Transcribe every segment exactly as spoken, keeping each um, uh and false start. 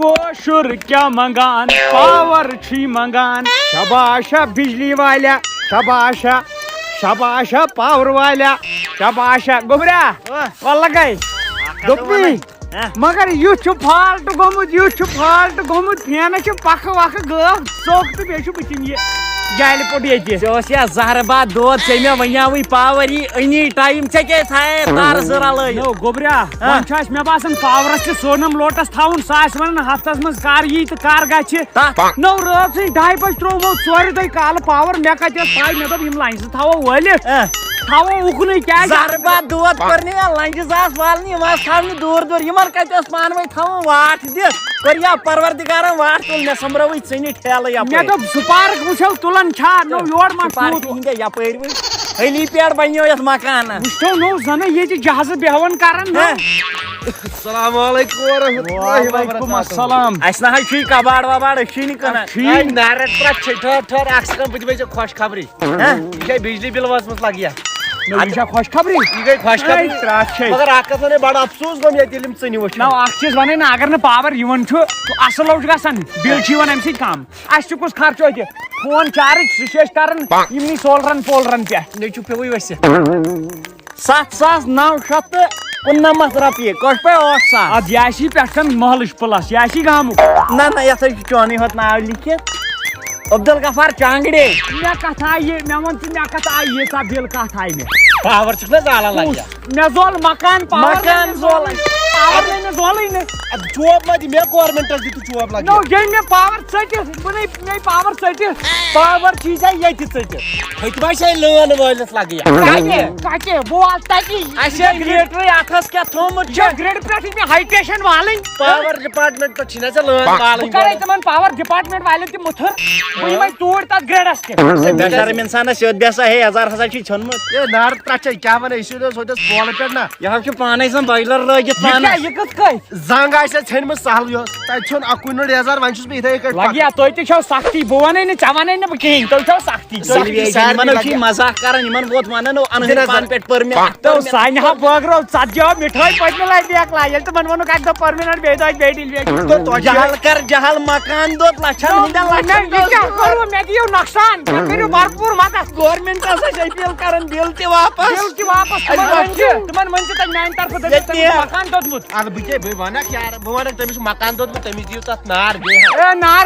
کٲشُر کیٛاہ منٛگان، پاور چھُے منٛگان۔ شاباشا بجلی والیٛا، شاباشا، شاباشا پاور والیٛا، شاباشا۔ گوٚبرا، آ۔ وَلہٕ گٔے۔ آ، کَتھ دوٚپمَے۔ وَنَے؟ ہہ؟ مگر یُتھ چھُ فالٹ گوٚمُت، یُتھ چھُ فالٹ گوٚمُت، فینَس چھِ پَکھٕ وَکھٕ گٲو ژوٚک تہٕ بیٚیہِ چھُ وٕچھِنۍ یہِ جالہِ پوٚٹ ییٚتہِ۔ ژےٚ اوس یا زہرٕ باد دود، ژےٚ مےٚ وَنیٛاوٕے پاور یی أنی ٹایم، ژےٚ کیٛازِ تھایے تارٕ زٕ رَلٲیِتھ؟ نو گوٚبریا، ہہ؟ وۄنۍ چھُ اَسہِ مےٚ باسان پاورَس تہِ سونَم لوٹَس تھاوُن، سُہ آسہِ وَنان ہفتَس منٛز کر یی تہٕ کر گژھِ۔ تَتھ نو رٲژ سٕنٛز ڈاے بجہِ ترٛوومو ژورِ دۄہہِ کالہٕ پاور، مےٚ کتہِ ٲس پاے، مےٚ دوٚپ یِم لنجہِ زٕ تھاوو وٲلِتھ، اہ۔ تھاوو اُکنُے، کیازِ؟ زہرٕ باد دود کٔر نہٕ مےٚ، لنجہِ زٕ آسہٕ والنہِ، یِم آسہٕ تھاونہِ دوٗر دوٗر، یِمن کتہِ اوس پانہٕ ؤنۍ تھاوُن واٹھ دِتھ، کٔر یا پروردگارن واٹھ تُل، مےٚ سۄمبرٲوٕے ژٕنہِ ٹھیلہٕ مےٚ یپٲرۍ۔ دوٚپ سپارک وٕچھو تُلان چھا، نو یور ما سپارک چھُ؟ ہِنٛدے یپٲرۍ وۄنۍ ہیلی پیڈ بنیو یتھ مکانس۔ وٕچھو نو زنہٕ ییٚتہِ جہازٕ بیہوان کران نہ۔ ہہ؟ السلام علیکم ورحمۃ اللہ وبرکاتہ۔ وعلیکم السلام۔ اَسہِ نہ حظ چھُے کباڑ وباڑ، أسۍ چھِی نہٕ کٕنان۔ چھُی؟ اے، نرد ترٛٹھ چھے، ٹھہر، ٹھہر، اکھ سیکنڈ، بہٕ دِمے ژےٚ خۄشخبری۔ ہہ؟ یہِ چھے بجلی بل وٲژمٕژ لگہِ یا؟ نہ، یہِ چھا خۄشخبری؟ یہِ گٔے خۄشخبری۔ اے، ترٛٹھ چھے۔ مگر اکھ کتھ ونے، بڑٕ افسوس گوٚم ییٚتہِ ییٚلہِ یِم ژٕنہِ وٕچھ۔ نہ، اکھ چیٖز ونے نہ، اگر نہٕ پاور یِوان چھُ، تہٕ اصل لوٚو چھُ گژھان، بِل چھِ یِوان امہِ سۭتۍ کم۔ اَسہِ چھُ کُس خرچہٕ اَتہِ؟ فون چارج، سُہ چھِ أسۍ کران یِمنٕے سولرن پولرن پٮ۪ٹھ۔ نیٚچوٗ پیوٚوُے ؤسِتھ۔ ستھ ساس نو شیٚتھ تہٕ کُننمتھ رۄپیہِ، کٔژ پے ٲٹھ ساس؟ ادٕ یہِ آسی پٮ۪ٹھ کن محلٕچ پلس، یہِ آسی گامُک۔ نہ، نہ، یتھ حظ چھُ چونُے ہوت ناو لیکھِتھ۔ عبدالغفار چانگڑے۔ مےٚ کتھ آیہِ یہِ، مےٚ وَن ژٕ، مےٚ کتھ آیہِ ییٖژاہ بِل کتھ آیہِ مےٚ؟ پاور چھُکھ نہ زالان لگہِ؟ مےٚ زول مکان، پاور مکان لگہِ زول۔ پاور لگہِ نہٕ زولٕے نہٕ۔ ادٕ چوب ما دِ مےٚ، گورمنٹس دِ تہٕ چوب لگہِ۔ نو، ییٚلہِ مےٚ پاور ژٔٹِتھ، بہٕ نے مےٚ پاور ژٔٹِتھ۔ پاور چھی ژےٚ ییٚتہِ ژٔٹِتھ۔ ہُتہِ ما چھے لٲن وٲلِتھ لگہِ۔ کتہِ؟ کتہِ؟ بہٕ والہٕ تتی۔ اَسہِ چھا گریٹرٕے اَتھس کیٛاہ تھوٚمُت چھُ؟ یہِ گرِڈ پٮ۪ٹھ چھِ مےٚ ہاے ٹیشن والٕنۍ۔ پاور ڈپارٹمنٹ پٮ۪ٹھ چھِ نہ ژےٚ لٲن والٕنۍ بہٕ کرے گۄڈٕ۔ تِمن پاور ڈپارٹمنٹ والٮ۪ن تہِ مُتھٕر۔ بہٕ یِمے توٗرۍ تتھ گرِڈس تہِ۔ بے شرم انسانس یوت بیسا ہے، یزار ہسا چھُے ژھیوٚنمُت۔ اے نار ترٛٹھ چھے، کیٛاہ ونان، أسۍ چھِ سیوٚدُے پولہٕ پٮ۪ٹھ نہ۔ یہِ حظ چھُ پانے زن بویلر لٲگِتھ یہِ پانس۔ کیٛاہ، یہِ کِتھ کٔنۍ؟ زنگ آسہِ ژھیٚنمٕژ سہل یۄس، تتہِ ژھیوٚن اکُے نوٚٹ یزار، وۄنۍ چھُس بہٕ یِتھے کٲٹھۍ لگیا، پکان۔ تُہۍ تہِ چھو سختی، بہٕ ونے نہٕ، ژےٚ ونے نہٕ بہٕ کِہیٖنۍ، تُہۍ چھو سختی۔ سختی یِمن سارنٕے حظ چھِ لگیا۔ مزاق کران، یِمن ووت ونان، او، انہٕ دِنہٕ پانہٕ پٮ۪ٹھ پٔرمِٹ۔ تو سانہِ ہا بٲگرو، ژتجی ہو مِٹھٲے پٔتمہِ لٹہِ بیکلا، ییٚلہِ تِمن ووٚنُکھ اکہِ دۄہ پٔرمِنٹ، بیٚیہِ دۄہ بیٚیہِ ڈیلیوری۔ تو تۄہہِ جہل کر جہل، مکان دوٚد لچھن نو، ہٕنٛدٮ۪ن نہ، لچھن یہِ کیٛاہ دوٚد۔ کوٚروٕ؟ مےٚ دِیِو نۄقصان، مےٚ کٔرِو بھرپوٗر مدد۔ گورمنٹس ٲسۍ اپیل کران بِل تہِ واپس۔ بِل تہِ واپس، اَسہِ تِمن ما وَن چھُ؟ تہِ، تِمن وَن تہِ تۄہہِ میانہِ طرفہٕ دٔپِو، ییٚتہِ تٔمِس تہِ۔ مکان دوٚدمُت۔ اَدٕ بہٕ کیٛاہ، بہٕ وَنکھ یار، بہٕ وَنکھ تٔمِس چھُ مکان دوٚدمُت، تٔمِس دِیِو تَتھ نار بیٚیہِ۔ اے، نار، نار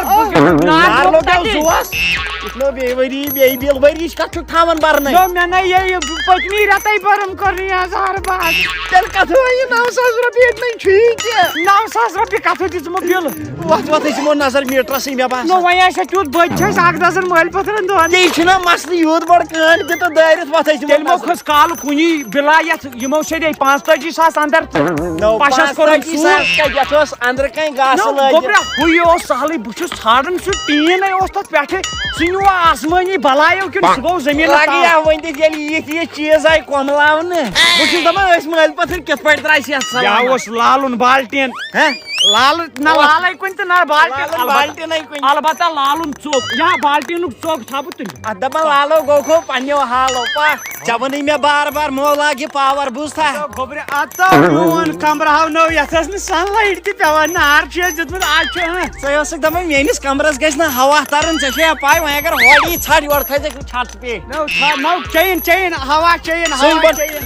نار لوٚگ لوٚگ تَتہِ۔ زُوَس۔ یہِ چھُنہ بیٚیہِ ؤری، بیٚیہِ بِل ؤری یِچ کَتھ چھُکھ تھاوان بَرنَے؟ نو، مےٚ نَے یہِ، یہِ پٔتمہِ رٮ۪تَے بٔرٕم کٔر نہٕ یَزار باد۔ تیٚلہِ کَتھ وۄنۍ یہِ نَو ساس رۄپیہِ ییٚتہِ نَے چھُیی کینٛہہ؟ نَو ساس رۄپیہِ کَتھ دِژمٕژ بِل؟ وۄتھ، وۄتھ، أسۍ یِمو نظر میٖٹرَسٕے، مےٚ باسان۔ نو، وۄنۍ آسہِ اَسہِ تیُتھ بٔتۍ چھِ أسۍ اَکھ ڈزن مٲلۍ پٔتھرَن دۄن۔ ژےٚ چھُنہ مسلہٕ یوٗت بوٚڑ کٲنٛٹہِ تہِ تہٕ دٲرِتھ وۄتھ أسۍ یِمو تیٚلہِ مو نظر۔ کھٔژ کالہٕ کُنی بِلا یَتھ یِمو سیٚدے پانٛژتٲجی ساس اندر تہٕ نو، پَشَس کوٚرُن پانٛژتٲجی ساس سوٗر۔ کَتہِ؟ یَتھ اوس أنٛدرٕ کَنۍ گاسہٕ نو، لٲگِتھ۔ گوٚبرا، ہُے اوس سہلٕے، بہٕ چھُس ژھانٛڈان سُہ ٹیٖن ہے اوس تَتھ پٮ۪ٹھٕ، سُہ نیوٗ آسمٲنی بَلایو کِنہٕ سُہ گوٚو زٔمیٖنَس لَگہِ تَل؟ یا وۄنۍ تہِ ییٚلہِ یِتھ یِتھ چیٖز آیہِ کۄملاونہٕ۔ بہٕ چھُس دَپان أسۍ مٲلۍ پٔتھٕر کِتھ پٲٹھۍ درٛاے صحت یا سلامت؟ اوس لالُن بالٹیٖن۔ ہہ؟ لال، نہ، اوہ۔ لالے کُنہِ تہٕ نہ بالٹیٖن، لالُن البتہ، بالٹیٖنَے کُنہِ۔ البتہ لالُن ژوٚک۔ یا بالٹیٖنُک ژوٚک تھاو بہٕ تُلِتھ۔ اَتھ دَپان لالو گوٚو کھو پنٛنیو حالو۔ پا، ژےٚ ووٚنُے مےٚ بار بار مول لاگ یہِ پاوَر، بوٗزتھا؟ گوٚبرِ، اَتھ ژاو میون کمرٕ ہاو نٔو، یَتھ ٲس نہٕ سن لایٹ تہِ پٮ۪وان، نار چھُ اَسہِ دیُتمُت، آز چھُ، اۭں۔ ژےٚ ٲسٕکھ دَپان میٛٲنِس کمرَس گژھِ نہٕ ہوا تَرُن، ژےٚ چھےٚ پَے وۄنۍ اگر ہورٕ یی ژھَٹھ یورٕ کھسہِ، ژےٚ چھُ چھَت پے۔ نو، ژھا-، نو، چین، چین، ہوا چین، ہوا سُے بَن-، چین۔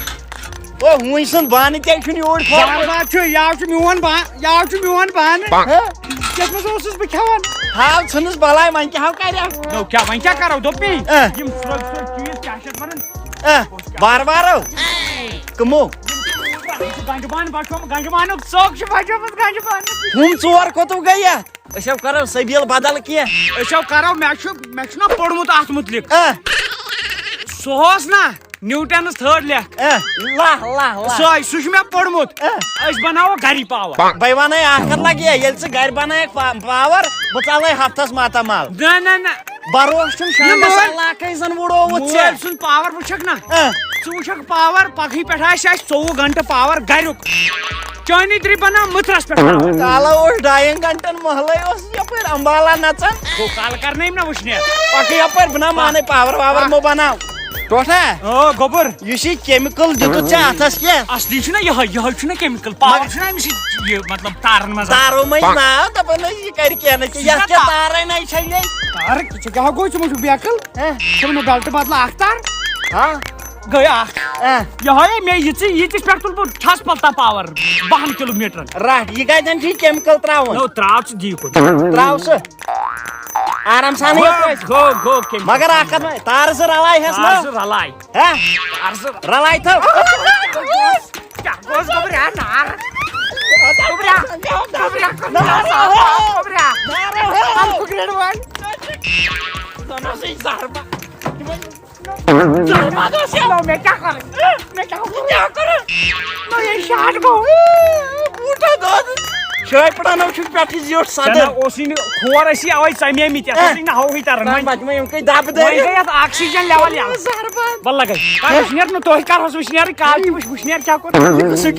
او، ہوٗنۍ سُنٛد بانہٕ تہِ چھُنہٕ یور کھووُرمُت۔ بار بار چھُ، یاو چھُ میون با-، یاو چھُ میون بانہٕ۔ ہہ؟ یَتھ منٛز اوسُس بہٕ کھٮ۪وان۔ ہاو ژھٕنُس بلاے، وۄنۍ کیٛاہ ہاو کَرِ؟ نو کیٛاہ، وۄنۍ کیٛاہ کَرو؟ دوٚپمے، اہ۔ یِم سرٛوگۍ سرٛوگۍ چیٖز کیٛاہ چھِ اَتھ وَنان؟ اہ، وارٕ وارٕ۔ کٕمو؟ یہِ چھُ گنٛجہٕ بانہٕ بَچومُت، گنٛجہٕ بانُک ژوٚک چھُ بَچومُت، گنٛجہٕ بانہٕ۔ ہُم ژور کوٚتُو گٔے یَتھ؟ أسۍ ہاو کَرو سبیٖل بدل کینٛہہ۔ أسۍ ہاو کَرو، مےٚ چھُ، مےٚ چھُنہ پوٚرمُت اَتھ مُتعلِق۔ اہ۔ سُہ اوس نہ نیوٹنس تھٲڈ لیکھ۔ اہ، لہ، لہ، لہ۔ سۄے، سُہ چھُ مےٚ پوٚرمُت۔ اہ۔ أسۍ بناوو گری پاور۔ بے ونے اکھ کتھ لگہِ، ییٚلہِ ژٕ گرِ بنایکھ پا-، پاور، بہٕ ژلے ہفتس ماتامال۔ نہ، نہ، نہ۔ بروسہٕ چھُنہٕ نہ، شامس مٲلۍ۔ علاقے زن وُڑووُتھ ژےٚ۔ مٲلۍ سُنٛد پاور وٕچھکھ نہ۔ اہ۔ ژٕ وٕچھکھ پاور، پگہٕے پٮ۪ٹھ آسہِ اَسہِ ژوٚوُہ گنٹہٕ پاور گریُک۔ چٲنی درٛے بناو مٕتھرس پٮ۪ٹھ پاور۔ کالہ اوس ڈاین گنٹن محلے اوس یپٲرۍ امبالا نژان۔ گوٚو کالہٕ کرنٲیِم نہ وٕچھنہِ۔ پکھ یپٲرۍ، بہٕ نہ مانے پاور واور مہ بناو۔ ٹوٹھا، او گوٚبُر، یُس یہِ کیمِکل دیُتُتھ ژےٚ اَتھس کیٛاہ؟ اصلی چھُنہ یِہوٚے، یِہوٚے چھُنہ کیمِکل، پاور چھُنہ اَمہِ سۭتۍ یہِ، مطلب، تارن منٛز آسان۔ تارو مٔنٛزۍ ناو دَپان نہ یہِ کَرِ کینٛہہ نہ کینٛہہ، یَتھ کیٛاہ تارے نَے چھےٚ یے؟ تار، ژٕ کیٛاہ گوٚو؟ ژٕ ما چھُکھ بیقل؟ ہہ؟ ژٕ وَنہٕ مےٚ بیلٹہٕ بدلہٕ اَکھ تار؟ ہہ؟ گٔے اَکھ۔ ہہ؟ یِہوٚے مےٚ یِژٕے، ییٖتِس پٮ۪ٹھ تُلہٕ بہٕ چھَس پَلتا پاور بَہَن کِلوٗ میٖٹرَن۔ رَٹھ، یہِ کَتٮ۪ن چھُ یہِ کیمِکل ترٛاوُن؟ نو، ترٛاو ژٕ دِ یہِ کُن۔ ترٛاو سُہ۔ آرام سانٕے یوت روزِ۔ گوٚو، گوٚو، کٔمۍ مگر اکھ کتھ وۄنۍ، تارٕ زٕ رلاے ہٮ۪س نا؟ تارٕ زٕ رلاے۔ ہہ؟ تارٕ زٕ۔ رلاے تھٲو۔ کیٛاہ گوٚژھ گوٚبریا نار؟ گوٚبریا، گوٚبریا، گوٚبریا۔ نار۔ اَتھ گرٛیڈ وَن۔ زَنہٕ اوس یہِ زہر بَ-، زہر بَد اوس یہِ۔ نو، مےٚ کیٛاہ کَرٕ؟ مےٚ کیٛاہ کَرٕ؟ کیٛاہ کَرٕ؟ نو، یہِ شاٹ گوٚو۔ بوٗٹا دۄد۔ شٲے پھٕٹراونو چھُ پٮ۪ٹھٕ زیوٗٹھ صدر۔ ژےٚ نہ اوسُے نہٕ کھور ٲسی اَوَے ژَمیمٕتۍ، یَتھ اوسُے نہٕ ہَوہٕے تَران۔ نہ، وۄنۍ، بَچہٕ، وۄنۍ یِم کٔہۍ دَبہٕ وۄنۍ دٲرِتھ۔ گٔے یَتھ آکسیجن لیول یَلہٕ۔ زَہر بَد۔ وَلہٕ لَگَے۔ کَر وٕشنیر نہٕ تُہۍ کَر اوس وٕشنیر، کالچہِ وٕچھ وٕشنیر کیٛاہ کوٚر۔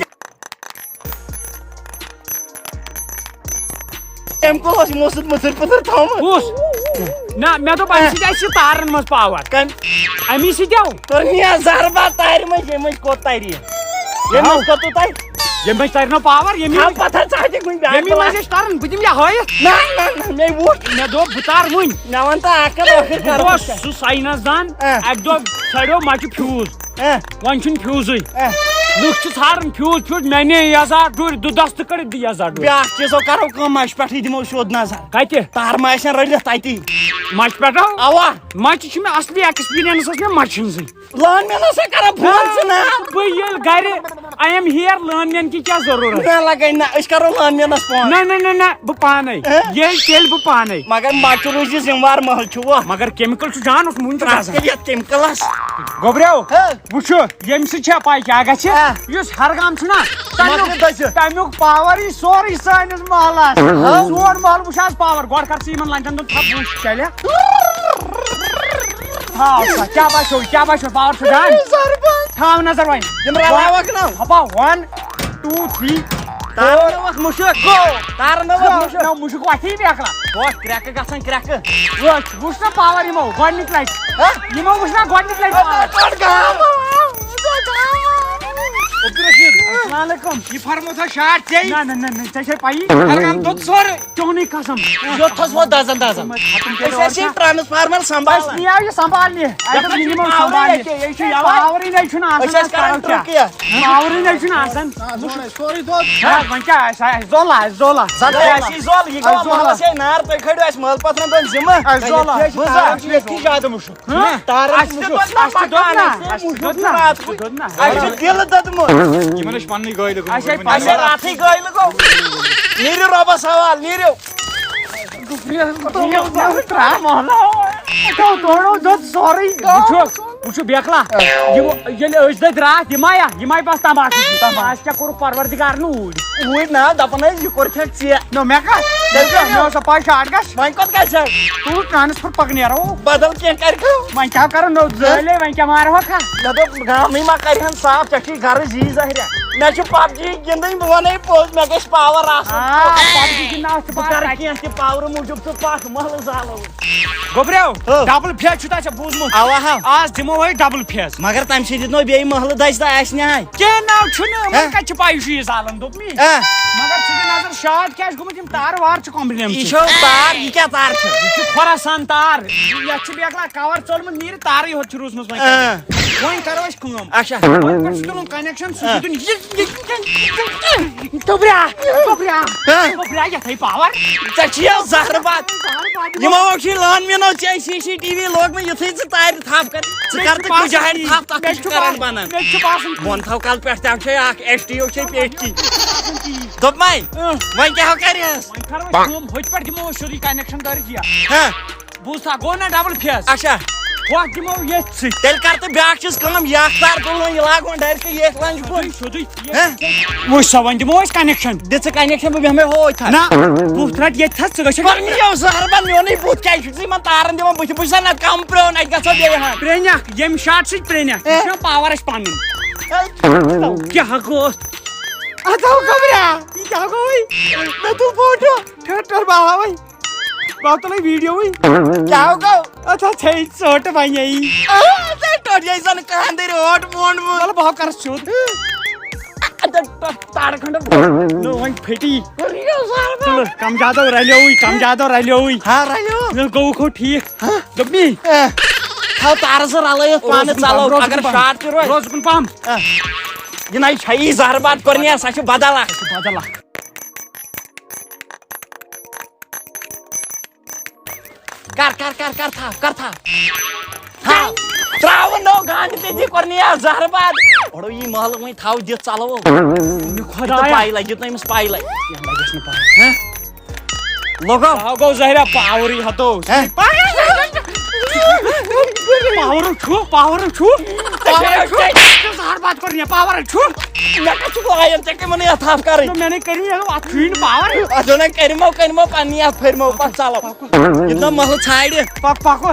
أمۍ کوٚر اوس یِمو سۭتۍ مٕتھٕر پٕتھٕر تھوٚومُت۔ کُس؟ نہ، مےٚ دوٚپ اَمہِ سۭتۍ آسہِ یہِ تارَن منٛز پاور۔ کَمہِ؟ اَمی سۭتۍ آو۔ تٔرنی ہا زَہر بَد تارِ منٛز، ییٚمہِ منٛز کوٚت تَرِ یہِ؟ ییٚمہِ منٛز کوٚت تَرِ؟ ییٚمہِ منٛز تَرِ نہ پاور، ییٚمہِ ہم پتہ ژٕ ہَتہِ کُنہِ بیٛاکھ ییٚمہِ منٛز کلاس۔ أسۍ تَران، بہٕ دِمہٕ یہِ ہٲیِتھ۔ نہ، نہ، نہ، مےٚ ووٚٹ۔ مےٚ دوٚپ، بہٕ تارٕ وٕنۍ۔ مےٚ وَن تہٕ اَکھ کَتھ ٲخٕر بہٕ کَر گوس کیٛاہ؟ سُہ ساینس دان، آ۔ اَکہِ دۄہ ژھٲنٛڈیو مَچہِ فیوٗز۔ آ۔ وۄنۍ چھُنہٕ فیوٗزٕے۔ آ۔ لُکھ چھِ ژھاران فیوٗز، فیوٗز، مےٚ نِیے یَزار ڈُرۍ، دُ-، دستہٕ کٔڑِتھ دِ یَزار ڈُرۍ۔ بیٛاکھ چیٖز، وۄنۍ کَرو کٲم، مَچہِ پٮ۪ٹھٕے دِمو سیوٚد نظر۔ کَتہِ؟ تارٕ ما آسن رٔلِتھ تَتی؟ مَچہِ پٮ۪ٹھ ہا؟ اَوا۔ مَچہِ چھِ مےٚ اَصلی ایکسپیٖرینس ٲس مےٚ مَچہِ ہٕنٛزٕے۔ لٲن مینس سۭتۍ کران فون ژٕ نا۔ بہٕ ییٚلہِ گرِ I am here، لٲن مین کی کیٛاہ ضروٗرت؟ نہ لگے نہ، أسۍ کرو لٲن مینس فون۔ نہ، نہ، نہ، نہ، بہٕ پانے۔ ہہ؟ ییٚلہِ تیٚلہِ بہٕ پانے۔ مگر مچہِ روٗزِ ذمہٕ وار، محل چھُ وۄنۍ۔ مگر کیمکل چھُ جان اوس، مُنہِ چھُ ترٛٹھ گژھان۔ کٔرِتھ کیمکلس۔ گوٚبریو، ہہ؟ وٕچھو، ییٚمہِ سۭتۍ چھےٚ پاے کیٛاہ گژھِ؟ ہہ؟ یُس ہر گام چھُنہ، تمیُک، مۄکلہِ دٔسِتھ۔ تمیُک پاور یی سورُے سٲنِس محلس۔ ہہ؟ سون محل وٕچھ آز پاور۔ گۄڈٕ کر ژٕ یِمن لنجن دۄن تھپھ، بہٕ وٕچھٕ تیٚلہِ۔ تھاو سا، کیٛاہ باسیو، کیٛاہ باسیو، پاور چھُ جان؟ زربان۔ تھاو نظر وۄنۍ۔ یِم رلاوکھ نا۔ ہپا، one، two، three، تارنٲوَکھ مُشُک۔ گوٚو۔ تارنٲوَکھ مُشُک۔ نہ، مُشُک وۄتھی بیکلا۔ وۄتھ، کرٛٮ۪کہٕ گژھان کرٛٮ۪کہٕ۔ وٕچھ، وٕچھ نا پاور یِمو گۄڈٕنِچ لٹہِ۔ ہہ؟ یِمو وٕچھ نا گۄڈٕنِچ لٹہِ پاور۔ گۄڈٕ گام۔ عبدالرشید۔ السلام علیکم۔ یہِ فرمو تھا شاٹ ژےٚ۔ نہ، نہ، نہ، نہ، ژےٚ چھے پَیی۔ ہرگام دوٚد سورُے۔ چونٕے قسم۔ یوٚتھس ووت دزن دزن۔ أسۍ ٲسۍ یہِ ٹرانسفارمر سنبھالان۔ أسۍ نِیاو یہِ سنبھالنہِ۔ اَسہِ یَتھ دوٚپ چھُنہٕ یہِ نِمو پاورٕے سنبھالنہِ۔ ییٚتہِ، یہِ چھُ یَوان۔ پاورٕے نَے چھُنہٕ آسان، أسۍ ٲسۍ أسۍ کران کَرو کیٛاہ؟ ٹرٛک یَتھ۔ پاورٕے نَے چھُنہٕ آسان۔ سورُے دوٚد۔ نہ، وۄنۍ کیٛاہ آسہِ؟ اَسہِ زولا، اَسہِ زولا۔ زَن اَسہِ اَسہِ یی زول، یہِ گوٚو اَسہِ زولا۔ محلس ہے نار، تُہۍ کھٲلِو اَسہِ محلہٕ پَتھرَن دۄن ذِمہٕ۔ اَسہِ زولا۔ بہٕ زانہٕ، اَسہِ چھُ ییٚتہِ زیادٕ مُشُک۔ ہہ؟ تارَن اَسہِ چھُ تہِ مُشُک۔ دوٚد نا، اَسہِ تہِ دوٚد نا، اَسہِ تہِ دوٚد نا۔ اَسہِ چھُ دِل دوٚدمُت۔ یِمن ٲسۍ پننٕے گٲلۍ گٔمٕتۍ۔ اَسہِ ہے پننہِ۔ اَسہِ ہے راتھٕے گٲلۍ گوٚو۔ نیٖرِو رۄبَس حوال، نیٖرِو۔ ترٛاو مۄہلہٕ۔ تۄہہِ توڑو دوٚد سورُے۔ وٕچھو، وٕچھو بیکلا۔ یِم، ییٚلہِ أسۍ دٔدۍ راتھ، یِم آیا، یِم آیہِ بس تماشہٕ۔ تماشہٕ کیٛاہ کوٚرُکھ پروردگارن اوٗرۍ؟ اوٗرۍ نا، دَپان ٲسۍ، یہِ کوٚر کھٮ۪کھ ژےٚ۔ نو، مےٚ کَتھ؟ تیٚلہِ کیٛاہ؟ مےٚ اوس اَپٲرۍ شاٹ گژھ۔ وۄنۍ کوٚت گژھِ؟ تُل ٹرانسفر پکہٕ نیرو۔ بدل کینٛہہ کَرِ کٲم۔ وۄنۍ کیٛاہ کَرو؟ نو زٲلے، وۄنۍ کیٛاہ مارہوکھا؟ مےٚ دوٚپ، گامٕے ما کَرِہَن صاف، ژےٚ چھُے گرٕ زی ظٲہرہ۔ مےٚ چھُ پب جی گِنٛدٕنۍ، بہٕ وَنے پوٚز، مےٚ گژھِ پاور آسُن۔ آ، پب جی گِنٛدناوَس ژٕ بہٕ پاور کَرٕ اَتہِ۔ کینٛہہ تہِ پاورٕ موٗجوٗب، ژٕ پَکھ، محلہٕ زالو۔ گوٚبریو، ہہ۔ ڈبل فیز چھُ تۄہہِ ژےٚ بوٗزمُت؟ اَوا ہا۔ آز دِمو أسۍ ڈبل فیز۔ مگر تَمہِ سۭتۍ دیُت نہٕ بیٚیہِ محلہٕ دَزِ تہٕ آسہِ نہٕ ہاے۔ کینٛہہ ناو چھُنہٕ، وۄنۍ ہہ؟ کَتہِ چھِ پَے یہِ چھُ یہِ زالان، دوٚپمَے۔ ہہ۔ مگر ژٕ دِ نظر شاٹ کیٛاہ چھُ گوٚمُت، یِم تارٕ وارٕ چھِ کمپنی یہِ چھو تار، یہِ کیٛاہ تار چھِ؟ یہِ چھِ خۄراسان تار۔ یَتھ چھِ بیکلا کور ژوٚلمُت، نیٖرِتھ تارٕے ہوت چھِ روٗزمٕژ وۄنۍ۔ اۭں۔ وۄنۍ کَرو أسۍ کٲم۔ اچھا۔ وۄنۍ پٮ۪ٹھ چھُ تُلُن کنیکشن، سُہ چھُ اۭں۔ دیُن یہِ، یہِ، یہِ، یہِ، یہِ، توبریا، توبریا، اۭں۔ توبریا، یَتھ ہے پاور۔ ژےٚ چھِ یہِ زہرٕ بَد۔ زہرٕ بَد۔ یِمو چھِ لٲن مِنو ژےٚ سی سی ٹی وی لوگمُت، یُتھُے ژٕ تارِ تھپھ کر، ژٕ مےٚ کر چھُ تہٕ کُنہِ باسان، جایہِ تھپھ، تَتھ مےٚ پٮ۪ٹھ چھُ چھُ کران کران۔ بَنان۔ مےٚ چھُ باسان۔ بۄن تھاو کَل پٮ۪ٹھ تہِ، اَتھ چھے اَکھ ایس ٹی او چھے پیٹھ کِنۍ۔ مےٚ چھُ باسان تی۔ دوٚپمَے، اۭں۔ وۄنۍ کیٛاہ ہو کَرِہَس؟ وۄنۍ کَرو أسۍ کٲم، ہوٚتہِ پٮ۪ٹھ دِمو أسۍ سیوٚدُے کنیکشن دٲرِتھ یَتھ۔ ہہ۔ بوٗزتھا، گوٚو نا ڈبل فیز؟ اچھا۔ ہۄتھ دِمو ییٚتھۍ سۭتۍ۔ تیٚلہِ کر تہٕ بیٛاکھ چیٖز کٲم، یہِ اکھ تار تُل وۄنۍ، یہِ لاگہٕ وۄنۍ ڈایریکٹ ییٚتھۍ لنجہِ کُن۔ سیوٚدُے، سیوٚدُے۔ ہہ؟ وٕچھ سا، وۄنۍ دِمو أسۍ کنیکشن۔ دِ ژٕ کنیکشن، بہٕ بیٚہمَے ہوتھَن۔ نہ، بہٕ ترٛٹہٕ ییٚتہِ تھَس، ژٕ گژھکھ۔ وۄنۍ یہِ زہر بَن میونٕے بُتھ کیٛازِ چھُکھ ژٕ یِمَن تارَن دِوان بٕتھِ؟ بہٕ چھُسَن اَتھ کَم پرٛون، اَتہِ گژھو بیٚیہِ ہَن۔ پرٛینٛکھ، ییٚمہِ شاٹ سۭتۍ پرٛینٛکھ۔ اے۔ یہِ چھُنہ پاور اَسہِ پَنُن۔ اے۔ کیٛاہ گوٚو؟ اَتھ آو گھبرا۔ یہِ کیٛاہ گوٚوٕے؟ مےٚ تُل فوٹو۔ ٹھٔہر، ٹھٔہر، بہٕ ہاوَے۔ بہٕ تُلے ویڈیوٕے۔ کیٛاہ گوٚو؟ اَتھ ہا ژھیٚیہِ ژٔٹ وَنے۔ آ، ژٔٹ۔ یہِ زَن کانٛدٕرۍ اوٹ مونڈمُت۔ وَلہٕ بہٕ ہا کَرٕ سیوٚد۔ تَڑ کھنٛڈ۔ نو وۄنۍ پھٹی۔ تُلہٕ، کم زیادو رلیوٕے، کم زیادو رلیوٕے۔ ہا، رلیو۔ نہ، گوٚو کھو ٹھیٖک۔ ہا؟ دوٚپمی؟ اے، تھاو تارٕ زٕ رلٲیِتھ، پانہٕ روز کُن ژلو، پہم، روز اگر کُن پہم۔ شاٹ تہِ روزِ۔ روز کُن پہم۔ اے، یہِ نَے چھےٚ یی زہر باد کوٚرنہِ، سۄ چھِ بدل اکھ۔ سۄ چھِ بدل اکھ۔ کر، کر، کر، کر تھاو، کر تھاو۔ تھاو۔ تراوٕ نو گنڈ تہِ دی کوٚرنہِ یا زہر باد۔ اورو یی محلہٕ وۄنۍ تھاو دِتھ ژلو۔ خۄدایا۔ یہِ تہِ پاے لگہِ، یہِ تہِ أمِس پاے لگہِ۔ کینٛہہ لگٮ۪س نہٕ پاے۔ ہہ؟ لوگو۔ سُہ گوٚو زہریا پاورٕے ہتو۔ ہہ؟ پاورٕ چھُ، پاورٕ چھُ، پاورٕ چھُ۔ زہر باد کوٚرنہِ پاورٕ چھُ۔ مےٚ کتھ چھُ لایان، ژےٚ کمن یتھ آف کرٕنۍ؟ نہ، مےٚ نے کٔرِو یہِ، اتھ چھُے نہٕ پاور۔ اتھ دوٚپ نہ کٔرِمو، کٔرِمو پننہِ یتھ، پھٔرمو پتہٕ ژلو۔ یہِ نہ محلہٕ ژھانڈِ۔ پک، پکو۔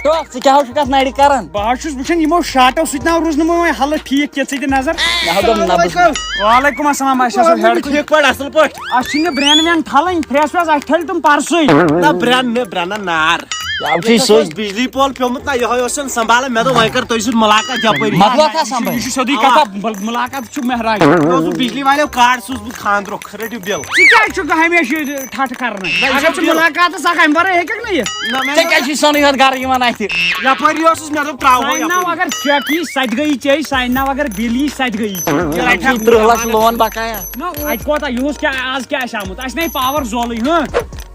تو، ژٕ کیٛاہ چھُکھ اتھ نرِ کران؟ بہٕ حظ چھُس وٕچھان، یِمو شاٹو سۭتۍ نہ روٗز نہٕ وۄنۍ حالت ٹھیٖک کینٛہہ، ژٕ تہِ نظر۔ مےٚ حظ دوٚپ نہ بہٕ۔ وعلیکم السلام، اَسہِ حظ اوس ہیڈ۔ ٹھیٖک پٲٹھۍ، اصل پٲٹھۍ۔ اَسہِ چھِنہٕ برٛین وین تھلٕنۍ، پھرٛٮ۪س وٮ۪س، اَسہِ تھٔلۍ تِم پرسٕے۔ نہ برٛین نہٕ، برٛنن نار۔ یہِ چھُے ییٚتہِ سُہ۔ اوس بجلی پول پیومُت نہ، یِہوٚے اوس سنبھالان، مےٚ دوٚپ وۄنۍ کر تُہۍ سۭتۍ ملاقات یپٲری۔ مۄکلو تھا سنبھٲلِتھ۔ یہِ چھُ سیوٚدُے آ۔ کتھا، مل-، ملاقات چھُ مہراج۔ مےٚ اوس بجلی والیو کارڈ سوٗزمُت خانٛدرُک۔ رٔٹِو بِل۔ ژٕ کیٛازِ چھُکھ ہمیشہِ یہِ ٹھٹھ کران؟ نہ، یہِ اگر چھُ ژٕ بِل۔ مُلاقاتس اکھ امہِ ورٲے ہیٚککھ نہٕ یِتھ؟ نہ، مےٚ ژےٚ کیٛازِ چھُے سۄنٕے یوت گرٕ یِوان اَتھِ؟ یپٲرۍ اوسُس، مےٚ دوٚپ ترٛاوہو سانہِ ناو یپٲری۔ اگر چیک یی، سۄ تہِ گٔیی چے، سانہِ ناو اگر بِل یی، سۄ تہِ گٔیی چے۔ یہِ رٹہِ ہا تٕرٛہ لچھ لون بقایا۔ نہ، اَتہِ کوتاہ؟ یِہُس کیٛاہ، آز کیٛاہ آسہِ آمُت؟ اَسہِ نے پاور زولٕے، ہاں؟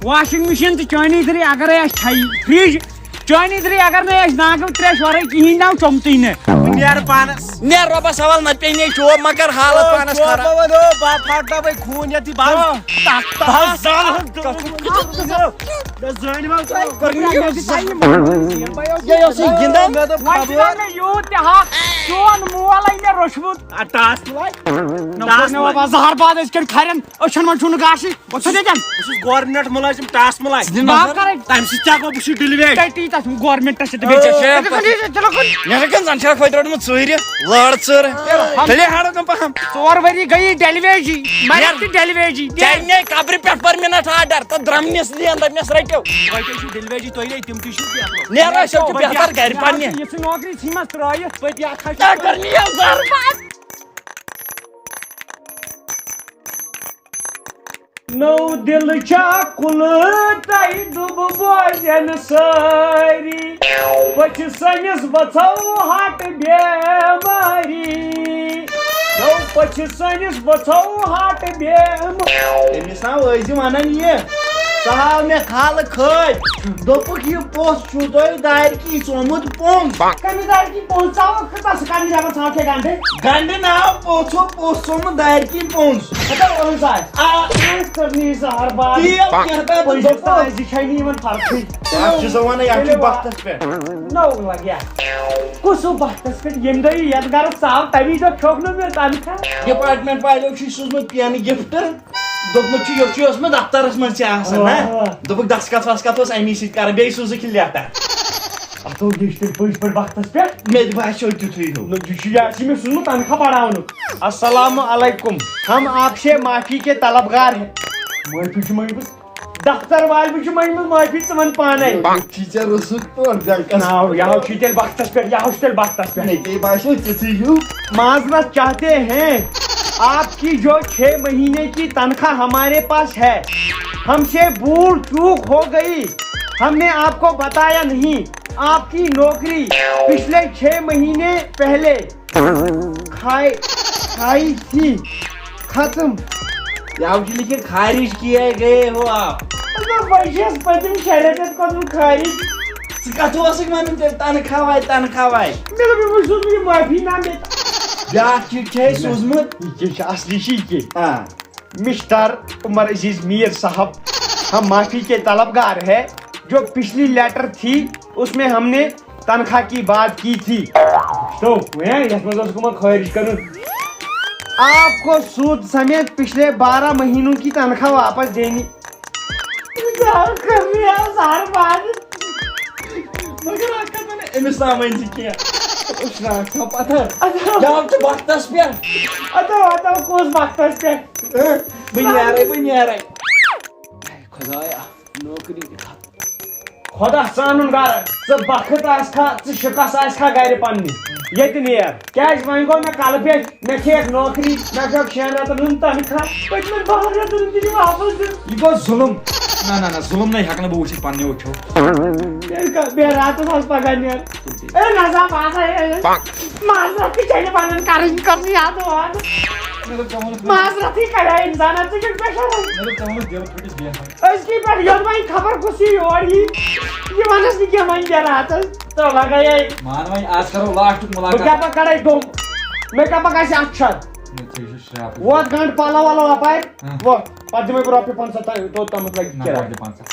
واشنگ مشین تہٕ چٲنی درٕے اگرے اَسہِ تھایہِ، فرج، چٲنی درٕے اگر نہٕ اَسہِ ناگہٕ ترٛیش ورٲے کِہیٖنۍ ناو چومتٕے نہٕ۔ بہٕ نیرٕ پانس۔ نیر رۄبس حوال، نہ پیٚیہِ نے چوب، مگر حالت پانس خراب۔ بابا، بابا، بہٕ پھاٹناوے خوٗن یتھ، بہٕ حظ، بہٕ حظ زالہٕ۔ مےٚ زٲنۍ ما کوٚر یہِ اوس یہِ گِنٛدان؟ مےٚ دوٚپ، وۄنۍ خبر۔ دِوان مےٚ یوٗت تہِ حق، چون مول ہے مےٚ روٚچھمُت۔ آ، ٹاس تُلے۔ نہ، ٹاس نہ، تُلے۔ بابا، زہر باد أزۍ کٮ۪ن کھرٮ۪ن، أچھن منٛز چھُنہٕ گاشٕے۔ وۄتھ تھٲے تَتٮ۪ن۔ بہٕ چھُس گورنمنٹ مُلٲزِم، ٹاس مُلٲزِم۔ بہٕ ہا کرے۔ تَمہِ سۭتۍ تہِ ہٮ۪کو بہٕ چھُس ڈِلویٹ۔ تَتی تَتھ گورنمنٹ ٹیسٹ ڈِبیٹ۔ ژےٚ چھےٚ چلو کُن۔ مےٚ چھےٚ کِنہٕ زَن چھےٚ فٲیدٕ روٚٹمُت ژوٗرِ؟ لٲر ژٔر۔ ہم۔ تیٚلے ہاڑو کم پہم۔ ژور ؤری گٔیی ڈیلیویجی۔ مگر یار، تہِ ڈیلیویجی۔ ژےٚ اَنے قبرِ پٮ۪ٹھ پٔرمِنٹ آرڈر تہٕ درٛمنِس دِیَن، دَپنَس رٔٹِو۔ وۄنۍ کیٛاہ چھُ ڈیلیویجی تُہۍ نے، تِم تہِ چھِو کینٛہہ۔ نیرو، أسۍ چھِ بہتر گرِ پننہِ۔ یہِ چھِ نوکری ژھٕنۍ مَس ترٛٲیِتھ۔ پٔپۍ اَتھ کھَسہِ۔ کیٛاہ کٔر مےٚ یَتھ زَرٕ بَد؟ نو دل چھا کُل تۄہہِ ڈُبہٕ بوزن سٲری، پٔچھِ سٲنِس بژھو ہٹ بیمٲری۔ نو پٔچھِ سٲنِس بژھو ہٹ بیمٲری۔ أمِس ہاو ٲسۍ زِ ونان یہِ، سُہ ہاو مےٚ خالہٕ کھٲلۍ۔ دوٚپُکھ، یہِ پوٚژھ چھُو تۄہہِ دارِ کی ژومُت پوٚنٛز۔ کَمہِ دارِ کی پوٚنٛز ژاوُکھ تہٕ ژٕ کَمہِ جگہ ژاو کھے گنٛڈٕ؟ گنٛڈٕ ناو پوٚژھ ہو، پوٚژھ ژومُت دارِ کی پوٚنٛز۔ ہَتو پوٚنٛز آسہِ۔ آ۔ پوٚنٛز کٔرنی زہر باد۔ تیل کیٛاہ تام تہٕ پوٚنٛز دوٚپُکھ۔ تہٕ أزی چھے نہٕ یِوان فرقٕے۔ اَتھ چھِ زٕ وَنان، یہِ ہا چھُ بختس پٮ۪ٹھ۔ نو لگیا۔ کُس ہو بختس پٮ۪ٹھ؟ ییٚمہِ دۄہ یہِ یَتھ گرس ژاو، تَمی دۄہ کھیوٚکھ نہٕ مےٚ تنخواہ۔ ڈپارٹمنٹ والیو چھُے سوٗزمُت پینہٕ گفٹ۔ دوٚپمُت چھُ، یہِ چھُ اوسمُت دفترس منٛز تہِ آسان، نہ؟ آ۔ دوٚپُکھ، دستخط وستخط اوس اَمی سۭتۍ کران، بیٚیہِ سوٗزُکھ یہِ لیٹر۔ اتھ اوس گیشتٕر پٔزۍ پٲٹھۍ وقتس پٮ۪ٹھ۔ مےٚ تہِ باسیو تیُتھُے ہیوٗ۔ نہ، یہِ چھُ، یہِ آسہِ مےٚ سوٗزمُت تنخواہ بڑاونُک۔ السلام علیکم، ہم آپ سے معافی کے طلبگار ہیں۔ معٲفی چھِ منٛگمٕژ۔ دفتر والہِ چھِ منٛگمٕژ معٲفی، ژٕ وَن پانے۔ یہِ چھِ ژےٚ رُسُک تورٕ بینکس۔ ناو، یہِ ہاو چھُ تیٚلہِ وقتس پٮ۪ٹھ، یہِ ہاو چھُ تیٚلہِ وقتس پٮ۪ٹھ۔ مےٚ تے باسیو تِتھُے ہیوٗ۔ معذرت چاہتے ہیں، آپ کی جو چھ مہینے کی تنخواہ ہمارے پاس ہے، ہم سے بھول چوک ہو گئی، ہم نے آپ کو بتایا نہیں۔ آپ کی نوکری پچھلے چھ مہینے پہلے کھائی، کھائی تھی ختم۔ یاو چھُ لیکھِتھ، خارج کیے گئے ہو آپ۔ مطلب، بہٕ چھَس پٔتِم شےٚ رٮ۪تھ یَتھ کوٚرمُت خارج۔ ژٕ کَتھ اوسُکھ وَنان تیٚلہِ تنخواہ واتہِ، تنخواہ واتہِ؟ مےٚ دوٚپ، یِمو سوٗز مےٚ یہِ معٲفی نامہٕ۔ بیٛاکھ چیٖز چھُ اَسہِ سوٗزمُت۔ یہِ کیٛاہ چھُ اصلی چھُ یہِ کیٛاہ؟ آ۔ مسٹر عمر عزیز میر صاحب، ہم معافی کے طلبگار ہیں، جو پچھلی لیٹر تھی، اس میں ہم نے تنخواہ کی بات کی تھی۔ تو، وۄنۍ یتھ منٛز اوس گوٚمُت خٲرج کرُن۔ آپ کو سود سمیت پچھلے بارہ مہینوں کی تنخواہ واپس دینی۔ زال کٔر مےٚ زہر باد۔ مگر اکھ کتھ ونے، أمِس تام ؤنۍ زِ کینٛہہ۔ أسۍ چھِنہٕ اکھ تھاو پتھر۔ اَدٕ۔ جواب چھُ وقتس پٮ۪ٹھ۔ اَدٕ، اَدٕ، کُس وقتس پٮ۪ٹھ؟ ہہ؟ بہٕ نیرے، بہٕ نیرے۔ اے خدایا، نوکری تہِ ختم۔ خۄدا ژانُن گرٕ، ژٕ بخت آسہِ کھا، ژٕ شِکس آسہِ کھا گرِ پننہِ، ییٚتہِ نیر۔ کیازِ وۄنۍ گوٚو مےٚ کلہٕ پٮ۪ٹھ، مےٚ کھیٚیَکھ نوکری، مےٚ کھیوٚکھ شٮ۪ن رٮ۪تن ہُنٛد تنخواہ، پٔتمٮ۪ن بَہَن رٮ۪تن ہُنٛد تہِ واپس دیُن۔ یہِ گوٚو ظُلُم۔ نہ، نہ، نہ، ظُلُم نَے ہٮ۪کہٕ نہٕ بہٕ وٕچھِتھ پننیو أچھو۔ تیٚلہِ کر بیٚیہِ راتس آز پگاہ نیر۔ اے نہ سا، بہٕ ہسا، اے، معذرت تہِ چھےٚ نہٕ پنٕنۍ کرٕنۍ، کٔر نہٕ یاد واد۔ مےٚ دوٚپ، ژےٚ ووٚنُتھ مےٚ۔ معذرتٕے کرے انسان، ژٕ چھُکھ بے شرم۔ مےٚ دوٚپ، ژےٚ ووٚنُتھ دِل پھٔٹِتھ بیٚہہ۔ أزکی پٮ۪ٹھ یوٚد وۄنۍ خبر کُس یی یور یی، یہِ وَنس نہٕ کینٛہہ وۄنۍ کیٛاہ راتس۔ تہٕ لگے۔ مان وۄنۍ، آز کرو لاسٹُک بہٕ مُلاقات۔ کیٛاہ پَتہٕ کَڑے ڈوٚم؟ مےٚ کیٛاہ پَتہٕ گژھِ اَتھ چھَتھ؟ نہ، ژےٚ چھُ شرٛاپہٕ۔ ووت گنٛڈ پَلو وَلو اَپارِ۔ ہاں۔ ووت۔ پَتہٕ دِمَے بہٕ رۄپیہِ پنٛژاہ تۄہہِ، توٚت تامَتھ لَگہِ نہ، کِراے۔ گۄڈٕ دِ پنٛژاہ۔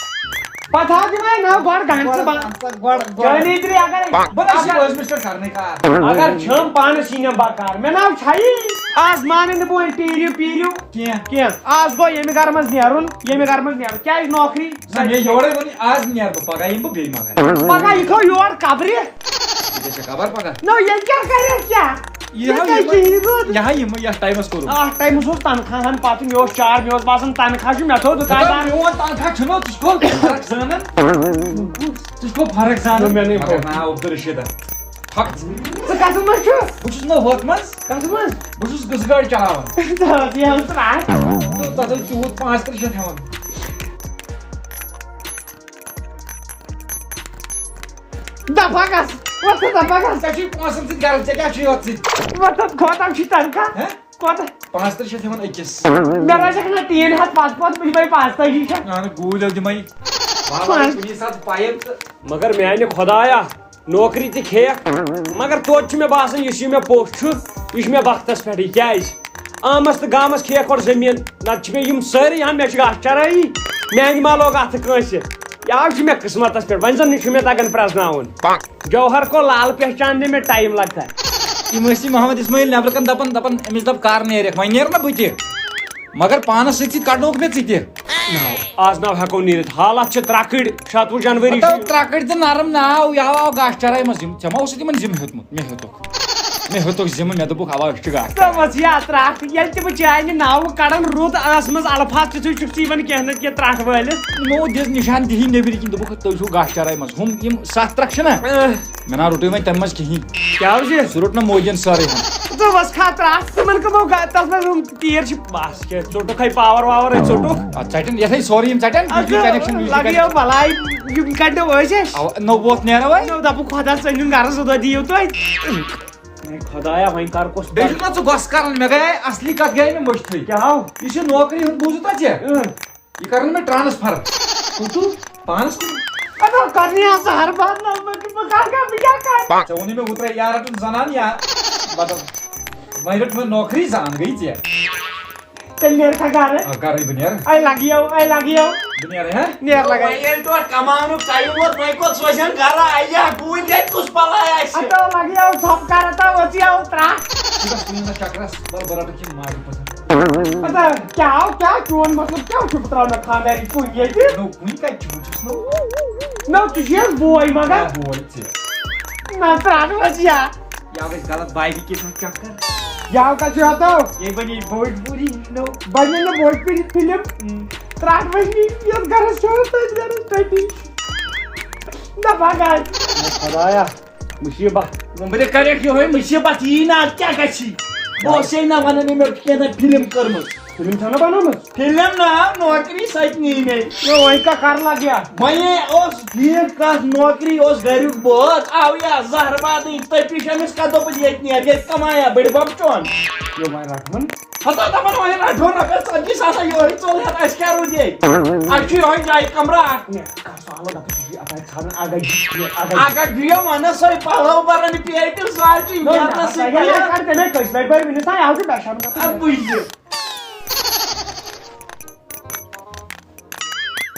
پَتہٕ حظ دِمَے نہ، گۄڈٕ گنٛڈ ژٕ گۄڈٕ بنٛد۔ پنٛژاہ، گۄڈٕ، گۄڈٕ۔ جٲنی ترٛے اَگَرے، بہٕ نہ چھُس اَگر، أزمِس پٮ۪ٹھ کَرنٕے کار۔ اَگر چھَم پانَس یی نہٕ بکار، مےٚ نہ چھَیی۔ آز مانَے نہٕ بہٕ وۄنۍ پیٖرِو پیٖرِو۔ کینٛہہ۔ کینٛہہ۔ آز گوٚو ییٚمہِ گَرٕ منٛز نیرُن، ییٚمہِ گَرٕ منٛز نیرُن۔ کیٛازِ نوکری؟ نہ، مےٚ یورَے ووٚن، آز نیرٕ بہٕ، پَگاہ یِمہٕ بہٕ بیٚیہِ مگر۔ پَگاہ یہِ تھوٚو یور قبرِ۔ یہِ گژھِ قبر پَگاہ؟ نہ، ییٚتہِ کیٛاہ کَرٮ۪کھ کیٛاہ؟ یہِ ییٚتہِ ہا کَتہِ یِمہٕ، چھِ یہِ روٗد؟ یہِ ہا یِمہٕ یَتھ ٹایمَس کوٚرُکھ۔ اَتھ ٹایمَس اوس تنخواہَن پَتہٕ، مےٚ اوس چار، مےٚ اوس باسان تنخواہ چھُ، مےٚ تھوٚو دُکاندار۔ دَپان، میون تنخواہ چھُنہٕ، ژٕ چھُکھ فرق زانان۔ ژٕ چھُکھ فرق زانان۔ نہ، مےٚ نہٕ مگر پوٚو۔ ناو عبدالرشیٖد۔ تھۄکھ ژٕ۔ ژٕ کَتٮ۪ن منٛز چھُکھ؟ بہٕ چھُس نہٕ ہُتھ منٛز۔ کَتھ منٛز؟ بہٕ چھُس گٔژھٕ گاڑِ چلاوان۔ ژٕ ٲس یہِ ہَن ژٕ راکھ۔ تہٕ تَتھ اوس تیوٗت پانٛژھ تٕرٛہ شیٚتھ ہٮ۪وان۔ دَپہٕ ہا گژھ، وۄتھ ژٕ دَپہٕ ہا گژھ۔ ژےٚ چھُے پونٛسَن سۭتۍ غرض، ژےٚ کیٛاہ چھُے یوت سۭتۍ؟ وۄتھ ژٕ کوتاہ چھُے تنخواہ؟ ہہ؟ کوتاہ؟ پانٛژھ تٕرٛہ شیٚتھ ہٮ۪وان أکِس۔ مےٚ رَچھَکھ نہ ٹیٖن ہَتھ پَتہٕ پَتہٕ، بہٕ دِمَے پانٛژھ تٲجی شیٚتھ۔ اَہَن گوٗلۍ حظ دِمَے۔ وَلہٕ پانٛژھ۔ کُنی ساتہٕ پَیَن تہٕ۔ مگر میٛانہِ خۄدایا، نوکری تہِ کھیٚیَکھ، مگر توتہِ چھُ مےٚ باسان، یُس یہِ مےٚ پوٚژھ چھُ، یہِ چھُ مےٚ وقتَس پٮ۪ٹھٕے۔ کیٛازِ؟ آمَس تہٕ گامَس کھیٚیَکھ گۄڈٕ زٔمیٖن، نَتہٕ چھِ مےٚ یِم سٲری ہَن، مےٚ چھِ گاسہٕ چَرٲیی، میٛانہِ ما لوٚگ اَتھٕ کٲنٛسہِ۔ یہِ حظ چھُ مےٚ قٕسمَتَس پٮ۪ٹھ، وۄنۍ زَن چھُ مےٚ تَگان پرٛزناوُن۔ جوہر کو لال پہچاننے میں ٹائم لگتا ہے۔ یِم ٲسۍ یہِ محمد اسماعیل نیٚبرٕ کَنہِ دَپان، دَپان، أمِس دَپ کَر نیرَکھ، وۄنۍ نیرٕ نہ بہٕ تہِ۔ مگر پانَس سۭتۍ سۭتۍ کَڑنووُکھ مےٚ ژٕ تہِ۔ ناو۔ آز ناو ہٮ۪کو نیٖرِتھ۔ حالات چھِ ترٛکٕڑۍ، شاتوُ جنؤری چھُ۔ مطلب، ترٛکٕڑ تہِ نرم ناو، یہِ آو، آو گاسہٕ چرٲے منٛز۔ یِم، ژےٚ ما اوسُتھ یِمَن زِم ہیوٚتمُت؟ مےٚ ہیوٚتُکھ۔ مےٚ ہیوٚتُکھ زِمہٕ، مےٚ دوٚپُکھ، اَوا، أسۍ چھِ گاسہٕ چران۔ دوٚپمَس، یا ترٛٹھ، ییٚلہِ تہِ بہٕ چانہِ ناوٕ کَڑان رُت، اَتھ منٛز الفاظ تہِ چھُے، چھُکھ ژٕ یِوان کینٛہہ نَتہٕ کینٛہہ ترٛٹھ وٲلِتھ۔ یِمو دِژ نِشان دِہی نیٚبرِ کِنۍ، دوٚپُکھ، تُہۍ چھِو گاسہٕ چرٲے منٛز۔ ہُم، یِم سَتھ ترٛکھ چھِنہ؟ اۭں۔ مےٚ نا روٚٹُے وۄنۍ تَمہِ منٛز کِہیٖنۍ۔ کیٛاہ حظ یہِ؟ سُہ روٚٹ نہ موجَن سٲرٕے ہُم۔ دوٚپمَس، کھا ترٛٹھ، تِمَن کٕمو گا-، تَتھ منٛز ہُم تیٖر چھِ، بَس کیٛاہ، ژوٚٹُکھ ہے پاوَر واوَر ہے ژوٚٹُکھ۔ اَتھ ژَٹن، یَتھ ہے سورُے یِم ژَٹن، اَدٕ بجلی connection، وِجلی لَگیو connection۔ بَلاے، یِم کَتہِ ٲسۍ اَسہِ؟ اَوا، نو ووت نیرو وۄنۍ۔ نو دَپُکھ، خۄدا ژٔنِن گَرَس زٕ دۄہ دِیِو تُہۍ۔ ہے خۄدایا، وۄنۍ کر کُس بیٚیہِ چھُکھ نا ژٕ گۄسہٕ کران؟ مےٚ گٔیے اصلی کتھ گٔیے مےٚ مٔشتھٕے۔ کیٛاہ ہو؟ یہِ چھِ نوکری ہُنٛد بوٗزُتھ ژےٚ؟ اۭں۔ یہِ کرن مےٚ transfer۔ کوٚت؟ پانس کُن۔ اَدٕ کرنی آسہٕ ہر بار نوکری، بہٕ کر کرٕ، بہٕ کیٛاہ کرٕ؟ ژےٚ ووٚنُے مےٚ اوترے یا رٹُن زنان یا مطلب وۄنۍ رٔٹ وۄنۍ نوکری، زان گٔیی ژےٚ۔ تیٚلہِ نیرٕ کھا گرٕ؟ آ، گرے بہٕ نیرٕ۔ اے لگیو، اے لگیو۔ بہٕ نیرٕ، ہہ؟ نیر لگے۔ وۄنۍ ییٚلہِ تورٕ کماونُک ٹایم ووت، وۄنۍ کوٚت سوزن گرٕ؟ اے یا گوٗلۍ گٔے کُس بلاے آسہِ؟ اَتھ لگیو ژھۄپہٕ کرٕ تہٕ وۄژیو ترٛٹھ۔ ژٕ گژھ کُنہِ دۄہ چکرس، وَلہٕ بہٕ رٹہٕ کِنۍ ماجہِ پَتہٕ۔ اَدٕ کیٛاہ، کیٛاہ چون مطلب کیٛاہ چھُ؟ بہٕ ترٛاوٕ نہٕ خانٛداری کُنہِ ییٚتہِ۔ نو، کُنہِ کَتہِ چھُ؟ بہٕ چھُس نو۔ نو، ژٕ چھُکھ بوے مگر۔ آ، بوے ژےٚ۔ نہ، ترٛٹھ وۄژیا۔ یا گژھِ غلط بایہِ کِتھ پٲٹھۍ چکر؟ یا کَتہِ چھُ ہَتو؟ یے بَنے بھوجپوری، نو۔ بَنے نہٕ بھوجپوری فِلم۔ ہم۔ ترٛٹھ وۄژنی یَتھ گَرَس چھُ، تٔتھۍ گَرَس تٔتی۔ نہ، بَگاے۔ خۄدایا، مُصیٖبت۔ وۄنۍ بہٕ تہِ کَرٮ۪کھ یِہوٚے مُصیٖبت، یی نہٕ اَتھ کیٛاہ گژھی؟ بہٕ اوسَے نہ وَنان، أمۍ ٲس کینٛہہ تام فِلم کٔرمٕژ۔ فِلم چھَنہ بَنٲومٕژ؟ فِلم نہ، نوکری سۄ تہِ نی مےٚ۔ نہ، وۄنۍ کا کَر لَگہِ یا؟ وۄنۍ اوس ٹھیٖک کَتھ، نوکری اوس گَریُک بٲژ، آو یا زَہر بادٕے، تٔپِش أمِس کَتھ دوٚپُس ییٚتہِ نیر، ییٚتہِ کَمایا بٔڈِ بَب چون۔ یہِ وۄنۍ رَٹہٕ وۄنۍ۔ ہَتو دَپان وۄنۍ رَٹہون رۄپیَس ژَتجی ساس، یِہوٚے ژوٚل ہٮ۪تھ، اَسہِ کیٛاہ روٗد ییٚتہِ؟ اَسہِ چھُ یِہوٚے جایہِ کَمرٕ اَکھ۔ نہ، کَر سُہ آلو دَپُن، یہِ چھُ یَپٲرۍ ژھانٛڈان، اَکھ گژھِ یہِ، اَکھ گژھِ یہِ۔ اَکھ گژھِ یہِ وَنان سۄے پَلو بَران پیٹہِ سۄ چھِ نہ، نہ، نیرنَس سۄ سۭتۍ ییٚلہِ بَران۔ کَرِ تَمے کٔژِ لَٹہِ بَرِ ؤنِتھ، تۄہہِ آو چھُ پٮ۪شَن گژھان۔ اَدٕ بٕے یہِ۔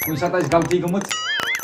کُنہِ ساتہٕ آسہِ غلطی گٔمٕژ،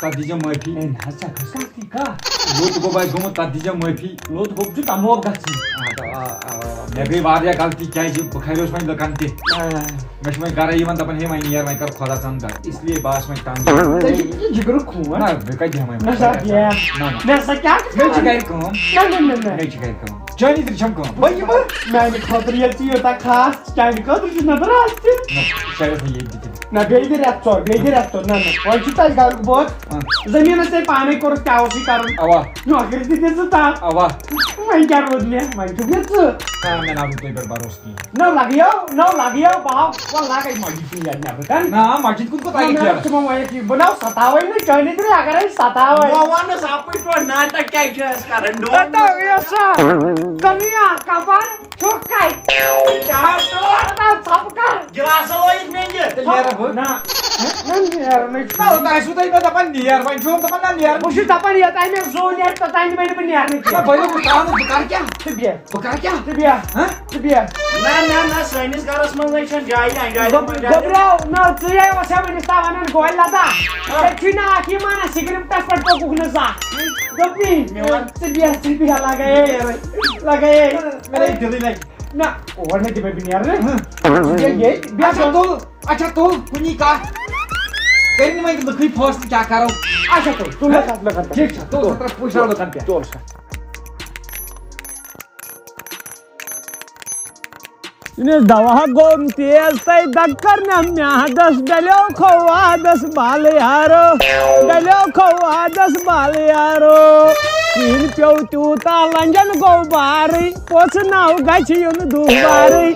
تَتھ دیٖزیو معٲفی۔ ہے نہ حظ، ژےٚ کۄس غلطی کَتھ؟ لوٚت گوٚب آسہِ گوٚمُت، تَتھ دیٖزیو معٲفی۔ لوٚت گوٚب چھُ تَموکھ گژھُن۔ آ، آ، آ، مےٚ گٔے واریاہ غلطی، کیٛازِ بہٕ کھریوس وۄنۍ لُکَن تہِ۔ آ۔ مےٚ چھُ وۄنۍ گَرَے یِوان دَپان، "ہے، وۄنۍ نیر، وۄنۍ کَر خۄدا ژَن گَرٕ۔" اس لیے بہٕ آس وۄنۍ تنٛگ۔ ژےٚ چھُے یہِ جِگرُک خوٗن۔ نہ، بہٕ کَتہِ بیٚہمَے وۄنۍ؟ نہ سا، بیٚہہ۔ نہ، نہ۔ مےٚ سا کیٛاہ چھُ مےٚ چھِ کَرُن؟ گَرِ کٲم۔ نہ، نہ، نہ، نہ۔ مےٚ چھِ گَرِ کٲم۔ چٲنی تہِ چھَم کٲم۔ بہٕ یِمہٕ۔ میٛانہِ خٲطرٕ ییٚلہِ ژٕ یوٗتاہ خاص، چانہِ خٲطرٕ چھُس نہ بہٕ راتھ تہِ۔ نہ، شاید وۄنۍ ییٚتہِ تہِ۔ نہ، بیٚیہِ دِ رٮ۪تھ ژور، بیٚیہِ دِ رٮ۪تھ ژور۔ نہ، نہ، وۄنۍ چھُ تۄہہِ گرُک بوت۔ آ۔ زٔمیٖنَس تۄہہِ پانَے کوٚرُکھ، کیٛاہ اوسُے کَرُن؟ اَوا۔ نوکری تہِ دِژٕو تَپھ۔ اَوا۔ وۄنۍ کیٛاہ روٗد مےٚ؟ وۄنۍ چھُکھ مےٚ ژٕ۔ آ، مےٚ نہ روٗد تۄہہِ پٮ۪ٹھ بھروسہٕ کِہیٖنۍ۔ نہ لَگیو، نہ لَگیو، بہٕ ہاو، وۄنۍ لَگے مَسجِد کُن یَتھ نٮ۪برٕ کَنہِ۔ نہ، مَسجِد کُن کوٗتاہ نہ، یہِ مےٚ گیرَس؟ چھُ وۄنۍ ییٚتہِ، بہٕ نہ سَتاوَے نہٕ چٲنی تہِ، اَگَرے سَتاوَے۔ وۄنۍ وَن نہٕ صافٕے پٲٹھۍ، نہ تہٕ کیٛاہ چھِ اَسہِ کَرٕنۍ؟ ڈوٗن۔ ہتا یَسا، دُنیا کَبر۔ چھُکھ کَتہِ؟ کیٛاہ حظ چھُ؟ اَتھ آو ژھۄپہٕ کَر۔ گِلاسہٕ لٲگِتھ مےٚ یہِ۔ تیٚلہِ نیرٕ بہٕ۔ نہ، نہ، نیرنٕے چھُ۔ نہ، تۄہہِ ٲسوٕ تُہۍ مےٚ دَپان نیر، وۄنۍ چھُو دَپان نہ نیر۔ بہٕ چھُس دَپان یوٚتام مےٚ زُو نیرِ، توٚتام دِمَے نہٕ بہٕ نیرنٕے نہ، کینٛہہ۔ بہٕ ییٚلہِ بہٕ ترٛاونہٕ، بہٕ کَرٕ کیٛاہ؟ ژٕ بیٚہہ۔ بہٕ کَرٕ کیٛاہ؟ ژٕ بیٚہہ۔ ہہ؟ ژٕ بیٚہہ۔ نہ، نہ، نہ، سٲنِس گَرَس منٛز نَے چھَنہٕ جایہِ، اَنہِ جایہِ گوٚب-، منٛز جایہِ۔ گوٚبراو، نہ، ژٕ یے اوس ہا وٕنِس تام وَنان گۄلہِ لَدا۔ ہہ۔ ژےٚ چھُے نہٕ اَکھ یہِ مانان، سِکرِپٹَس پٮ۪ٹھ توٚگُکھ نہٕ زانٛہہ۔ دوٚپمَے، مےٚ وَن۔ ژٕ بیٚہہ، ژٕ بیٚہہ، لَگَے یے، لَگَے یے۔ مےٚ لَگہِ دِلٕے لَگہِ۔ نہ، اور نہ دِمے بہٕ نیرنہٕ۔ ہہ۔ یے، یے، بیٚہہ اچھا، سا۔ تُل، اچھا، تُل، کُنی کَتھ۔ کٔرِو وۄنۍ لُکٕے فٲصلہٕ، کیٛاہ کَرو؟ اچھا، تُل، تُل، ہہ؟ لُکَن، لُکَن پٮ۪ٹھ۔ ٹھیٖک چھا، تُل، تُل۔ ژٕ ترٛاو پُش راو لُکَن پٮ۪ٹھ۔ تُل سا۔ یُس دوا گوٚم تیز تَے دَگ کٔر مےٚ میٛادَس، ڈَلیو کھوٚو وادَس بالہٕ یارو، ڈَلیو کھوٚو وادَس بالہٕ یارو۔ کِہیٖنۍ پیوٚو تیوٗتاہ لَنجَن گوٚو بارٕے، پوٚژھ ناو گژھِ یُن دُہ بارٕے۔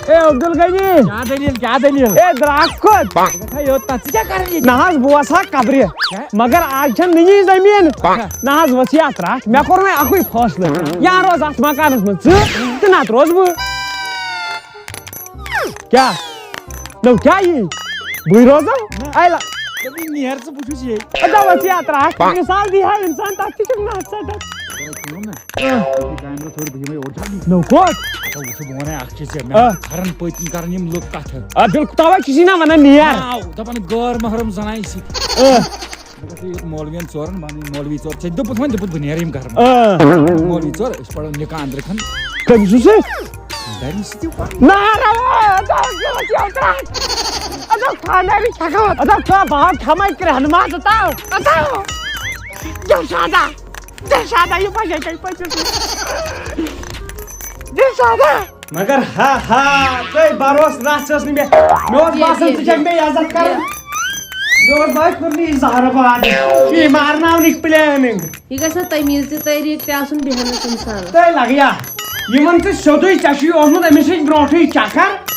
اے عبدالغنی۔ کیٛاہ دٔلیٖل، کیٛاہ دٔلیٖل؟ اے درٛاکھ کھوٚت۔ ژٕ گژھکھا یوٚت تَتھ، ژٕ کیٛاہ کَران ییٚتہِ؟ نہ حظ، بہٕ وَسہٕ ہا قبرِ۔ کیٛاہ؟ مگر آز چھَنہٕ نِنی زٔمیٖن۔ اچھا۔ نہ حظ، وَس یہِ اَتھ رَٹھ۔ مےٚ کوٚر وۄنۍ اَکُے فٲصلہٕ۔ یا روز اَتھ مکانَس منٛز ژٕ، تہٕ نَتہٕ روزٕ بہٕ۔ کیٛاہ؟ نو کیٛاہ یی؟ بٕے روزو؟ نہ۔ اَے لا-، دوٚپُے نیر ژٕ، بہٕ چھُس ییٚتہِ۔ اَدا وَس یہِ اَتھ رَٹھ۔ مِثال دی ہا اِنسان، تَتھ تہِ چھُکھ نَتھ ژَٹان۔ کرو کٲم نا۔ آ۔ یُتھُے کامہِ رٲژ ہیوٚر بہٕ یِمَے اوٚڑ جلدی۔ نو کوٚت؟ اَدا وٕچھو، بہٕ وَنَے اَکھ چیٖز ژےٚ، مےٚ آ۔ کھَرَن پٔتۍ کِنۍ کَرَن یِم لُکھ کَتھٕ۔ آ، بِلکُل، تَوَے چھُس یہِ نا وَنان نیر۔ ناو، دَپان غٲر محرم زَنانہِ سۭتۍ۔ آ۔ بہٕ گژھٕ یوٚت مولوِیَن ژورَن، بہٕ اَنہٕ یِم مولوی ژور۔ ژےٚ دوٚپُتھ وۄنۍ، دوٚپُتھ بہٕ نیرٕ یِم گَرٕ منٛز۔ آ۔ مولوی ژور، أسۍ پَرو نِکاح أنٛدرٕ کَن۔ کٔمِس سۭتۍ؟ خانٛدارِنۍ سۭتۍ یِم پَرو۔ نہ، نہ، نہ، اَدا، اَدا، اَدا، خانٛدارِنۍ چھَکو۔ اَدا، ژٕ باو کھٮ۪مَے کرٛٮ۪ہن منٛز، اَدا، اَدا۔ دِلشادا، دِلشادا، یہِ پَزے تۄہہِ پٔژھِس۔ دِلشادا۔ مگر ہا ہا، تۄہہِ بروسہٕ رژھ ٲس نہٕ مےٚ۔ مےٚ اوس یہِ، باسان، یہِ، ژٕ چھَکھ مےٚ عزت کران۔ یہِ۔ مےٚ اوس باسان، کوٚر نہٕ یہِ زہرٕ باد۔ یہِ مارناونٕچ planning۔ یہِ گژھِ نا تمیٖز تہِ طریٖقہٕ تہِ آسُن بیٚہنَس اِنسانَس۔ تۄہہِ لَگہِ یا؟ یِمَن چھُ سیوٚدُے، ژےٚ چھُے اوسمُت أمِس سۭتۍ برونٛٹھٕے چکر۔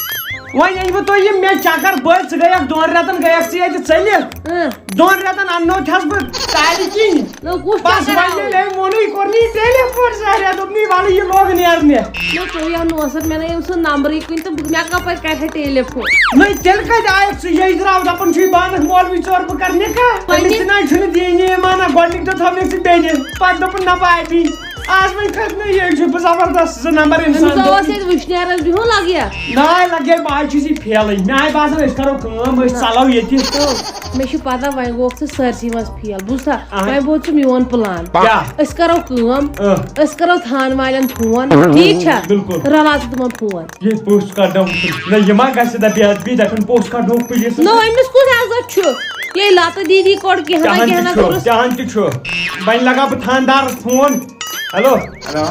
وۄنۍ أنۍ بہٕ تۄہہِ یہِ مےٚ چکر، بٔلۍ ژٕ گٔیَکھ دۄن رٮ۪تَن، گٔیَکھ ژٕ ییٚتہِ ژٔلِتھ۔ اۭں۔ دۄن رٮ۪تَن اَننو تھَس بہٕ کالہِ کِنۍ۔ نہ، کُس بس چکر وۄنۍ آو؟ ییٚلہِ أمۍ ووٚنُے، کوٚر نہٕ یہِ ٹیلی فون زہریا، دوٚپنُے وَلہٕ یہِ لوگ نیرنہِ۔ نہ، ژوٚوُے آو نوسَر، مےٚ نہ أمۍ سُنٛد نمبرٕے کُنہِ تہٕ بہٕ، مےٚ کَپٲرۍ کَرِ ہا ٹیلی فون؟ نہ، تیٚلہِ کَتہِ آیَکھ ژٕ؟ یے درٛاو دَپان چھُے بہٕ اَنَکھ مولوی ژور، بہٕ کَرٕ نِکاح۔ وۄنۍ أمِس تہِ نہ چھُنہٕ دیٖنی ایٖمانہ، گۄڈٕنِکۍ دۄہ تھٲونَکھ ژٕ بیٚنہِ، پَتہٕ دوٚپُن نہ بہٕ اَتی۔ آز وۄنۍ کھٔتۍ نہ یہِ، چھُ بہٕ زبردست زٕ نمبر أمِس اِنسان۔ اوس ییٚتہِ وٕشنیرَس بِہُن لَگہِ یا؟ نہ لَگہِ، بہٕ آز چھُس یہِ فیلٕے۔ مےٚ آے باسان أسۍ کَرو کٲم، أسۍ نہ۔ ژَلو ییٚتہِ۔ تو، مےٚ چھُ پَتہ وۄنۍ گوٚوکھ ژٕ سٲرسٕے منٛز فیل۔ بوٗزتھا؟ اہن۔ وۄنۍ بوز ژٕ میون پٕلان۔ کیٛاہ؟ أسۍ کَرو کٲم، اۭں۔ أسۍ کَرو تھان والٮ۪ن فون، ٹھیٖک چھا؟ بِلکُل۔ رَلاو ژٕ تِمَن فون۔ یہِ پوٚژھ کَڑناوُن چھُ۔ نہ، یہِ ما گژھِ دَپہِ، یَتھ بیٚیہِ دَپن پوٚژھ کَڑنووُکھ پُلیٖسَس؟ نہ، أمِس کُس عزت چھُ؟ یے لَتہٕ دیٖدی کوٚڑ کینٛہہ نہ تہِ کینٛہہ نہ چھُ، کوٚرُس۔ تہِ ہن تہِ چھُ۔ وۄنۍ لگاو بہٕ تھاندارس فون۔ ہیلو۔ ہیلو۔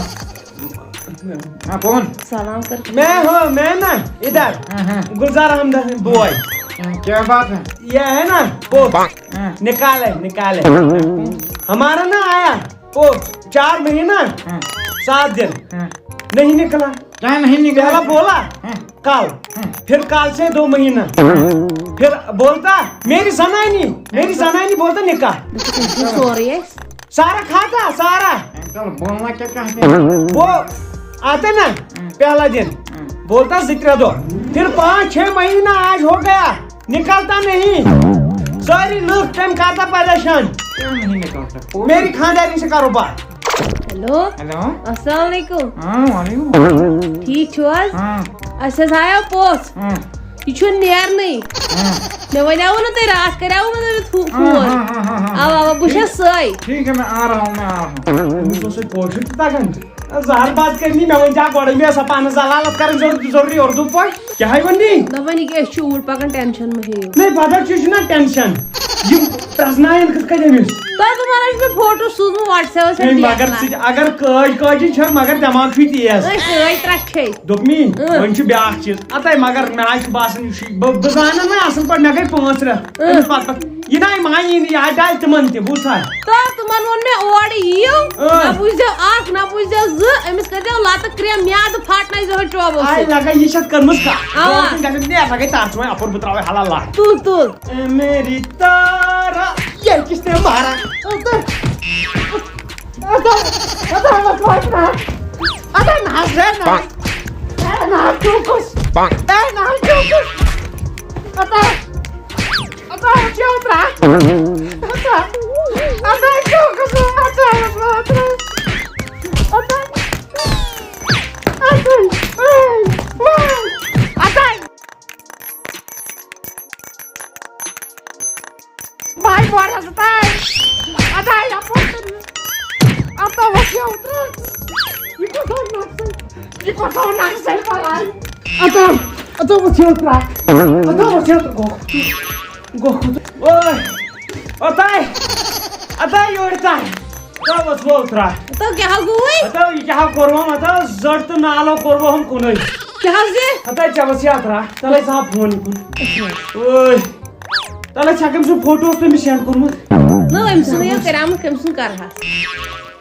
ہاں، کون؟ سلام کر۔ میں ہوں، میں نا ادھر۔ ہاں، ہاں۔ گلزار احمد بوائے۔ ہاں، کیا بات ہے؟ یہ ہے نا، وہ ہاں۔ نکال ہے، نکال ہے۔ ہمارا نا آیا، وہ چار مہینہ، ہاں۔ سات دن۔ ہاں۔ نہیں نکلا۔ کیا نہیں نکلا؟ پہلا بولا، ہاں۔ کل۔ ہاں۔ پھر کل سے دو مہینہ۔ پھر بولتا، میری زنانی، میری زنانی بولتا نکاح۔ سورُے اَسہِ۔ سارا کھاتا، سارا۔ چلو، بولنا کیا چاہتے ہیں؟ وہ آتا نا، ہاں۔ پہلا دن۔ ہاں۔ بولتا ذکر دو۔ پھر پانچ چھ مہینہ آج ہو گیا، نکلتا نہیں۔ ساری لوگ ٹائم کرتا پریشان۔ کیوں نہیں نکلتا؟ میری خاندانی سے کاروبار۔ ہیلو۔ ہیلو۔ السلام علیکم۔ ہاں، وعلیکم۔ ٹھیٖک چھِو حظ؟ ہاں۔ اَسہِ حظ آیو پوٚژھ۔ ہاں۔ یہِ چھُنہٕ نیرنٕے۔ ہاں۔ مےٚ وَنیٛاوُ نہٕ تۄہہِ راتھ، کَریٛاوُ مےٚ تۄہہِ فو-، ہاں، فون۔ ہاں، ہاں، ہاں، ہاں۔ اَوا، اَوا، بہٕ چھَس سۄے۔ ٹھیٖک ہے، میں آ رہا ہوں، میں آ رہا ہوں۔ أمِس اوس اَتہِ کٲشُر تہِ تَگان۔ زہر باد کٔرۍ نہٕ مےٚ، وۄنۍ کیٛاہ گۄڈَے مےٚ ٲسا پانَس ذلالت کَرٕنۍ ضروٗری، ضروٗری اُردو پٲٹھۍ؟ کیٛاہ ہے وَنہِ؟ دَپان یہِ کیٛاہ، أسۍ چھِ اوٗرۍ پَکان، ٹٮ۪نشَن مہ ہیٚیِو۔ نہ، پَتہٕ چھُ، چھُنہ ٹٮ۪نشَن۔ یِم پرٛزناوَن کِتھ کٔنۍ أمِس؟ تۄہہِ دوٚپمَو نہ چھُ مےٚ فوٹو سوٗزمُت WhatsApp-س پٮ۪ٹھ ہے، مگر ڈی ایس ایل آر۔ ژٕ تہِ، اگر کٲج کٲجی چھَکھ، مگر دٮ۪ماغ چھُے تیز۔ أسۍ ٲے ترٛٹھ چھے۔ دوٚپمی، اۭں۔ وۄنۍ چھُ بیٛاکھ چیٖز۔ اَتَے مگر مےٚ حظ چھُ باسان، یہِ چھُ، بہٕ، بہٕ زانَن نہ اَصٕل پٲٹھۍ، مےٚ گٔے پانٛژھ رٮ۪تھ۔ اۭں۔ أمِس پَتہٕ پَتہٕ، یہِ نہ مَے یی نہٕ، یہِ آسہِ ڈَلہِ تِمَن تہِ، بوٗزتھا؟ تہٕ تِمَن ووٚن مےٚ اورٕ یِیِو، اۭں۔ نہ بوٗزِو اَکھ، نہ بوٗزِو زٕ، أمِس کٔرۍزیو لَتہٕ کرٛٮ۪م، میٛادٕ پھاٹنٲیزیو وۄنۍ ٹوبو اَے سۭتۍ۔ لَگے، یہِ چھَتھ کٔرمٕژ کَتھ۔ اَوا۔ برونٛٹھ کُن گژھِ نہٕ، ہے، سۄ گٔے تَتھ، سُہ وۄنۍ اَپُر، بہٕ ترٛاوَے حلال لَتھ۔ تُل، تُل۔ اے میری تارا، یہ کس نے مارا؟ ادھر، ادھر، ادھر مت مار۔ ادھر نہ، ہے نہ۔ ہے نہ، تو کس؟ ہے نہ، تو کس؟ ادھر، ادھر کیا اترا؟ ادھر، ادھر کیا کس؟ ادھر، ادھر، ادھر، ادھر، ادھر۔ بھائی، بوڑ ہسا تھا۔ ادا، یا پوتر۔ ادا، وہ کیا اترا؟ یہ کون نقصان؟ یہ کون نقصان پر آئی؟ ادا، ادا، وہ کیا اترا؟ ادا، وہ کیا اترا؟ گو، گو، اوے، اتاے، اتاے، یور اتاے۔ ادا، وہ کیا اترا؟ تو کیا گوئی؟ ادا، یہ کیا کرو ہم؟ ادا، زڑ تو نالو کرو ہم کنے۔ کیا حظ یہ؟ ادا، چا بس یا اترا؟ تلے صاحب فون کن۔ اوے۔ تَلہٕ چھَکھ أمۍ سُنٛد فوٹو اوس تٔمِس send کوٚرمُت۔ نہ، أمۍ سُنٛد ییٚلہِ کریٛامُت، کٔمۍ سُنٛد کرٕ ہا؟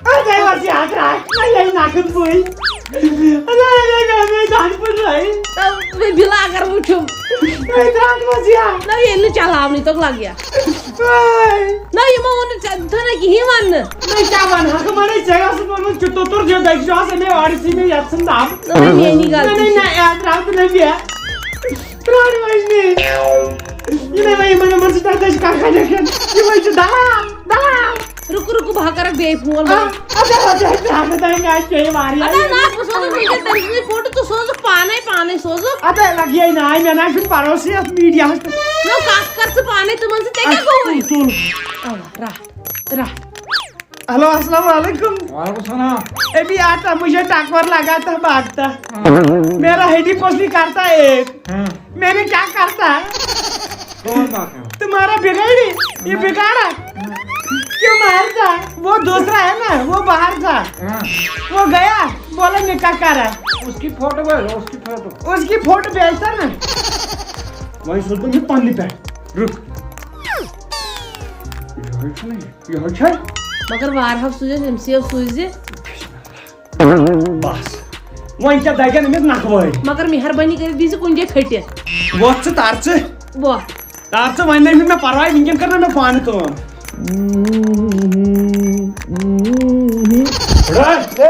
اَدٕ وَس یہِ اَکھ راتھ، نہ یہِ نَکھٕ بٕے۔ نہ، نہ، نہ، نہ، نہ، دَنٛد پھٔٹرٲیِتھ۔ تہٕ بہٕ بِلا اگر وٕچھُم۔ ہے، ترٛٹھ وَس یہِ۔ نہ، ییٚلہِ نہٕ چلاونٕے توٚگ لَگہِ ہا۔ ہے۔ نہ، یِمو ووٚن نہٕ ژےٚ، تھوٚو نہ کِہیٖنۍ وَننہٕ۔ نہ، کیٛاہ وَنہٕ ہا؟ دوٚپمَے، ژےٚ اوسُتھ ووٚنمُت، چُھ توٚتُر دیُن، دٔگۍ چھُ آسان مےٚ اورٕ ژٕے مےٚ یَتھ ژھٕن دَم۔ نہ، میٛٲنی نہ، غلطی نہ، چھِ۔ نہ، اَتھ درٛاو تہٕ نہ مےٚ۔ ترٛٹھ وٲج نہٕ۔ یہِ نَے وۄنۍ یِمَن، یِمَن سۭتۍ تَتھ چھِ کَتھ کَتھ کَران۔ یِمَے چھِ دَلال، دَلال۔ رُکہٕ، رُکہٕ، بہٕ ہا کَرَکھ بیٚیہِ فون۔ آ، اَدٕ ہا، اَدٕ ہا، اَدٕ ہا، مےٚ آسہِ چیٚے واریاہ۔ اَدٕ ہا، نہ، بہٕ سوزَکھ وٕنکٮ۪ن تٔمۍ سٕنٛدِ فوٹو، ژٕ سوزُکھ پانَے، پانَے سوزُکھ۔ اَدٕ ہا، لَگہِ ہے ناے، مےٚ نہ چھُنہٕ بروسٕے اَتھ میٖڈیاہَس پٮ۪ٹھ۔ نہ، کَتھ کَر ژٕ پانَے، تِمَن سۭتۍ ژےٚ کیٛاہ اَدٕ گوٚوُے؟ تُل۔ اَوا، رَٹھ، رَٹھ۔ ہیلو، السلام علیکم۔ وعلیکم السلام۔ ابھی آتا، مجھے ٹکور لگاتا بھاگتا۔ ہاں۔ میرا ہڈی پسلی کرتا ایک۔ ہاں۔ میں نے کیا کرتا ہے؟ کون بھاگتا؟ تمہارا بگاڑی، یہ بگاڑا۔ کیوں مارتا؟ وہ دوسرا ہے نا، وہ باہر تھا۔ ہاں۔ وہ گیا، بولا نکاح کرا۔ اس کی فوٹو بھیجو، اس کی فوٹو۔ اس کی فوٹو بھیجتا نا۔ وۄنۍ سوز بہٕ مےٚ پننہِ پٮ۪ٹھ۔ رُک۔ یِہوٚے چھُنہٕ یہِ۔ یِہوٚے چھا؟ مگر وارہاو سوٗزِتھ، أمۍ سٕے سوٗزِ۔ بس۔ وۄنۍ کیٛاہ دَگن أمِس نَکھٕ وٲرۍ؟ مگر مہربٲنی کٔرِتھ دیٖزِ کُنہِ جایہِ کھٔٹِتھ۔ وۄتھ ژٕ، تَر ژٕ۔ وۄتھ۔ تَر ژٕ، وۄنۍ نَے چھُنہٕ مےٚ پَرواے، وٕنکٮ۪ن کَرٕ نہ مےٚ پانہٕ کٲم۔ رَٹ۔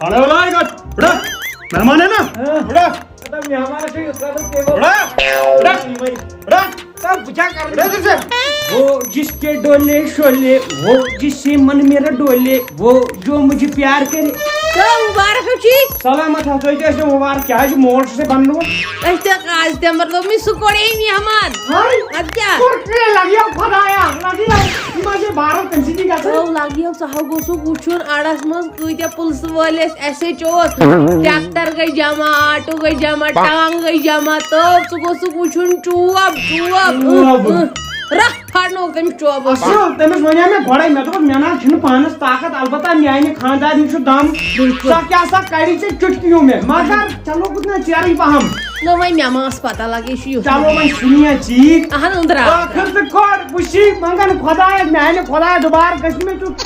ہلو، ہلو، یہِ کَتھ؟ رَٹ۔ مہمان ہے نا؟ ہاں۔ رَٹ۔ مطلب، مہمان چھُ یُس کَرُن تہِ گوٚو۔ رَٹ۔ رَٹ۔ رَٹ۔ تب کیا کر رہے تھے؟ وہ جس کے ڈولے شولے، وہ جس سے من میرا ڈولے، وہ جو مجھے پیار کرے۔ تو مبارک ہو چی؟ سلامت ہو، تُہۍ تہِ ٲسِو مبارک۔ کیٛاہ حظ چھُ مول چھُ سُہ بننومُت؟ أسۍ تہِ آز تہِ مطلب مےٚ سُہ کوٚڑے مہمان۔ ہاے۔ اَدٕ کیٛاہ؟ کوٚر کیٛاہ لگیو خدایا، لگیو۔ یہِ ما چھِ بارو تٔمۍ سٕنٛدی گژھان؟ او لگیو، ژٕ ہا گوٚژھُکھ وٕچھُن اَڑس منٛز کۭتیٛاہ پُلسہٕ وٲلۍ ٲسۍ، ایس ایچ او اوس۔ ٹریکٹر گٔے جمع، آٹوٗ گٔے جمع، ٹانٛگ گٔے جمع، تہٕ ژٕ گوٚژھُکھ وٕچھُن چوب، چوب، چوب۔ اۭں، اۭں۔ رَتھ پھاڑنووُکھ تٔمِس چوبو سۭتۍ۔ اصل، تٔمِس وَنیو مےٚ گۄڈَے، مےٚ دوٚپُس، مےٚ نہ حظ چھُنہٕ پانَس طاقت، البتہ میٛانہِ خانٛدارنہِ چھُ دم۔ بِلکُل۔ سۄ کیٛاہ سا کَڑِ ژےٚ چُٹکیوں میں، مگر چلو کُتھ نہ چیرٕے پَہَم۔ نہ، وۄنۍ مےٚ ما ٲس پَتہ لَگے، یہِ چھُ یُتھ۔ چلو وۄنۍ سُنیا چیٖز۔ اَہَن، أنٛدرٕ آو۔ ٲخٕر تہٕ کوٚر، وٕچھی منٛگَن خۄدایا، میٛانہِ خۄدایا، دُبارٕ گژھِ مےٚ تیُتھ۔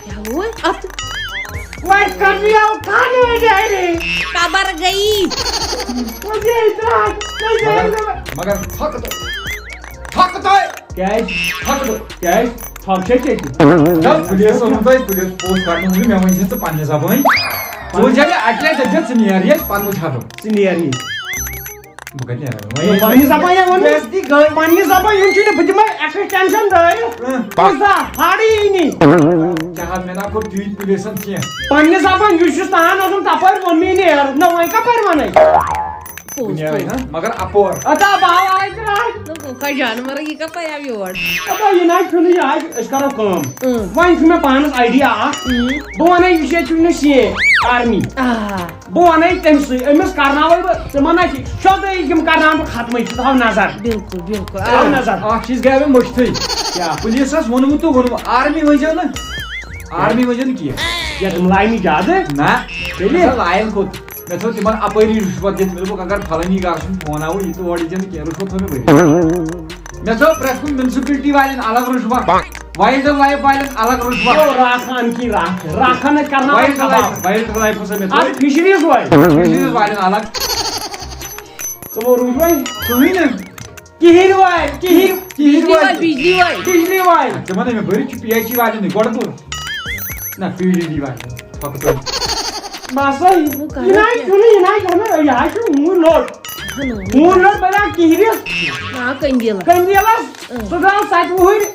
کیٛاہ گوٚو اَتھ؟ وۄنۍ کٔرِو خانوٲے ڈیری۔ قبر گئی۔ وۄنۍ گٔے ترٛٹھ، وۄنۍ گٔے مگر، مگر پھۄکہٕ تہٕ، پھۄکہٕ تہٕ۔ کیٛازِ؟ پھۄکہٕ تہٕ۔ کیٛازِ؟ پھۄکھ چھےٚ ژےٚ تہِ؟ نہ، پُلیٖس ووٚنُن تۄہہِ، پُلیٖس پوسٹ کَرنہٕ موٗجوٗب مےٚ ؤنۍ زِ ژٕ پنٛنہِ زبٲنۍ۔ ژٕ وٕچھ زِ اَکہِ لَٹہِ دٔپۍ زِ ژٕ نیر ییٚتہِ، پَتہٕ وٕچھ ہَٹو۔ ژٕ نیر ییٚتہِ۔ بہٕ کَتہِ نیرٕ؟ وۄنۍ پننہِ زبانہِ ووٚن مےٚ۔ بے عزتی گٔے۔ پننہِ زبانہِ ہُنٛد چھُے نہٕ، بہٕ دِمے extension دٲرِتھ۔ اۭں۔ بوٗزتھا؟ ہاڑٕے یی نہٕ۔ کیٛاہ حظ، مےٚ نا کوٚر تیٖتۍ پُلیٖسَن کینٛہہ۔ پننہِ زبانہِ یُس یُس تان اوسُم تَپٲرۍ ووٚن مےٚ نیر۔ نہ وۄنۍ کَپٲرۍ وَنَے؟ پوٚز، دُنیاہٕے، پوٚز۔ ہاں، مگر اپور۔ ادا باو آے ترٛاے۔ نہ، کۄکر جانور، یہِ کَپٲرۍ آو یور؟ ادا یہِ نہ چھُنہٕ یہِ آے، أسۍ کَرو کٲم۔ اۭں۔ وۄنۍ چھُ مےٚ پانَس idea اَکھ۔ اۭں۔ بہٕ وَنَے یُس ییٚتہِ چھُ وٕنِس یہِ army۔ آ۔ بہٕ وَنَے تٔمۍ سٕے، أمِس کَرناوَے بہٕ، ژٕ وَنَے کہِ سیوٚدُے یِم کَرناوَن بہٕ ختمٕے، ژٕ تھاو نظر۔ بِلکُل، بِلکُل۔ آ۔ تھاو نظر۔ اکھ چیٖز گٔے مےٚ مٔشتھٕے۔ کیٛاہ؟ پُلیٖسَس ووٚنمُت تہٕ ووٚنمُت، army ؤنۍزیو نہٕ۔ army ؤنۍزیو نہٕ کینٛہہ۔ یَتھ یِم لاینہِ زیادٕ۔ نہ۔ تیٚلہِ؟ مےٚ لاین کوٚت؟ مےٚ تھٲو تِمن اپٲری رُشوت دِتھ، مےٚ دوٚپُکھ اگر فلٲنی گاسُن فون آوُ، یہِ تہٕ اورٕ یِیٖزِ نہٕ کینٛہہ، رُشوت تھٲو مےٚ بٔرِتھ۔ مےٚ تھٲو پرٛٮ۪تھ کُنہِ municipality والٮ۪ن الگ رُشوت، وایلڈ لایف والٮ۪ن الگ رُشوت۔ یو راکھان کی راکھ، راکھان ہے کرنا وایلڈ لایف، وایلڈ لایف ہسا مےٚ تھٲو۔ اَتھ فِشریٖز وٲلۍ۔ فِشریٖز والٮ۪ن الگ۔ تِمو روٗدۍ وۄنۍ؟ کٕہٕنۍ نہٕ۔ کِہِنۍ وٲلۍ، کِہِنۍ۔ کِہِنۍ بجلی وٲلۍ، وٲلۍ۔ بجلی وٲلۍ۔ بجلی وٲلۍ۔ تِمن ہے مےٚ بٔرِتھ چھُ پی ایچ ای والٮ۪ن گۄڈٕ کوٚر۔ نہ، پی ڈی ڈی والٮ۪ن۔ پکہٕ تُہۍ۔ بس وۄنۍ، وۄنۍ کرو یہِ نہ کیٛاہ؟ چھُنہٕ، یہِ نہ چھُنہٕ، یہِ ہا چھُ ہوٗن لوٚٹ۔ اہن حظ۔ ہوٗن لوٚٹ بَنیٛاو کِہرِس۔ آ، قندیٖلس۔ قندیٖلس۔ اۭں۔ سُہ درٛاو ستہِ وُہٕرۍ۔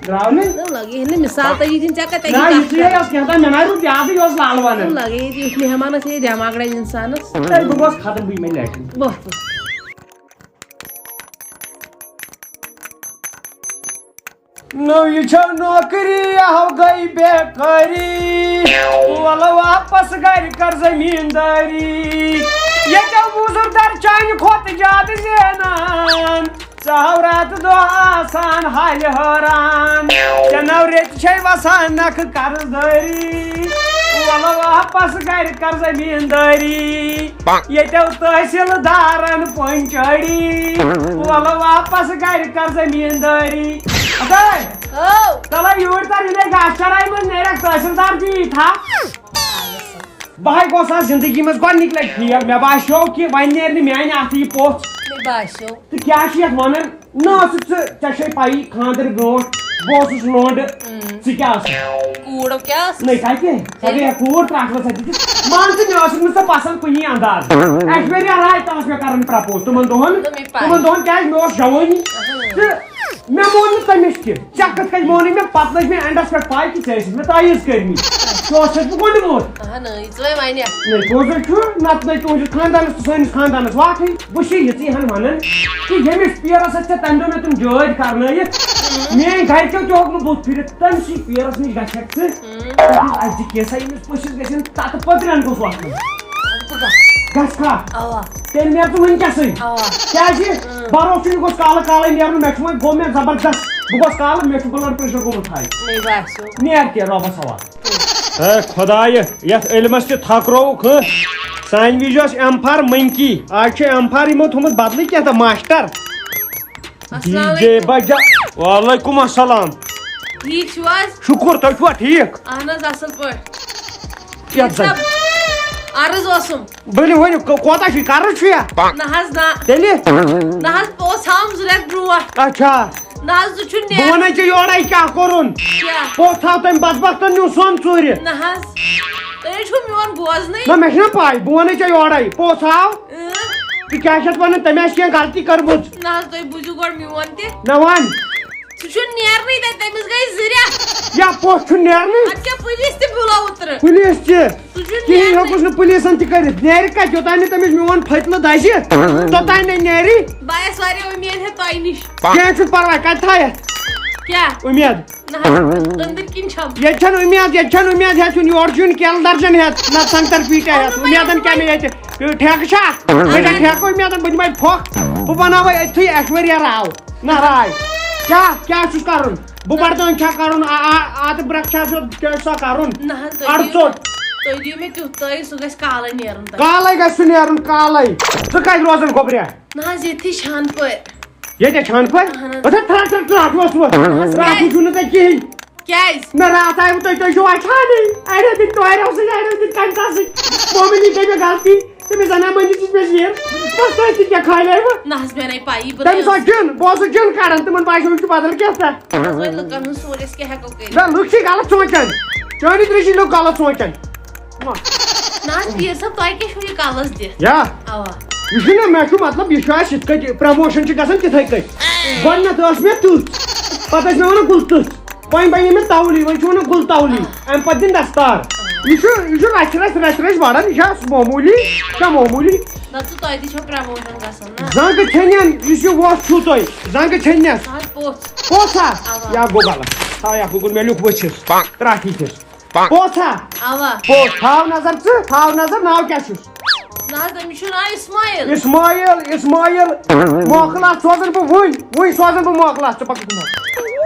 درٛاو نہٕ؟ نہ، لگے ہے نہٕ مثال تۄہہِ دِنۍ، ژےٚ کتہِ نہ، تَگی یہِ کتھ ژیٖرۍ کرٕنۍ؟ ٲس کینٛہہ تام، مےٚ نہ روٗد یادٕے، یہِ اوس لالہٕ ونان۔ نہ، لگے ییٚتہِ یُتھ مہمان آسہِ ہے دٮ۪ماغ رَٹہِ انسانس۔ ہے، بہٕ گوس ختم، بہٕ یِمے لیٹرِن۔ وۄتھ، وۄتھ۔ نٔو یہِ چھو نوکری، ہو گٔے بیکٲری۔ وَلہٕ واپس گرِ کر زٔمیٖندٲری۔ ییٚتٮ۪و موٚزوٗر در چانہِ کھۄتہٕ زیادٕ زینان۔ ژٕ ہاو راتہٕ دۄہ آسان حالہِ حٲران۔ ژےٚ نو ریٚتۍ چھے وسان نکھٕ قرض دٲری۔ وَلہٕ واپس گرِ کر زٔمیٖندٲری۔ ییٚتٮ۪و تحصیٖل دارن پنچٲڑی۔ وَلہٕ واپس گرِ کر زٔمیٖن دٲری۔ اَدٕ ہو۔ تَلے یوٗرۍ تَر، ییٚلہِ گاسہٕ چرایہِ منٛز نیرَکھ تحصیٖل دار تہِ یی تھا۔ بہٕ ہاے گوس آز زِندگی منٛز گۄڈٕنِکۍ لَٹہِ فیل۔ مےٚ باسیو کہِ وۄنۍ نیرِ نہٕ میانہِ اَتھٕ یہِ پوٚژھ۔ مےٚ باسیو۔ تہٕ کیٛاہ چھِ یَتھ وَنان؟ نہ ٲسٕکھ ژٕ، ژےٚ چھے پَیی خانٛدرٕ برونٛٹھ بہٕ اوسُس لونٛڈٕ۔ اۭں۔ ژٕ کیٛاہ ٲسٕکھ؟ کوٗر کیٛاہ ٲسٕس؟ نٔے کَتہِ؟ سۄ گٔیے کوٗر ترٛٹھ ؤژھ اَتہِ۔ مان ژٕ، مےٚ ٲسٕکھ نہٕ ژےٚ پَسنٛد کُنی انداز۔ اَسہِ واریاہ راے تَس مےٚ کَران پرٛپوز تِمَن دۄہَن۔ نہ، مےٚ پَے۔ تِمَن دۄہَن کیٛازِ مےٚ اوس جوٲنی۔ اہن۔ تہٕ مےٚ مون نہٕ تٔمِس تہِ۔ ژےٚ کِتھ کٔنۍ مونُے مےٚ؟ پَتہٕ لٔج مےٚ اینڈَس پٮ۪ٹھ پَے کہِ ژےٚ ٲسِتھ مےٚ تعویٖذ کٔرمٕتۍ۔ ژٕ اوسَکھ بہٕ گۄڈٕ ووت۔ اہن، یہِ ژٕ وۄنۍ وَنہِ۔ نٔے پوٚزُے چھُ، نَتہٕ نَے تُہٕنٛدِس خانٛدانَس تہٕ سٲنِس خانٛدانَس واٹھٕے۔ بہٕ چھُس یِژٕے ہَن وَنان کہِ ییٚمِس پیرَس اَتھِ ژےٚ تَمہِ دۄہ مےٚ تِم جٲدۍ کَرنٲیِتھ، میٛٲنۍ گَرِکیو تہِ ہوٚک نہٕ بُتھ پھِرِتھ، تٔمۍ سٕے پیرَس نِش گژھکھ ژٕ۔ اَسہِ دِ کینٛژھا ییٚمِس پٔژھِس گژھن تَتہٕ پٔترٮ۪ن گوٚژھ وۄتھُن۔ گژھکھا؟ اَوا۔ تیٚلہِ نیر ژٕ وٕنکیٚسٕے۔ اَوا۔ کیٛازِ؟ اۭں۔ بروسہٕ چھُنہٕ، گوٚژھ کالہٕ کالَے نیرُن، مےٚ چھُ وۄنۍ، گوٚو مےٚ زبردست، بہٕ گوٚژھ کالہٕ، مےٚ چھُ blood pressure گوٚمُت high۔ مےٚ باسیو۔ نیر کینٛہہ، رۄبَس حوالہٕ۔ ہے خۄدایہِ، یَتھ علمَس تہِ تھکرووُکھ، ہہ؟ سانہِ وِزِ اوس ایم فار منکی، آز چھُ ایم فار یِمو تھوٚمُت بدلٕے کینٛہہ تہٕ ماسٹر۔ السلام ڈی جے علیکم۔ بجا۔ وعلیکم السلام۔ ٹھیٖک چھِو حظ؟ شُکُر، تُہۍ چھِوا ٹھیٖک؟ اہن حظ، اصل پٲٹھۍ۔ یَتھ ٹھیٖک زَن۔ صٲب، عرض اوسُم۔ ؤنِو، ؤنِو، کو-، کوتاہ چھُ یہِ؟ قرض چھُ یا؟ نہ حظ، نہ۔ تیٚلہِ؟ نہ حظ، پوٚژھ آوُم زٕ رٮ۪تھ برونٛٹھ۔ اچھا۔ نہ حظ، سُہ چھُنہٕ بہٕ نیران۔ وَنَے ژےٚ یورَے کیٛاہ کوٚرُن۔ کیٛاہ؟ پوٚژھ آو تٔمۍ بدبختَن نیوٗ سۄن ژوٗرِ۔ نہ حظ، تُہۍ حظ چھُو میون بوزنٕے۔ نہ، مےٚ چھُنہ پَے، بہٕ وَنَے ژےٚ یورَے۔ پوٚژھ آو۔ اۭں۔ تہٕ کیٛاہ چھِ اَتھ وَنان، تٔمۍ آسہِ کینٛہہ غلطی کٔرمٕژ۔ نہ حظ، تُہۍ بوٗزِو گۄڈٕ میون تہِ۔ مےٚ وَن۔ سُہ چھُنہٕ نیرنٕے تَتہِ، تٔمِس گٔے زٕ رٮ۪تھ۔ یا پوٚژھ چھُنہٕ نیرنٕے۔ اَدٕ کیٛاہ، پُلیٖس تہِ بُلاو اوترٕ۔ پُلیٖس تہِ؟ سُہ چھُنہٕ کِہیٖنۍ نیرنٕے۔ ہیوٚکُس نہٕ پُلیٖسَن تہِ کٔرِتھ۔ نیرِ کَتہِ؟ یوٚتام نہٕ تٔمِس میون پھٔتلہٕ دَزِ، توٚتام نَے نیرِ۔ بہٕ آیَس واریاہ اُمید ہٮ۪تھ تۄہہِ نِش۔ کینٛہہ چھُنہٕ پَرواے، کَتہِ تھایَتھ؟ کیٛاہ؟ اُمید۔ نہ حظ، أنٛدٕرۍ کِنۍ چھَم۔ ییٚتہِ چھَنہٕ اُمید، ییٚتہِ چھَنہٕ اُمید ہٮ۪تھ یُن، یورٕ چھُ یُن کیلہٕ درجن ہٮ۪تھ، نہ سنٛگتر پیٖٹۍ ہٮ۪تھ۔ اَنُن اُمیدَن بَنیٛاو۔ کیٛاہ مےٚ ییٚتہِ؟ ٹھیکہٕ چھا؟ مےٚ چھا ٹھیکہٕ اُمیدَن؟ بہٕ دِمَے پھۄکھ۔ بہٕ بَناوَے أتھی ایشوریا راو۔ نہ راے۔ کیٛاہ، کیٛاہ چھُس کَرُن؟ بہٕ بَڑٕ دٲن چھا کَرُن؟ آ، آ، آتہٕ برٛکھ چھا سیوٚد؟ کیٛاہ چھُ سا کَرُن؟ نہ حظ، تُہۍ اَڑٕ دِیِو، ژوٚٹ۔ تُہۍ دِیِو مےٚ تیُتھ تٲیٖد، سُہ گژھِ کالَے نیرُن تۄہہِ۔ کالَے گژھِ سُہ نیرُن، کالَے۔ ژٕ کَتہِ روزان گوٚبریا؟ نہ حظ، ییٚتھی چھانہٕ پورِ۔ ییٚتہِ چھانہٕ پورِ؟ اَہَن حظ۔ اَتھ ہا ترٛٹھ، ترٛٹھ، ترٛٹھ اوس وۄنۍ۔ اَہَن حظ۔ راتھ وٕچھِو نہٕ تۄہہِ کِہیٖنۍ۔ کیٛازِ؟ نہ، راتھ آیوٕ تۄہہِ، تُہۍ چھِو اَتہِ چھانٕے۔ اَڑیو دِتۍ ٹورٮ۪و سۭتۍ، اَڑیو دِتۍ کَنہِ سا سۭتۍ۔ مومنی گٔے مےٚ غلطی۔ تٔمِس زَنان مٔنٛزِس نِش مےٚ زیر۔ بَس تۄہہِ تہِ کیٛاہ کھالیوٕ؟ نہ حظ، مےٚ نَے پَیی، بہٕ تٔمِس نَے اوس جِن، بہٕ اوسُس جِن کَڑان، تِمَن باسیو یہِ چھُ بدل کینٛہہ تہٕ۔ نہ حظ، وۄنۍ لُکَن ہُنٛد سونٛچ أسۍ کیٛاہ ہٮ۪کو کٔرِتھ؟ نہ، لُکھ چھِ غلط سونٛچان۔ چٲنی دٔرِشی لُکھ غلط سونٛچان۔ نہ حظ، پیٖر صٲب، تۄہہِ کیٛاہ چھُو یہِ کَلَس دِتھ؟ یا؟ اَوا۔ یہِ چھُنہ، مےٚ چھُ مطلب، یہِ چھُ اَسہِ یِتھ کٔنۍ، پرٛموشَن چھِ گژھان تِتھَے کٔنۍ۔ گۄڈٕنٮ۪تھ ٲس مےٚ تٕژھ، پَتہٕ ٲسۍ مےٚ وَنان گُل تٕژھ۔ وۄنۍ بَنے مےٚ تَولی، وۄنۍ چھُ وَنان گُل تَولی۔ اَمہِ پَتہٕ دِن دَستار۔ یہِ چھُ، یہِ چھُ رَژھِ رَژھِ، رَژھِ رَژھِ بَڑان، یہِ چھا معموٗلی؟ یہِ چھا معموٗلی؟ نہ ژٕ تۄہہِ تہِ چھو پرموشن گژھان نا؟ زنٛگہٕ چھٔنٮ۪ن، یُس یہِ وۄٹھ چھُو تۄہہِ، زنٛگہٕ چھٔنٮ۪س۔ اہن پوٚژھ۔ پوٚژھ ہا؟ اوا۔ یا گوٚو غلط۔ ہا، یا گوٚو، گوٚو، مےٚ لیوٚکھ ؤسِتھ۔ ترٛٹھ یِتھِس۔ پوٚژھ ہا؟ اوا۔ پوٚژھ۔ تھاو نظر ژٕ، تھاو نظر، ناو کیٛاہ چھُس؟ نہ حظ، تٔمِس چھُ ناو اسماعیل۔ اسماعیل، اسماعیل۔ موکل اَتھ سوزَن بہٕ وٕنۍ، وٕنۍ سوزَن بہٕ موکل اَتھ، ژٕ پَکھ برونٛہہ۔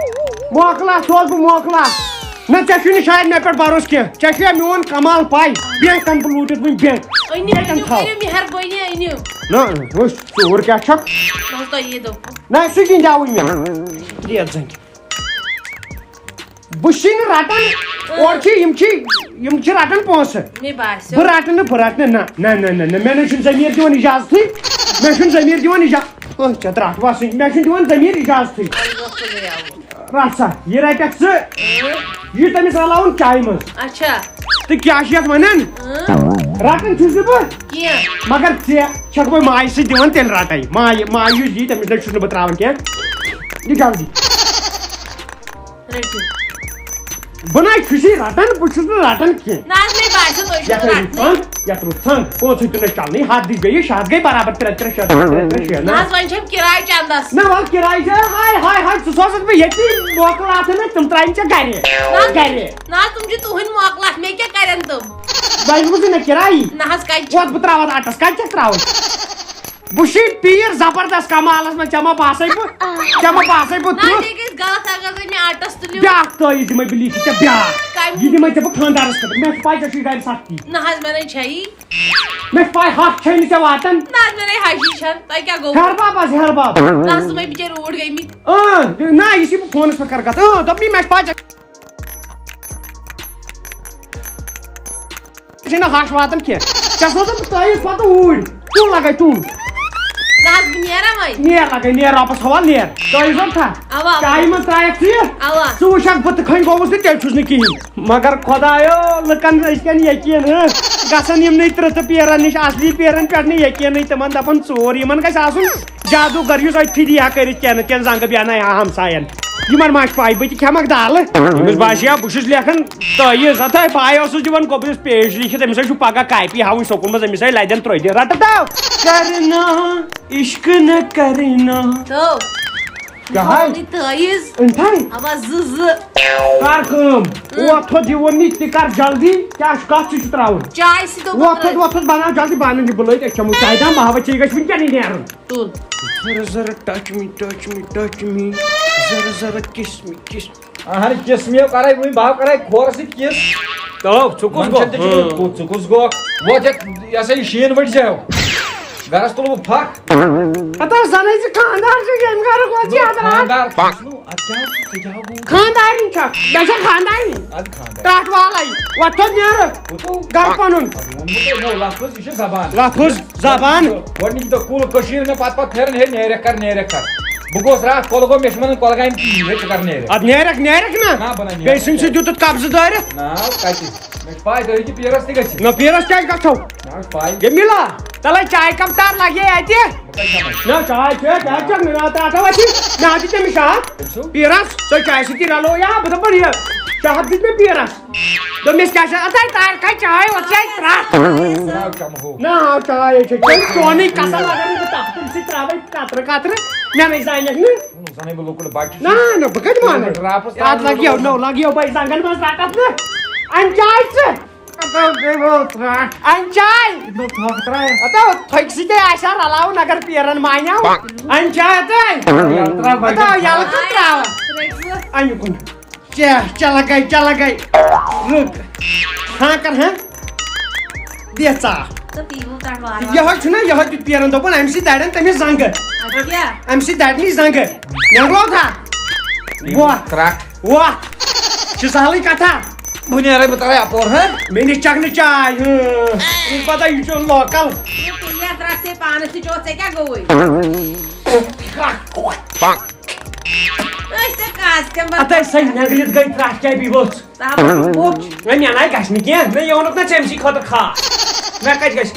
موکل اَتھ سوز بہٕ موکل اَتھ۔ نہ، ژےٚ چھُے نہٕ شاید مےٚ پٮ۪ٹھ بھروسہٕ کینٛہہ۔ ژےٚ چھُے مےٚ میون کمال پَے۔ بیٚیہِ کَنہٕ بہٕ لوٗٹِتھ وٕنۍ بینٛک۔ أنِو، بیٚیہِ کَنہٕ أنِو، تھاو۔ کٔرِو مہربٲنی، أنِو۔ نہ، وٕچھ، ژوٗر کیٛاہ چھَکھ؟ بہٕ حظ تۄہہِ یی دوٚپُن۔ نہ، سُہ گِنٛدیٛاوٕے مےٚ۔ ریٹ زَنٛگہِ۔ بہٕ چھُسٕے نہٕ رَٹان۔ اورٕ چھِ، یِم چھِ، یِم چھِ رَٹان پونٛسہٕ۔ مےٚ باسیو۔ بہٕ رَٹہٕ نہٕ، بہٕ رَٹہٕ نہٕ، نہ، نہ، نہ، نہ، نہ، مےٚ نہ چھُنہٕ ضمیٖر دِوان اِجازتھٕے۔ مےٚ چھُنہٕ ضمیٖر دِوان اِجا-، أتھۍ ژےٚ ترٛٹھ وَسٕنۍ، مےٚ چھُنہٕ دِوان ضمیٖر اِجازتھٕے۔ اَسہِ گوٚو سُہ گٔیاوُن۔ رَٹھ سا، یہِ رَٹَکھ ژٕ، اۭں، یہِ تٔمِس رَلاوُن چایہِ منٛز۔ اچھا۔ تہٕ کیٛاہ چھِ یَتھ وَنان؟ اۭں، رَٹان چھُس نہٕ بہٕ، کینٛہہ۔ مگر ژےٚ چھَکھ بہٕ ماجہِ سۭتۍ دِوان، تیٚلہِ رَٹَے۔ ماجہِ، ماجہِ یُس دِیہِ، تٔمِس نَے چھُس نہٕ بہٕ ترٛاوان کینٛہہ۔ یہِ جلدی۔ رٔٹِو۔ بہٕ نَے چھُسی رَٹان، بہٕ چھُس نہٕ رَٹان کینٛہہ۔ نہ حظ، مےٚ باسیو تُہۍ چھِو یَتھ حظ رَٹنٕے۔ ژھنٛڈ، یَتھ روٗد ژھنٛڈ، پانٛژھ ہَتھ تہِ نَے چَلنٕے، ہَتھ دِژ بیٚیہِ، شےٚ ہَتھ گٔے برابر ترٛےٚ، ترٛےٚ، شےٚ، ترٛےٚ، ترٛےٚ، شےٚ، نہ نہ۔ حظ، وۄنۍ چھَم کِراے چندس۔ نہ وَلہٕ کِراے چھےٚ، ہاے، ہاے، ہاے، ژٕ سوزَتھ بہٕ ییٚتی موکل اَتھٕ نہ، تِم ترٛاوَن ژےٚ گَرِ۔ نہ حظ، گَرِ۔ نہ حظ، تِم چھِ تُہٕنٛدۍ موکل اَتھ، مےٚ کیٛاہ کَرن تِم؟ وۄنۍ دِمہٕ ژٕ مےٚ کِرایی۔ نہ حظ، کَتہِ چھِ؟ وَتھ بہٕ ترٛاوَتھ اَٹَس، کَتہِ چھَکھ ترٛاوٕنۍ؟ بہٕ چھُسے پیٖر زبردست کمالس منٛز، ژےٚ ما باسے بہٕ، ژےٚ ما باسے بہٕ نہ، تیُتھ؟ تہِ گژھِ غلط اگر تُہۍ مےٚ اَٹَس تُلِو۔ بیٛاکھ تٲویٖز دِمے بہٕ لیٖکھِتھ ژےٚ بیٛاکھ۔ کَمہِ؟ یہِ دِمے ژےٚ بہٕ خانٛدارس خٲطرٕ۔ مےٚ چھِ پَے ژےٚ چھُے گرِ سختی۔ نہ حظ، مےٚ نَے چھَیی۔ مےٚ چھِ پَے ہَتھ چھے نہٕ ژےٚ واتان۔ نہ حظ، مےٚ نَے ہَشی چھَنہٕ۔ تۄہہِ کیٛاہ گوٚو؟ ہیٚہر بب حظ، ہیٚہر بب۔ نہ حظ، تِمَے بِچٲرۍ اوٗرۍ گٔمٕتۍ۔ اۭں، نہ، یہِ چھِ بہٕ فونس پٮ۪ٹھ کرٕ کَتھ۔ اۭں، دوٚپمَے مےٚ چھِ پَے ژےٚ چھے نہٕ ہَش واتان کینٛہہ۔ ژےٚ سوزَن بہٕ تٲویٖز پَتہٕ اوٗرۍ۔ کیُن لَگے ژوٗنٛٹھ؟ نہ حظ، بہٕ نیرا وۄنۍ۔ نیر لَگے، نیر واپس حوال، نیر۔ تٲویٖز وَن تھا۔ اَوا۔ چایہِ منٛز ترٛایَکھ ژٕ یہِ؟ اَوا۔ ژٕ وٕچھَکھ بہٕ تہٕ کھٔنۍ گوٚوُس تہٕ تیٚلہِ چھُس نہٕ کِہیٖنۍ۔ مگر خۄدایو، لُکَن أزکٮ۪ن یقیٖن، ہہ؟ گژھن یِمنٕے ترٕژٕ پیرَن نِش، اَصلی پیرَن پٮ۪ٹھ نہٕ یقیٖنٕے۔ تِمَن دَپَن ژوٗر، یِمَن گژھِ آسُن جادوٗگر یُس اَتہِ فِدی ہا کٔرِتھ کینٛہہ نہٕ کینٛہہ، زنٛگہٕ بیٚہناے ہا ہمساین۔ یِمَن ما چھِ پَے بہٕ تہِ کھٮ۪مَکھ دالہٕ؟ أمِس باسیٛا بہٕ چھُس لیکھان تٲویٖز، ہَتاے پَے ٲسٕس دِوان گوٚبرِس پیج لیکھِتھ، أمِس ہے چھُ پَگاہ کاپی ہاوٕنۍ سکوٗل منٛز، أمِس ہے لَدٮ۪ن ترٛوٚدِ۔ رَٹہٕ تاو۔ کرنا عشق نہ کرنا۔ تو۔ کیٛاہ حظ؟ تٲیٖز۔ أنۍ تھَے؟ اَوا زٕ زٕ۔ کر کٲم۔ وۄتھ تھوٚد یہِ ووٚن مےٚ، تہِ کر جلدی۔ کیٛاہ چھُ، کَتھ چھُ، چھُ ترٛاوُن؟ چاے سۭتۍ دوٚپ وۄتھ تھوٚد، وۄتھ تھوٚد، بَناو جلدی، بَناو یہِ بُلٲیِتھ، أسۍ چٮ۪مو چاے دام، بہٕ ہاوَے ژےٚ، یہِ گژھِ وٕنکٮ۪نٕے نیرُن۔ تُل۔ ذرا ذرا touch me touch me touch me، ذرا ذرا kiss me kiss me۔ اہن کِس میو کرے وٕنۍ، بہٕ ہاو کرے کھورس سۭتۍ کِس۔ تو ژٕ کُس وۄنۍ چھےٚ تہِ گوٚو؟ ژٕ کُس گوٚو؟ وۄتھ یتھ، یہِ ہسا یہِ شیٖن ؤٹۍ زیو۔ گرس تُلہٕ بہٕ پھکھ۔ ہتا زنے ژٕ خاندار چھُ ییٚمہِ گرُک وۄتھ یہِ حضرات۔ خاندار۔ اَدٕ کیٛاہ؟ ژٕ کیٛاہ گوٚو؟ خاندارِنۍ چھکھ، مےٚ چھےٚ خاندارِنۍ۔ اَدٕ خاندار۔ ترٛٹھ والے۔ وۄتھ تھوٚد نیرٕ۔ کوٗتاہ؟ گرٕ پنُن۔ ووٚنمُت ہے مےٚ لفظ، یہِ چھِ زبان۔ لفظ۔ زبان۔ گۄڈٕنِکۍ دۄہ کُل کٔشیٖر مےٚ پتہٕ پتہٕ پھیران، ہے نیرٮ۪کھ کر، نیرٮ۪کھ کر۔ بہٕ گوس راتھ کۄلگوم، مےٚ چھِ ونان کۄلگامہِ کِہیٖنۍ، ہے ژٕ کر نیرٮ۪کھ۔ ادٕ نیرٮ۪کھ، نیرٮ۪کھ نا۔ نہ، بہٕ نہ نیرٕ۔ بیٚیہِ سٕنٛدۍ سۭتۍ دیُتُتھ قبضہٕ دٲرِتھ۔ نہ، کتہِ؟ مےٚ چھِ پاے تُہۍ ہیٚکِو پیٖرس تہِ گٔژھِتھ۔ نہ، پیٖرس کیٛازِ گژھو؟ نہ، چھِ پاے۔ ییٚمہِ لا، تلے چاے کپ تار لگے اتہِ۔ بہٕ کتہِ کھٮ۪مے؟ نہ، چاے چھِ، کیٛازِ چھَکھ نہٕ؟ نہ، ترٛٹھ وَتھ چھِ۔ مےٚ حظ دیُت تٔمِس شاہد۔ تٔمۍ سُنٛد؟ پیٖرس، سۄ چاے سۭتی رلو یا، بہٕ دپہٕ یہِ، شاہد دیُت مےٚ پیٖرس۔ دوٚپمَس، "کیٛاہ چھےٚ اَتھ؟ تَے تارِ کھَے چاے وۄتھ چاے ترٛٹھ۔" نہ، چاے ہے چھےٚ چیٚنۍ، چونٕے کَسَر لَگان نہٕ تَتھ، تٔمۍ سۭتۍ ترٛاوَے قطرٕ قطرٕ، مےٚ نَے زانٮ۪کھ نہٕ۔ زَنَے بہٕ لۄکُٹ بَچہٕ چھُس۔ نہ، نہ، بہٕ کَتہِ مانَے۔ ڈراپَس ترٛاو اَتھ لَگہِ یو، نوٚو لَگہِ یو، بَے زَنٛگَن منٛز رَٹَتھ نہٕ۔ اَنہِ چاے ژٕ؟ اَتھ حظ گٔے وۄل ترٛٹھ۔ اَنہِ چاے۔ یہِ دوٚپ تھۄکھ ترٛایَکھ۔ اَتھ حظ تھۄکہِ سۭتۍ آسہِ ہا رَلاوُن، اگر پیرَن مانیو۔ اَنہِ چاے اَتھ حظ۔ یَلہٕ ترٛاو بَے۔ اَتھ حظ یَلہٕ تہٕ ترٛاو۔ اَنہِ کُن۔ چہ، چہ لگے، چہ لگے۔ رُک۔ ہاں کر، ہاں۔ دِ ژاہ۔ تہٕ پیٖوٕ کَٹھ وارٕ وارٕ۔ یِہوٚے چھُنہ، یِہوٚے دیُت پیرَن دوٚپُن، اَمہِ سۭتۍ دَرٮ۪ن تٔمِس زنٛگہٕ۔ اَدٕ کیٛاہ؟ اَمہِ سۭتۍ دَرِ نہٕ یہِ زنٛگہٕ۔ نٮ۪نٛگلو تھا۔ وۄتھ۔ ترٛٹھ۔ وۄتھ۔ چھِ سہلٕے کَتھا۔ بہٕ نیرَے، بہٕ تَرَے اَپور، ہہ؟ مےٚ نِش چَکھ نہٕ چاے، ہہ۔ یہِ پَتہ یہِ چھُ local۔ یہِ تُلہِ اَتھ رَٹھ ژےٚ پانَس تہِ چوتھ، ژےٚ کیٛاہ گوٚوُے؟ أسۍ ژےٚ کَس کھٮ۪مہٕ بَتہٕ؟ اَتَے سۄے نٮ۪نٛگلِتھ گٔے ترٛٹھ کیٛاہ بیٚیہِ ؤژھ؟ ژٕ ہا بوٚچھ۔ وۄنۍ مےٚ نَے گژھِ نہٕ کینٛہہ، مےٚ یوٚونُکھ نہ ژےٚ أمۍ سٕے خٲطرٕ خاص۔ مےٚ کَتہِ گژھِ؟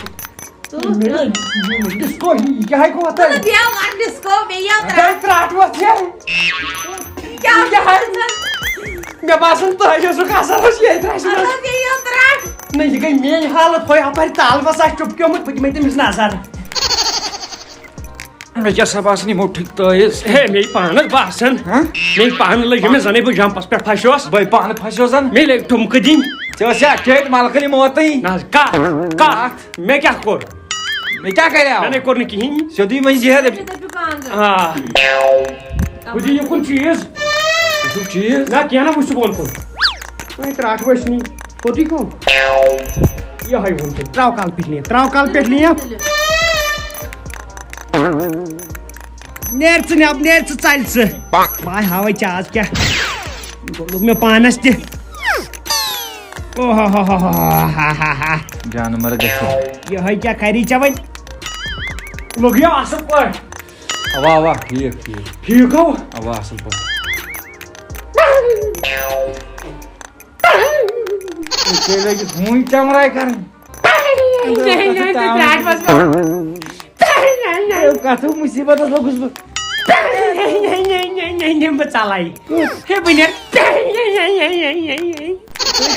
ژٕ ڈِسکو، یہِ کیٛاہ ہا گوٚو اَتھ؟ ژٕ دِیو وَن ڈِسکو، مےٚ یِیو ترٛٹھ۔ گٔے ترٛٹھ وَتھ یہِ۔ یہِ کیٛاہ یہِ کیٛاہ اوس؟ مےٚ باسان تۄہہِ اوسُکھ اَثر اوس ییٚتہِ ترٛٹھِ منٛز۔ اَدٕ حظ، مےٚ یِیو ترٛٹھ۔ نہ، یہِ گٔے میٛٲنۍ حالت، ہۄے اَپٲرۍ تَل وَسان چُپکیومُت، بہٕ دِمَے تٔمِس نظر۔ مےٚ کیٛاہ سا باسان یِمو ٹھیک تٲیٖز؟ ہے، مےٚ پانس باسان۔ ہاں؟ مےٚ پانہٕ لٔج، مےٚ زنے بہٕ جمپس پٮ۪ٹھ پھسیوس۔ بٔے پانہٕ پھسیو زن۔ مےٚ لٔگۍ ٹُمکہٕ دِنۍ۔ ژےٚ ٲسیا ٹھیک ملکہٕ نہِ موتٕے؟ نہ حظ، کتھ؟ کتھ؟ مےٚ کیٛاہ کوٚر؟ مےٚ کیٛاہ کریو؟ مےٚ نے کوٚر نہٕ کِہیٖنۍ۔ سیوٚدُے وۄنۍ زیہر۔ آ۔ ہُہ دِ یہِ کُن چیٖز۔ یہِ چھُ چیٖز۔ نہ، کینٛہہ نہ، وٕچھ ژٕ بۄن کُن۔ وۄنۍ ترٛٹھ ؤسۍ نی۔ کوٚتُے گوٚو؟ یِہوٚے ووٚن تٔمۍ۔ ترٛاو کَلہٕ پٮ۪ٹھ لینٛف، ترٛاو کَلہٕ پٮ۪ٹھ لینٛف۔ نیر ژٕ نٮ۪بر، نیر ژٕ، ژَلہِ ژٕ۔ بہٕ ہاوَے ژےٚ آز کیٛاہ۔ گوٚو لوٚگ مےٚ پانَس تہِ۔ اوہ ہو ہو ہو ہو ہا ہا ہا۔ جانور گژھِ۔ یِہوٚے کیٛاہ کَری ژےٚ وۄنۍ؟ لوٚگ یہِ اَصٕل پٲٹھۍ۔ اَوا، اَوا، ٹھیٖک، ٹھیٖک۔ ٹھیٖک گوٚو؟ اَوا، اَصٕل پٲٹھۍ۔ ژےٚ لٔگِتھ ہوٗنۍ چمراے کرٕنۍ۔ کتھٕ مُصیبتس لوٚگُس بہٕ۔ بہٕ ژلاے۔ ہے، بہٕ نیرٕ۔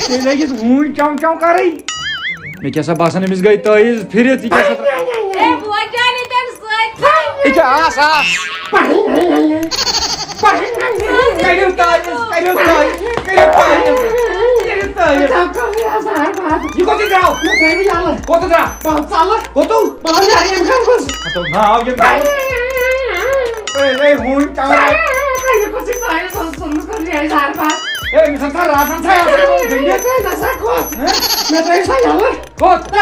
ژےٚ لٔگِتھ ہوٗنۍ چم چم کرٕنۍ۔ مےٚ کیٛاہ سا باسان، أمِس گٔے تٲیٖز پھِرِتھ، یہِ کیٛاہ سا؟ ہے، بوزان یہِ تٔمۍ سۭتۍ۔ یہِ کیٛاہ آس، آس؟ کٔرِو تٲیٖز، کٔرِو تٲیٖز، کٔرِو تٲیٖز، کٔرِو تٲیٖز۔ یہِ کوٚت یہِ درٛاو؟ کوٚت درٛاو؟ کوٚت؟ ہتو ناو ییٚمہِ گرٕ۔ اے، اے، ہوٗنۍ چمراے۔ اے، أمِس ہسا راتن چھا آسان گٔنڈِتھ۔ ہہ؟ کوٚت؟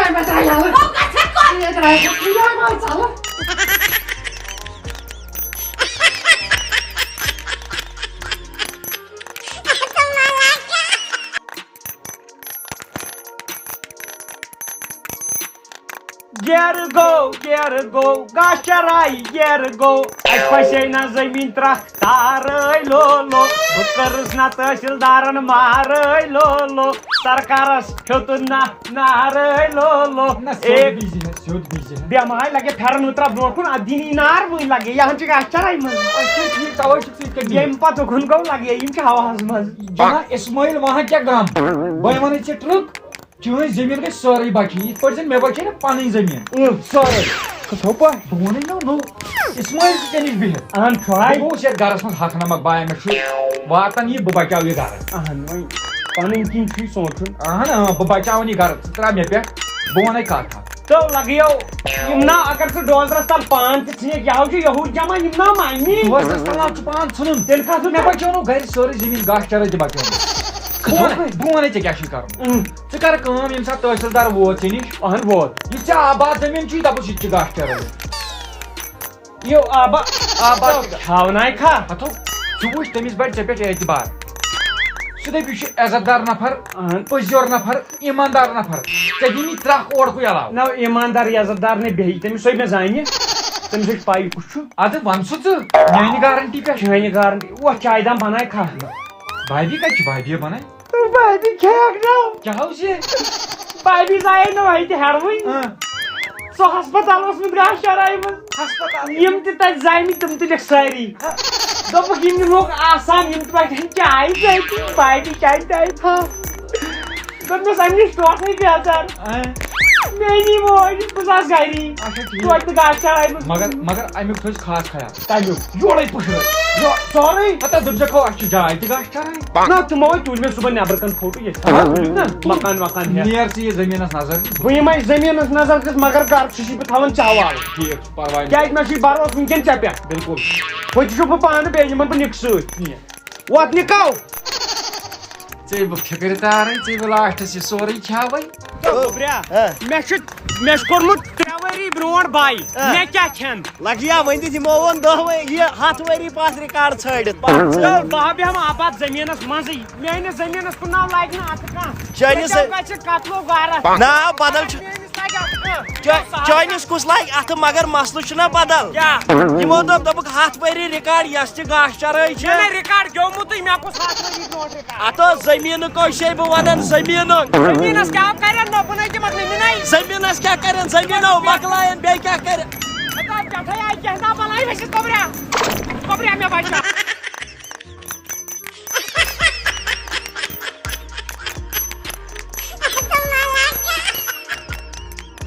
گیر گو، گیر گو، گاشر آئی گیر گو۔ اَسہِ پھسے نہ زٔمیٖن ترٛکھ تارے لولو۔ بہٕ کٔرٕس نہ تحصیٖلدارن مارے لولو۔ سرکارس ہیوٚتُن نہ نارے لولو۔ نہ، سیوٚد اے، بِہزِ نہ، سیوٚد بِہزِ نہ۔ بیمارِ لگے پھیرن اوترا برونٛٹھ کُن، اتھ دِنی نار وُنہِ لگے، یہِ ہن چھِ گاشر آئی منٛز۔ اچھا، ٹھیٖک، توے چھُکھ ژٕ یِتھ کٔنۍ ییٚمہِ پتہٕ اُکُن گوٚو لگے، یِم چھِ ہوہس منٛز۔ جناب اسماعیل، وہاں کیا گام؟ بہٕ ونے ژےٚ ٹرک۔ چٲنۍ زٔمیٖن گژھِ سٲرٕے بچٕنۍ، یِتھ پٲٹھۍ زَن مےٚ بچے نہ پنٕنۍ زٔمیٖن۔ اۭں۔ سٲرٕے۔ کِتھو پٲٹھۍ؟ بہٕ وَنَے نہ نوٚو۔ اِسمٲعیل چھُ ژےٚ نِش بِہِتھ۔ اہن چھُ ہاے۔ بہٕ گوٚوُس یَتھ گَرَس منٛز ہَتھ نمک، بایا مےٚ چھُ واتان یہِ، بہٕ بچاو یہِ گَرٕ۔ اہن، وۄنۍ پَنٕنۍ کِنۍ چھُے سونٛچُن۔ اہن، اۭں، بہٕ بچاوَن یہِ گَرٕ، ژٕ ترٛاو مےٚ پٮ۪ٹھ، بہٕ وَنَے کَتھ اَکھ۔ تو لگیو یِم نا، اگر ژٕ ڈونٛگرس تل پان تہِ ژھٕنکھ، یہِ ہو چھُ یہوٗد جمع، یِم نا مانی۔ دۄہس تل آو ژٕ پان ژھٕنُن۔ تیٚلہِ کتھ تیٚلہِ مےٚ بچٲو نہٕ گرِ سٲرٕے زٔمیٖن گاسہٕ چرٲے تہِ بچٲو نہٕ۔ بہٕ ونے، بہٕ ونے ژےٚ کیٛاہ چھُے کرُن۔ اۭں۔ ژٕ کر کٲم، ییٚمہِ ساتہٕ تحصیلدار ووت ژےٚ نِش، اہن ووت۔ یہِ ژےٚ آباد زٔمیٖن چھُے، دپُس یہِ تہِ چھُ گاسہٕ چرٲے۔ یہِ آبا-، آباد تہِ گاسہٕ۔ کھاوناے کھا۔ ہتو، ژٕ وٕچھ تٔمِس بڑِ ژےٚ پٮ۪ٹھ اعتبار۔ سُہ دپہِ یہِ چھُ عزت دار نفر، اہن۔ پٔزیور نفر۔ ایٖماندار نفر، ژےٚ دِنی ترٛکھ اورکُے علاوٕ۔ نہ، ایٖماندار، عزت دار نہٕ بیٚیہِ، تٔمِس سُے مےٚ زانہِ، تٔمِس سُہ چھِ پَیی کُس چھُ۔ اَدٕ وَن سُہ ژٕ، میٛانہِ گارنٹی پٮ۪ٹھ۔ چانہِ گارنٹی، وۄتھ چایہِ دام بَناے کھا۔ بھابھی کَتہِ چھِ؟ بھابھی بَناے۔ بھابھی کھیٚیَکھ نہ۔ کیٛاہ اوس یہِ؟ بھابھی زایے نہٕ وَتہِ ہٮ۪روٕنۍ۔ اۭں۔ سُہ ہسپتال اوسمُت گاسہٕ چرایہِ منٛز۔ ہسپتال؟ یِم تہِ تَتہِ زامٕتۍ، تِم تُلِکھ سٲری۔ دوٚپُکھ، یِم نِموکھ آسام، یِم تہِ وَتہِ ہن چاے چاے تہِ، بھابھی چاے چاے تھاو۔ دوٚپمَس، اَمہِ نِش ٹوٹھٕے بیزار۔ اَے۔ میٛٲنی موج، بہٕ زاس گَری۔ اچھا، ٹھیٖک۔ توتہِ نہٕ گاسہٕ چرایہِ منٛز۔ مگر، مگر اَمیُک تھٲیِو خاص خیال۔ کَمیُک؟ یورَے پُشرٲے۔ یو-، سورُے؟ ہَتا دوٚپ ژےٚ کھو، اَسہِ چھِ جاے تہِ گاسہٕ چرٲے۔ نہ، تِمو ہے تُلۍ مےٚ صُبحن نٮ۪برٕ کَنہِ فوٹو، ییٚتہِ چھِ تھاوان تُلِتھ نہ، مکان وکان ہٮ۪تھ۔ نیر ژٕ یہِ زٔمیٖنَس نظر۔ بہٕ یِمَے زٔمیٖنَس نظر دِژ، مگر گرٕ چھُس یہِ بہٕ تھاوان ژےٚ حوالہٕ۔ ٹھیٖک چھُ، پَرواے نہٕ۔ کیٛازِ مےٚ چھُے بروسہٕ وٕنکٮ۪ن ژےٚ پٮ۪ٹھ۔ بِلکُل۔ ہُتہِ چھُس بہٕ پانہٕ بیٚیہِ یِمَن بہٕ نِکہٕ سۭتۍ۔ ٹھیٖک۔ وَتھ نِکاو۔ ژےٚ بہٕ فِکرِ تارَے، ژےٚ بہٕ لاسٹَس یہِ سورُے کھیٛاوَے۔ گوٚبریا، ہہ۔ مےٚ چھُ، مےٚ چھُ کوٚرمُت ترٛےٚ ؤری برونٛٹھ بَے۔ ہہ۔ مےٚ کیٛاہ کھٮ۪ن؟ لَگہِ یا وۄنۍ دِتھ یِمو ووٚن دَہ ؤ-، یہِ ہَتھ ؤری پَتھ ریکارڈ ژھٲنٛڈِتھ۔ بہٕ ہا بیٚہمہٕ آباد زٔمیٖنَس منٛزٕے۔ میٛٲنِس زٔمیٖنَس کُن نہ لَگہِ نہٕ اَتھٕ کانٛہہ۔ چٲنِس ژےٚ کیٛاہ چھِ قتلو غرض؟ نہ، بدل چھُ۔ میٛٲنِس لَگہِ اَتھٕ کانٛہہ۔ چا-، چٲنِس کُس لَگہِ اَتھٕ، مگر مسلہٕ چھُنہ بدل۔ کیٛاہ؟ یِمو دوٚپ، دوٚپُکھ، ہَتھ ؤری ریکارڈ یَس تہِ گاسہٕ چرٲے چھِ۔ نہ، نہ، ریکارڈ گیومُتٕے، مےٚ کُس ہَتھ ؤری برونٛٹھ ریکارڈ؟ ہَتو زٔمیٖنُک کٲشرے بہٕ وَنان زٔمیٖنُک۔ زٔمیٖنَس کیٛاہ کَرن نہ، بہٕ نَے دِمَتھ نہٕ مِنَے۔ زٔمیٖنَس کیٛاہ کَرن زٔمیٖنو، مۄکلایَن بیٚیہِ کیٛاہ کَرن؟ ہتا پٮ۪ٹھَے آیہِ کیٛاہ تام بَلاے، مےٚ چھِ کۄبریا۔ کۄبریا مےٚ بچا۔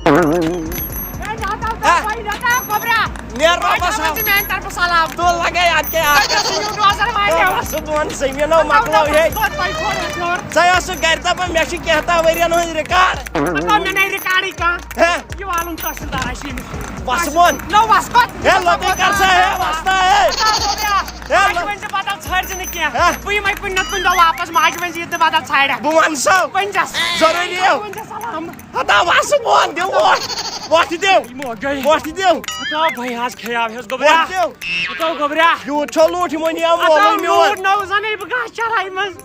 ہے، نہ تھاو، ہا؟ تھاو، نہ تھاو، کۄبرا۔ نیر رۄبس حوالہٕ۔ میانہِ طرفہٕ سلام۔ تُل لگے اتھ کیٛاہ اکھ۔ ژٕ یِم ڈوزر واریاہ۔ ژٕ دۄن زٔمیٖنو مۄکلٲو ہے۔ توتہِ پَے تھوڑا ہیوٚر۔ ژےٚ ٲسٕکھ گرِ دپان مےٚ چھِ کینٛہہ تام ؤرین ہٕنٛدۍ ریکارڈ۔ مطلب مےٚ نے ریکارڈٕے کانٛہہ۔ ہے۔ یہِ والُن تحصیلدار آسہِ یہِ۔ وسہٕ بۄن۔ نہ وسہٕ کۄتھ؟ ہے لۄتے کر سا ہے وستا ہے۔ ہے ماجہِ لۄ- ؤنۍ زِ بدل ژھٲنٛڈ زِ نہٕ کینٛہہ۔ ہے۔ بہٕ یِمے کُنہِ نتہٕ کُنہِ دۄہ واپس، ماجہِ ؤنۍ زِ یہِ تہِ بدل ژھانٛڈکھ۔ بہٕ ونہٕ سا۔ ؤنۍ زس۔ ضروٗری۔ ؤنۍ زس سلام۔ ہتا وسہٕ بۄن، دِ وۄٹھ۔ وۄٹھ دِو۔ یِمو گٔے۔ وۄٹھ دِو۔ ہتا بھائی آز کھیاو ہیس گوٚبریا۔ وۄٹھ دِو۔ ہتا گوٚبریا۔ یوٗت چھو لوٗٹھ یِمن یِم ہتا وولٕے میون۔ لوٗٹھ نو زن ہے بہٕ گاسہٕ چراے منٛز۔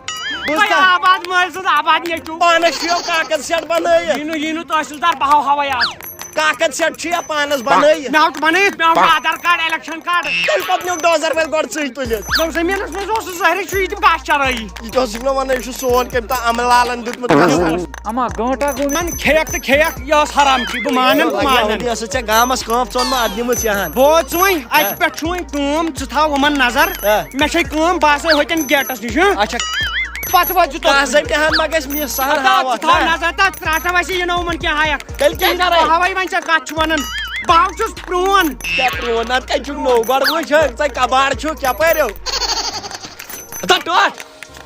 بہٕ بھائی کَتھ آباد مٲلۍ سُنٛد آباد نیٚچوٗ۔ پانس چھُ یو کاکد سیٹ بنٲیِتھ۔ یہِ نہٕ، یہِ نہٕ تحصیلدار بہاو ہواے آز۔ کاکد سیٹ چھُ یا پانس بنٲیِتھ۔ مےٚ ہاو چھُ بنٲیِتھ، مےٚ ہاو چھُ آدھار کارڈ، الیکشن کارڈ۔ تیٚلہِ پتہٕ نیوٗ ڈوزر وٲلۍ گۄڈٕ ژٕے تُلِتھ۔ نو زٔمیٖنس منٛز اوس سُہ زہرِ چھُ یہِ تہِ گاسہٕ چرٲیی۔ یہِ تہِ اوسُس نہٕ ونان، یہِ چھُ سون کٔمۍ تام امہٕ لالن دیُتمُت قسم۔ اما گٲنٹا گوٚو مےٚ۔ کھیٚیَکھ تہٕ کھیٚیَکھ، یہِ ٲس حرام چھِ، بہٕ مانن، بہٕ مانن۔ یہِ ٲسٕے ژےٚ گامس کٲم ژوٚن ما اَدٕ نِمٕژ یہِ ہن۔ بوز ژٕ وۄنۍ، اَتہِ ہہ۔ پٮ۪ٹھ چھُ وۄنۍ کٲم، ژٕ تھاو یِمن نظر۔ ہہ۔ مےٚ چھے کٲم، بہٕ آسے ہوٚتٮ۪ن گیٹس نِش، ہہ؟ اچھا۔ پتہٕ وٲتۍ زِ توٚتتھٕے۔ کانٛہہ زٔمیٖن ہن ما گژھِ مِس سہل ہتا، ہاوتھ، ژٕ تھاو نہ؟ نظر تتھ ترٛاٹھا وسہِ یِنو یِمن کیٛاہ ہایکھ۔ تیٚلہِ کیٛاہ کرے؟ بہٕ ہاوے وۄنۍ ژےٚ کتھ چھُ ونان۔ بہٕ ہاو چھُس پرٛون۔ کیٛاہ پرٛون؟ نتہٕ کتہِ چھُکھ نوٚو؟ گۄڈٕ وٕچھ، ہہ، ژےٚ کباڑ چھُکھ، کیٛاہ پٲرِو؟ ہتا ٹوٹھ۔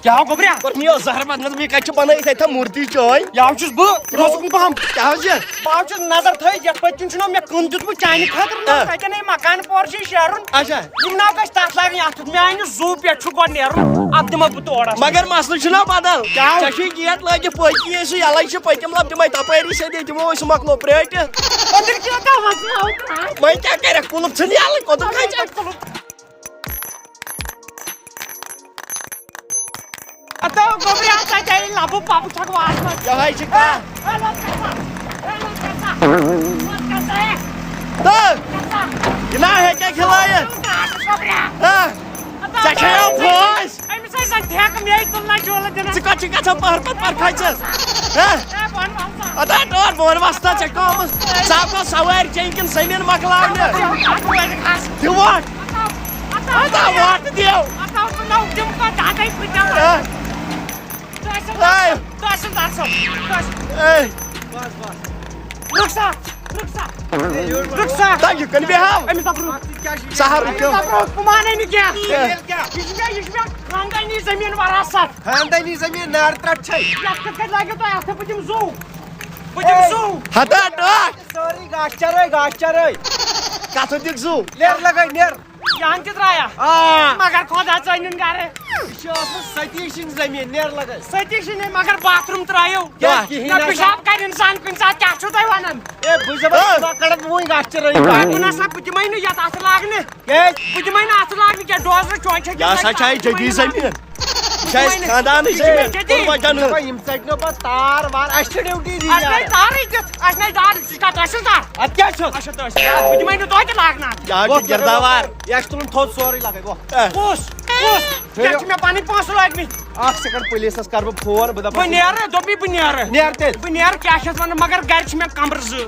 کیٛاہ ہو گوٚبریا؟ کوٚر مےٚ اوس زہر بدنس، مےٚ کتہِ چھُ بنٲیِتھ اتہِ تھا مورتی چٲنۍ؟ یہِ ہاو چھُس بہٕ، روزُکھ بہٕ ہم۔ کیٛاہ حظ یہِ؟ بہٕ ہاو چھُس نظر تھٲیِتھ، یتھ پٔتۍ کِنۍ چھُنہ مےٚ کٕم دیُتمُت چانہِ خٲطرٕ نہ، ہہ۔ تتٮ۪ن ہے مکان پور چھُ شیرُن۔ اچھا۔ یِم ناو گژھِ تتھ لاگٕنۍ، اتھ مےٚ آیہِ نہٕ زوٗ پٮ۪ٹھ چھُ گۄڈٕ نیرُن، اتھ دِمے بہٕ تورس۔ مگر مسلہٕ چھُنہ بدل۔ کیٛاہ؟ ژےٚ چھُے گیٹ لٲگِتھ پٔتۍ کِنۍ، یُس سُہ یلے چھُ پٔتِم لب دِمے تپٲری سیٚدے، دِمو أسۍ سُہ مۄکلو پرٛٲٹِتھ۔ أنٛدٕرۍ کیٛاہ تھاوَتھ ژٕ آو ترٛاے؟ وۄنۍ کیٛاہ کرکھ؟ کُلُف ژھٕن یلہٕ، کوٚتَتھ کھژکھ؟ کُلُف۔ اتو گوٚبریا، ژےٚ کیٛاہ یہِ لبہٕ پبہٕ چھکھ وارٕ منٛز؟ یہے چھِ کتھ۔ اے، لۄت کر سا۔ اے، لۄت کر سا۔ لۄت کر سا، اے۔ تہٕ لۄت کر سا۔ یہِ نا ہیٚکہِ کھلٲیِتھ۔ گوٚبریا۔ ہہ؟ اتو ژےٚ کھیٚیو گوٚبریا۔ پھٲسۍ۔ أمِس ٲسۍ زَن ٹھیکہٕ مے تُلنا جولہٕ دِنَس۔ ژٕ کَتھ چھُکھ گژھان پہر پتہٕ پہر کھَژَس؟ ہہ؟ اے، بۄن وَسا۔ ادا ڈور بۄن وَستا ژےٚ کٲمٕژ۔ ژٕ ہا گوٚو سوارِ چیٚنۍ کِنہٕ زٔمیٖن مۄکلاونہِ؟ اَتھ وَسا، اَتھ وَسا۔ دِ وۄٹھ۔ اَتھ وَسا۔ اَدا وۄٹھ دِو۔ اَتھ وَسا، نہ دِم پَتہٕ دَگَے پھٕٹن۔ ہہ؟ تحصیلدار اے۔ صٲب، تحصیلدار صٲب، تحصیل-، اے۔ رُک سا، رُک سا، رُک سا۔ تَتہِ کَنہِ بیٚہاو۔ أمِس اَپرُک۔ سَہَر أمِس رُکیو۔ اَپرُک، بہٕ مانَے نہٕ کینٛہہ۔ اے۔ یہِ چھُ مےٚ، یہِ چھُ مےٚ خاندٲنی زٔمیٖن وراثت۔ خاندٲنی زٔمیٖن نار ترٛٹھ چھے۔ یَتھ کِتھ کٔنۍ لٲگِو تُہۍ اَتھٕ؟ بہٕ دِمہٕ زُو۔ بہٕ دِمہٕ زُو۔ ہتا ڈاکھ۔ سٲرٕے گاسہٕ چرٲے، گاسہٕ چرٲے۔ کَتھ دِکھ زُو؟ نیر لگٲے، نیر۔ یہِ ہن تہِ درٛایا۔ آ۔ مگر خۄدا ژٲنِن گرٕ۔ یہِ چھِ ٲسمٕژ ستی سٕنٛز زٔمیٖن، نیر لگٲے۔ ستی سٕنٛز مگر باتھ روٗم ترٛٲیِو۔ کیٛاہ؟ کِہیٖنۍ نہ نہٕ۔ پِشاب کرِ اِنسان کُنہِ ساتہٕ، کیٛاہ چھُو تُہۍ وَنان؟ اے، بہٕ چھُس دَپان، آ۔ ژٕ ما کَڑَکھ وٕنۍ گاسہٕ چرٲے۔ بہٕ نہ سا، بہٕ دِمَے نہٕ یَتھ اَتھٕ لاگنہٕ۔ کیٛازِ؟ بہٕ دِمَے نہٕ اَتھٕ لاگنہٕ کینٛہہ، ڈوزرٕ چونٛچہِ ہیٚکہِ یہِ ہسا نہٕ چھِ لٲگِتھ، جدی بہٕ دِمَے نہٕ زٔمیٖن۔ یہِ چھِ اَسہِ خاندانٕچ زٔمیٖن، جدی۔ کوٚروٕ تۄہہِ نہٕ؟ دَپان یِم ژَٹنو پَتہٕ تار وار، اَسہِ چھِ ڈیوٹی دِنۍ اَسہِ یارٕ۔ نَے تارٕے دِتھ، اَسہِ نَے دارٕ، ژٕ چھُکھ تحصیٖلدار۔ اَدٕ کیٛاہ چھُس؟ اَچھا، تحصیلدار، بہٕ دِمَے نہٕ تۄہہِ تہِ لاگنہٕ اَتھٕ۔ یہِ حظ چھُ وۄتھ، کِرداوار۔ یہِ حظ چھُ تُلُن تھوٚد سورُے لَگے، وۄتھ۔ اَہ۔ کُس؟ کُس؟ یہِ حظ چھِ مےٚ پَنٕنۍ پونٛسہٕ لٲگمٕتۍ۔ اَکھ سیکنڈ، پُلیٖسَس کَرٕ بہٕ فون، بہٕ دَپَس، بہٕ نیرٕ، دوٚپمَے بہٕ نیرٕ۔ نیر تیٚلہِ۔ بہٕ نیرٕ، کیٛاہ چھِ اَتھ وَنان، مگر گَرِ چھِ مےٚ کَمرٕ زٕ۔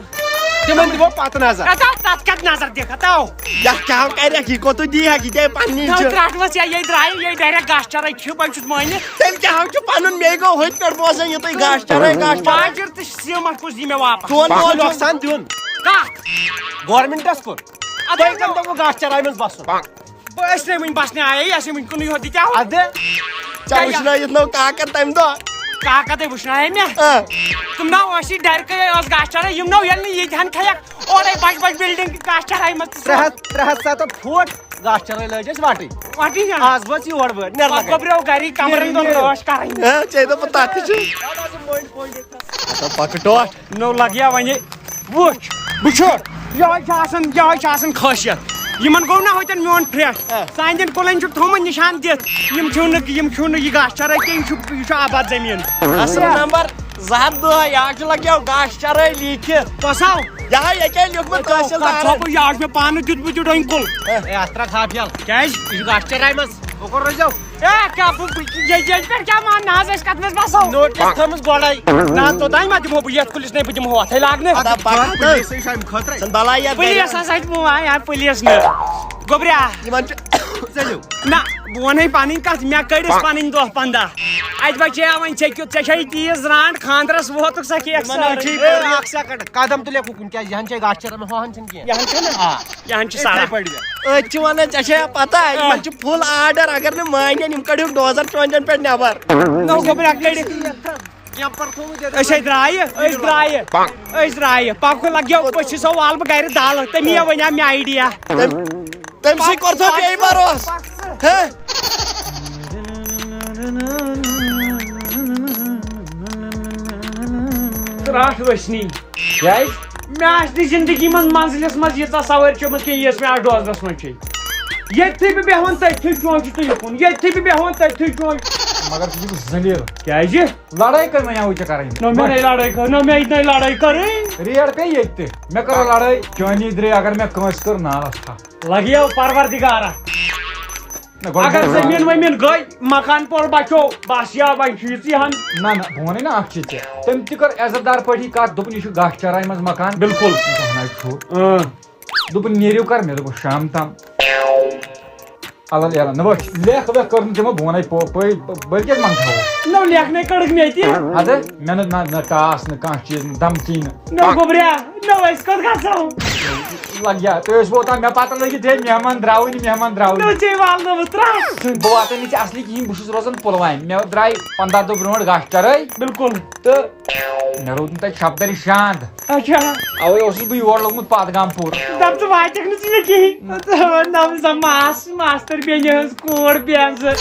تِمن دِمو پتہٕ نظر۔ ہتا، تتھ کتھ نظر دِکھ، ہتا۔ یتھ کیٛاہ کرکھ، یہِ کوٚت دی ہا، یہِ تے پننی نو چھِ۔ ترٛٹھ ؤژھ یا یہِ درٛایہِ، یہِ ڈایریکٹ گاسہٕ چرٲے کھیٚو، بہٕ چھُس مٲنِتھ۔ تیٚلہِ کیٛاہ چھُ پنُن، مے گوٚو ہوٚتہِ پٮ۪ٹھ بوزان، یہِ تُہۍ گاسہٕ چرٲے، گاسہٕ چرٲے۔ باجر تہٕ سیٖمٹ کُس دی مےٚ واپس؟ چون اَتھ مول چھُ نۄقصان دیُن۔ کتھ؟ گورمنٹس کوٚر۔ اَدٕ تۄہہِ کم دۄہ گوٚو گاسہٕ چرایہِ منٛز بسُن؟ بہٕ ٲسۍ نہٕ وٕنہِ بسنہِ آیے، اَسہِ وٕنہِ کُنُے یوت، یہِ کیٛاہ ہو؟ اَدٕ، ژےٚ کیٛاہ وٕچھنٲیِتھ نو کاکن تَمہِ دۄہ۔ کاکا تہِ وٕچھنایے مےٚ۔ آ۔ تِم نو ٲسی ڈرکے ٲس گاسہٕ چرٲے، یِم نو ییٚلہِ نہٕ ییٚتہِ ہن کھیٚیَکھ، اورے بجہِ بجہِ بلڈنگ گاسہٕ چرٲے منٛز تہٕ ترٛےٚ ہتھ، ترٛےٚ ہتھ ستتھ فُٹ گاسہٕ چرٲے لٲج اَسہِ وٹٕے۔ وٹٕے چھا؟ آز وٲژ یور وٲر، نیر پتہٕ لگے۔ گوٚبریو گری کمرن دۄن رٲچھ کرٕنۍ۔ ہہ، ژےٚ دوٚپُتھ تتھ تہِ چھُ۔ پکہٕ ٹوٹھ۔ نو لگیا وۄنۍ۔ وٕچھ، وٕچھو، یِہوٚے چھُ آسان، یِہوٚے چھُ آسان خٲصیت۔ یِمن گوٚو نہ ہوٚتٮ۪ن میون پھرٛٹھ۔ آ۔ سانٮ۪ن کُلٮ۪ن چھُکھ تھوٚومُت نِشان دِتھ، یِم کھیوٚو نہٕ، یِم کھیوٚو نہٕ یہِ گاسہٕ چرٲے کینٛہہ، یہِ چھُ، یہِ چھُ آباد زٔمیٖن۔ اصل نمبر زٕ ہتھ دہ، یہِ حظ چھُ لگیو گاسہٕ چرٲے لیٖکھِتھ۔ کۄس ہاو؟ یہِ ہا ییٚکیٛاہ لیوٚکھمُت تحصیلدارن۔ کتھ چھۄپہٕ، یہِ حظ چھُ مےٚ پانہٕ دیُتمُت یہِ ڈوٗنۍ کُل۔ اے، اتھ ترٛکھ ہاف یَلہٕ۔ کیٛازِ؟ یہِ چھُ گاسہٕ چرایہِ منٛز۔ وۄنۍ کوٚر روزیو۔ اے، کیٛاہ بہٕ، بہٕ، ییٚتہِ، ییٚتہِ پٮ۪ٹھ کیٛاہ مان نہ حظ، أسۍ کَتھ منٛز بَسو؟ نوٹِس تھٲومٕژ گۄڈَے۔ نہ، توٚتام ما دِمو بہٕ یَتھ کُلِس نَے، بہٕ دِمہٕ ہُتھَے لاگنہٕ۔ اَدا پَکھ تہٕ۔ پُلیٖسٕے چھُ اَمہِ خٲطرَے۔ ژھٕن بَلاے یَتھ گَرِ۔ پُلیٖس ہسا چھِ بہٕ وَنان، پُلیٖس نہٕ۔ گوٚبریا۔ یِمَن چھُ ژٔلِو۔ نہ، بہٕ وَنَے پَنٕنۍ کَتھ، مےٚ کٔڑِس پَنٕنۍ دَہ پنٛداہ۔ اتہِ بچے وۄنۍ ژےٚ کیُتھ، ژےٚ چھے تیٖژ رانٛٹ، خانٛدرس ووتُکھ سا کیک سٲرٕے۔ اے، اکھ سیکنڈ، قدم تُلہِ کُکُن، کیازِ یہِ ہن چھے گاش چران، مےٚ ہۄہن چھنہٕ کینٛہہ۔ یہِ ہن چھُنہ؟ آ۔ یہِ ہن چھُ یِتھَے سارا۔ پٲٹھۍ بیٚہہ۔ أتۍ چھِ ونان، ژےٚ چھے پتہ، یِمن چھُ فُل آرڈر، اگر نہٕ مانن، یِم کڑِہُکھ ڈوزر چونٛچن پٮ۪ٹھ نٮ۪بر۔ نو گوٚبرا کٔڑِتھ۔ کیمپر تھوٚومُت ییٚتٮ۪ن۔ أسۍ ہے درٛایہِ، أسۍ درٛایہِ، أسۍ درٛایہِ۔ پکُن لگیو، أسۍ چھِ سۄ والہٕ بہٕ گرِ دالہٕ، تٔمی ونیٛا مےٚ آیڈیا۔ تٔمۍ سٕے کوٚر تھو بیٚیہِ بروس۔ ہے۔ ترٛٹھ ؤسنی۔ کیٛازِ؟ مےٚ آسہِ نہٕ زندگی منٛز منزلس منٛز ییٖژاہ سوٲرۍ چٔمٕژ کینٛہہ، ییٖژ مےٚ آز ڈوزرس منٛز چھے۔ ییٚتھٕے بہٕ بیٚہوان تٔتھٕے چونٛچہِ تہٕ یُکُن، ییٚتھٕے بہٕ بیٚہوان تٔتھٕے چونٛچہِ۔ مگر ژٕ چھُکھ ذلیل۔ کیٛازِ؟ لڑٲے کٔر وۄنۍ آوُے ژےٚ کرٕنۍ؟ نہ مےٚ نَے لڑٲے کٔر، نہ مےٚ نَے لڑٲے کٔرٕنۍ۔ ریڈ پیٚیہِ ییٚتہِ تہِ۔ مےٚ کٔر لڑٲے۔ چٲنی درے اگر مےٚ کٲنٛسہِ کٔر نالس تھپھ۔ لگیو پروردگارا۔ نہ، گۄڈٕ اگر گوٚو زٔمیٖن ؤمیٖن گٔے، مکان پوٚر بچو، بس یا وۄنۍ چھُ یہِ ژٕے ہن۔ نہ، نہ، بہٕ وَنَے نہ اکھ چیٖز ژےٚ۔ تٔمۍ تہِ کٔر عزت دار پٲٹھی کتھ، دوٚپُن، یہِ چھُ گاشہٕ چراے منٛز مکان۔ بِلکُل۔ بہٕ وَنَے چھُ۔ اۭں۔ دوٚپُن، نیٖرِو کر؟ مےٚ دوٚپُس، شام تام۔ الگ الگ۔ نہ وٕچھ، لیکھ ویکھ کٔر نہٕ تِمو، بہٕ وَنَے پو-، پٔے، بٔلۍ کیٛازِ منٛگہٕ ہاوو؟ نہ، لیکھ نَے کٔڑٕکھ مےٚ تہِ۔ اَدٕ مےٚ نہٕ، نہ، نہ ٹاس، نہ کانٛہہ چیٖز، نہ دھمکی، نہٕ۔ نہ گوٚبریا، نہ أسۍ کوٚت گژھو؟ لگ جا، تُہۍ ٲسِو اوٚتام مےٚ پتہ لٔگِتھ، ہے، مہمان درٛاوٕے نہٕ، مہمان درٛاوٕے نہٕ۔ نہ ژےٚ والنٲوٕتھ ترٛٹھ۔ بہٕ واتَے نہٕ ژےٚ اصلی کِہیٖنۍ، بہٕ چھُس روزان پُلوامہِ۔ مےٚ درٛاے پنٛداہ دۄہ برونٛٹھ گاشہٕ چرٲے۔ بِلکُل۔ تہٕ مےٚ روٗد نہٕ تَتہِ شب دَرِ شانٛد۔ اچھا۔ اَوَے اوسُس بہٕ یور لوٚگمُت پتگام پوٗر۔ دَپ ژٕ واتکھ نہٕ ژٕ مےٚ کِہیٖنۍ۔ نہ، نہ، سۄ ماس، ماستٕر بیٚنہِ ہٕنٛز کوٗر بیٚنٛزٕ۔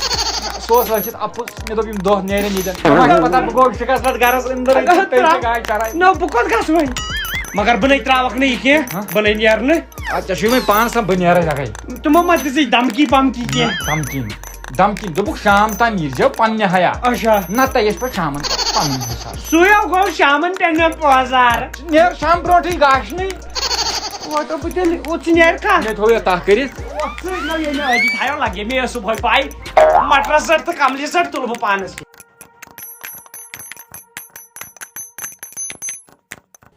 سُہ اوس رٔچھِتھ اَپُز، مےٚ دوٚپ یِم دۄہ نیرن ییٚتٮ۪ن۔ مےٚ پتہ بہٕ گوٚوُس شِکَس پٮ۪ٹھ گَرَس أنٛدٕر أنٛدٕر، تٔمۍ تہِ گاے چرٲے۔ نہ، بہٕ کوٚت گژھٕ وۄنۍ؟ مگر بہٕ نَے ترٛاوَکھ نہٕ یہِ کینٛہہ، ہہ؟ بہٕ نَے نیرٕ نہٕ۔ اَدٕ ژےٚ چھُے وۄنۍ پانَس تام، بہٕ نیرَے لگے۔ تِمو ما دِژٕے دھمکی پمکی کینٛہہ؟ دھمکی نہٕ۔ دھمکی نہٕ۔ دوٚپُکھ شام تام یی زیو پننہِ حیا۔ اچھا۔ نتہٕ یژھِ پتہٕ شامن پتہٕ پنُن حساب۔ سُے ہو گوٚو شامن پٮ۪ٹھ مےٚ پوزار۔ نیر شام برونٹھٕے گاشنٕے۔ وۄنۍ دوٚپُے تیٚلہِ، اوٚت ژٕ نیرکھا؟ مےٚ تھوٚو یہِ تَکھ کٔرِتھ۔ وۄتھ ژٕ، نہ ییٚلہِ مےٚ أتی تھایو لگے مےٚ ٲس صُبحٲے پاے۔ مٹرس زٔٹ تہٕ کملہِ زٔٹ تُلہٕ بہٕ پانس کیٚتھ۔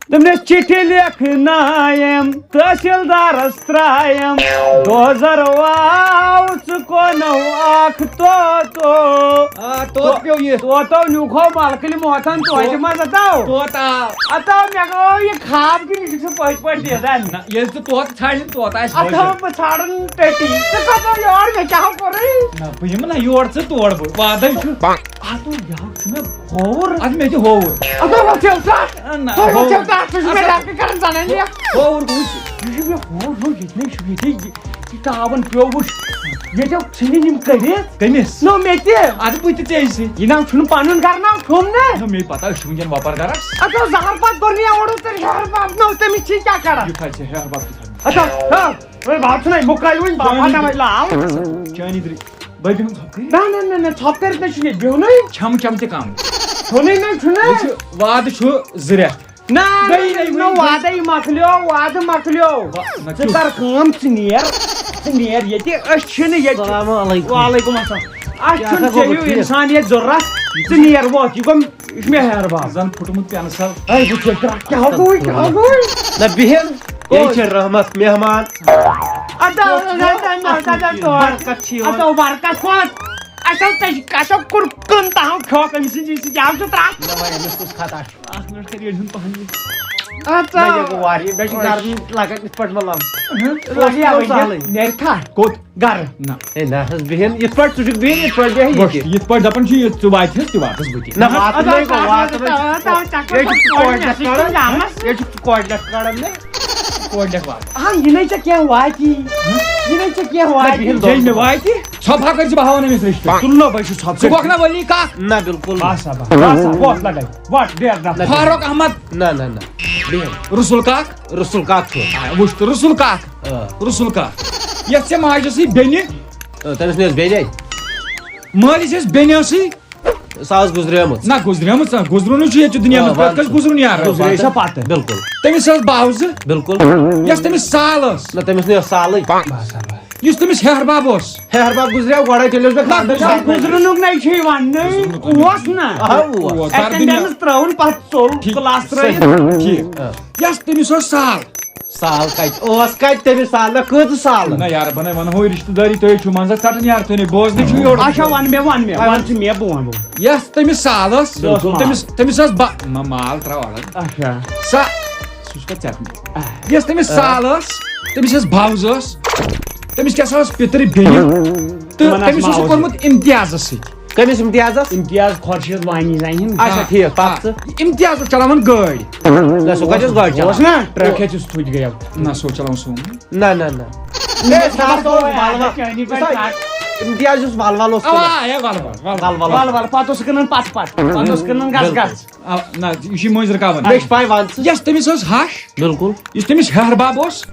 دوٚپنس، چِٹھِ لیکھنایم، تحصیلدارس ترایم، ڈوزر واو ژٕ کونو اکھ طوطو۔ آ، طوطہٕ پیوٚو یِتھ۔ طوطو نیوٗکھو ملکٕلۍ موتن توتہِ منٛز اتو۔ طوطہٕ آو۔ اتو مےٚ گوٚو یہِ خواب کِنہٕ یہِ چھُ پٔتۍ پٲٹھۍ دیدن۔ نہ، ییٚلہِ ژٕ طوطہٕ ژھانٛڈکھ، طوطہٕ آسہِ اتو حٲضِر۔ بہٕ ژھانٛڈن ٹٔٹی۔ ژٕ کتھ یور مےٚ کیٛاہ کوٚرُے؟ نہ، بہٕ یِمہٕ نہ یور ژٕ تور بہٕ۔ وعدے چھُ۔ اتو یہِ چھُ مےٚ ہووُر۔ اَدٕ مےٚ تہِ ہووُر۔ اَدٕ وۄتھ یَو ژَٹ۔ نہ، وۄتھ ہووُر۔ یَو ژَٹ، ژٕ چھُکھ مےٚ ڈاکٹر کران زَنان یہِ۔ ہووُر گوٚو یہِ۔ یہِ چھُ مےٚ ہووُر گوٚو ییٚتہِ نَے چھُ ییٚتہِ یہِ، یہِ تاوَن پیوٚو وٕچھ۔ ییٚتٮ۪و ژھٕنِن یِم کٔڑِتھ۔ کٔمِس؟ نو مےٚ تہِ۔ اَدٕ بہٕ تہِ ژےٚ سۭتۍ۔ یہِ ناو چھُنہٕ پَنُن گَرٕ ناو کھیوٚم نہ۔ نہ، مے پَتہ، أسۍ چھِ وٕنکٮ۪ن وۄپَر گَرَس۔ اَدٕ زَہر پَتہٕ کوٚر مےٚ اورٕ تیٚلہِ ہیٚہَر بَب نو تٔمِس چھِ کیٛاہ کَران؟ یہِ تھاو ژےٚ ہیٚہَر بَب تہِ تھاو۔ اَدٕ ہا۔ ہے، بہٕ ہا چھُنَے مُکران وۄنۍ، بہٕ ہا چٲنی پَناوَے لال۔ چٲنی درِ-، بہٕ بیٚہمہٕ ژھۄپہٕ کٔرِتھ۔ نہ، نہ، نہ، نہ، ژھۄپہٕ کٔرِتھ نہ چھُ ییٚتہِ بیٚہنُے۔ کھٮ۪مہٕ چٮ۪مہٕ تہِ کَم۔ کھیوٚنُے نہ چھُنہ۔ ییٚتہِ چھُ وعدٕ چھُ زٕ رٮ۪تھ۔ نہ، گٔے نہ، نہ، نہ، وعدَے مۄکلیو، وعدٕ مۄکلیو۔ وَ-، نہ ژٕ کیُتھ؟ کر کٲم، ژٕ نیر، ژٕ نیر ییٚتہِ، أسۍ چھِنہٕ ییٚتہِ۔ السلام علیکم۔ وعلیکم السلام۔ اَسہِ کیٛاہ چھُنہٕ سا گوٚو ژےٚ ہیوٗ ٹھیٖک؟ اِنسانیت ضوٚرَتھ، ژٕ نیر ووت، یہِ گوٚو یہِ چھُ مےٚ ہیٚہَر باب۔ زَن پھُٹمُت پٮ۪نسَل۔ ہے، وٕچھ یہِ ترٛٹھ، کیٛاہ گوٚو، کیٛاہ گوٚو؟ نہ بِہِن، یے چھِ رحمت مہمان۔ اَدٕ، اَدٕ، اَدٕ، اَدٕ، اَدٕ، اَدٕ، برکت چھِ یِوان۔ اَدٕ، برکت کھوت۔ اَسہِ اوس تَتہِ، اَسہِ اوس کوٚر کٕن تاہو کھیوٚکھ أمۍ سٕنٛدِ، یہِ چھِ جام چھُ ترٛٹھ۔ نہ وۄنۍ أمِس کُس خطا چھُ؟ اَکھ مِنٹ کر ییٚلہِ ہُنٛد پَہَن یہِ۔ اَدٕ، نہ، یہِ گوٚو واریاہ، مےٚ چھُ گَرَن لَگان یِتھ پٲٹھۍ مطلب۔ اَہَن۔ لَگہِ ہا وۄنۍ سہلٕے۔ نیرِ کھا؟ کوٚت؟ گَرٕ۔ نہ۔ ہے، نہ حظ، بیٚہن، یِتھ پٲٹھۍ ژٕ چھُکھ بیٚہن، یِتھ پٲٹھۍ بیٚہہِ یہِ وٕچھ، تہِ۔ یِتھ پٲٹھۍ دَپان چھِ، یہِ ژٕ واتہِ حظ، تہِ واتَس بہٕ تہِ۔ نہ، واتُن نَے گوٚو، واتُن نَے۔ ییٚتہِ چھُکھ ژٕ کورِ لَٹھ کَڑان، ییٚتہِ چھُکھ ژٕ کورِ لَٹھ کَڑان، نے۔ کورِ لَٹھ واتُن۔ آ، یہِ نَے ژےٚ کینٛہہ واتی۔ ہہ؟ یہِ نَے ژےٚ کینٛہہ نہ، واتی۔ بِہِن ییٚلہِ مےٚ واتی، ژھۄپہٕ ہا کٔرۍ زِ بہٕ ہاوَن أمِس رِشتہٕ۔ تُل نو بہٕ چھُس ژھۄپہٕ ژٕ کٔرۍ۔ گوٚکھ نا ؤلی کَتھ؟ نہ، بِلکُل۔ بَس ہا، بَس، بَس ہا، ووت لَگَے۔ وَٹ، بیٚہہ، نہ۔ نہ، فاروق احمد۔ نہ، نہ، نہ۔ بِہِن۔ رسول کاک۔ رسول کاک چھُ۔ آ، وٕچھ تہٕ، رسول کاک۔ آ۔ رسول کاک۔ یَتھ ژےٚ ماجہِ ٲسٕے بیٚنہِ۔ آ، تٔمِس نہٕ ٲس بیٚنے۔ مٲلِس ٲس بیٚنہِ ٲسٕے۔ سۄ ٲس گُزریمٕژ۔ نہ، گُزریمٕژ، آ، گُزرُن چھُ ییٚتہِ دُنیا آ، منٛز، پرٛٮ۪تھ وَن کٲنٛسہِ تہٕ۔ گُزرُن یار۔ گُزرے سۄ پَتہٕ۔ بِلکُل۔ تٔمِس ٲس باوزٕ۔ بِلکُل۔ یۄس تٔمِس سال ٲس۔ نہ، تٔمِس نہٕ ٲس سالٕے۔ یُس تٔمِس ہیٚہَر بَب اوس۔ ہیٚہَر بَب گُزریو گۄڈَے، تیٚلہِ اوس مےٚ خانٛدر۔ گُزرُنُک نَے چھُے وَننٕے، اوس نہ۔ آ، اوس۔ اَتہِ تٔمۍ تٔمِس ترٛٲوٕن پَتہٕ ژوٚل ٹھیٖک۔ کلاس ترٛٲیِتھ۔ صحیح۔ ٹھیٖک۔ آ۔ یۄس تٔمِس ٲس سال۔ سال کتہِ اوس، کتہِ تٔمِس سال؟ نہ، کۭژٕ سال؟ نہ یار، بہٕ نے ونہو یہِ رشتہٕ دٲری، تُہۍ چھِو منٛزس ژٹان یار، تُہۍ نے بوزنٕے چھِو یورٕ۔ اچھا، ون مےٚ، ون مےٚ، ون ژٕ مےٚ، بہٕ ونہٕ، بہٕ ونہٕ۔ یۄس تٔمِس سال ٲس، سۄ ٲس مال۔ تٔمِس، تٔمِس ٲس با-، نہ، مال ترٛاو الگ۔ اچھا۔ سۄ، سُہ چھُ پتہٕ ژےٚ۔ یۄس تٔمِس سال ٲس، تٔمِس ٲس بوزٕ ٲس، تٔمِس کیٛاہ سا ٲس پِتٕر بیٚنہِ، تہٕ تِمن آسہٕ تٔمِس اوس سُہ ماوس کوٚرمُت امتیازس سۭتۍ۔ کٔمِس امتیازس؟ امتیاز خۄرشیٖد وانی زنہِ ہُنٛد۔ اچھا، آ، ٹھیٖک، پکھ آ۔ ژٕ۔ امتیاز اوس چلاوان گٲڑۍ۔ نہ، سُہ کتہِ اوس گٲڑۍ اوس چلاوان؟ نا، ٹرٛک ہیٚتھ یُس تھوٚد گٔیو۔ نہ، سُہ اوس چلاوان سومو۔ نہ، نہ، نہ۔ ہے، سُہ اوس ولوَل۔ چٲنی پٲٹھۍ سُہ ٹرٛک۔ امتیاز یُس ولوَل اوس ول، تُلان۔ ہے، ول، ول، ول، ول۔ ول، ول، پتہٕ اوس سُہ کٕنان پتہٕ پتہٕ۔ پتہٕ اوس کٕنان گس گس۔ آ، نہ، یہِ چھُ مٔنٛزۍ رُکاوان۔ مےٚ چھِ پَے، وَن ژٕ۔ یۄس تٔمِس ٲس ہَش، بِلکُل۔ یُس تٔمِس ہیہَر بَب اوس۔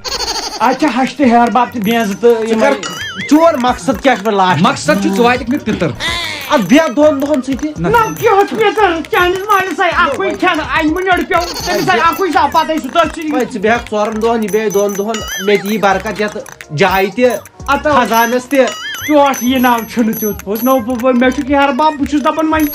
اَتہِ چھِ ہَش تہِ ہیہَر بَب تہِ بینزٕ تہٕ ژٕ یِمَے۔ کر چور، مقصد کیٛاہ چھُ مےٚ لاسٹَس؟ مقصد چھُ ژٕ واتَکھ مےٚ پِتٕر۔ اَدٕ بیٚہہ دۄن دۄہَن سۭتی۔ نہ۔ نہ، کیٛاہ اوس پِتٕر؟ چٲنِس مٲلِس آے اَکُے کھٮ۪ن، اَنہِ مہٕ نیوٚر پیوٚو، تٔمِس آے اَکُے زا، پَتہٕ آے سُہ تٔتھۍ سۭتۍ۔ وۄنۍ ژٕ بیٚہَکھ ژورَن دۄہَن، یہِ بیٚہہِ دۄن دۄہَن، مےٚ تہِ یی برکت یَتھ جایہِ تہِ۔ اَتھ خزانس تہِ۔ ٹوٹھ یہِ ناو چھُنہٕ تیُتھ پوٚز۔ نو، بہٕ، بہٕ، مےٚ چھُ کیہر بب، بہٕ چھُس دَپان وۄنۍ۔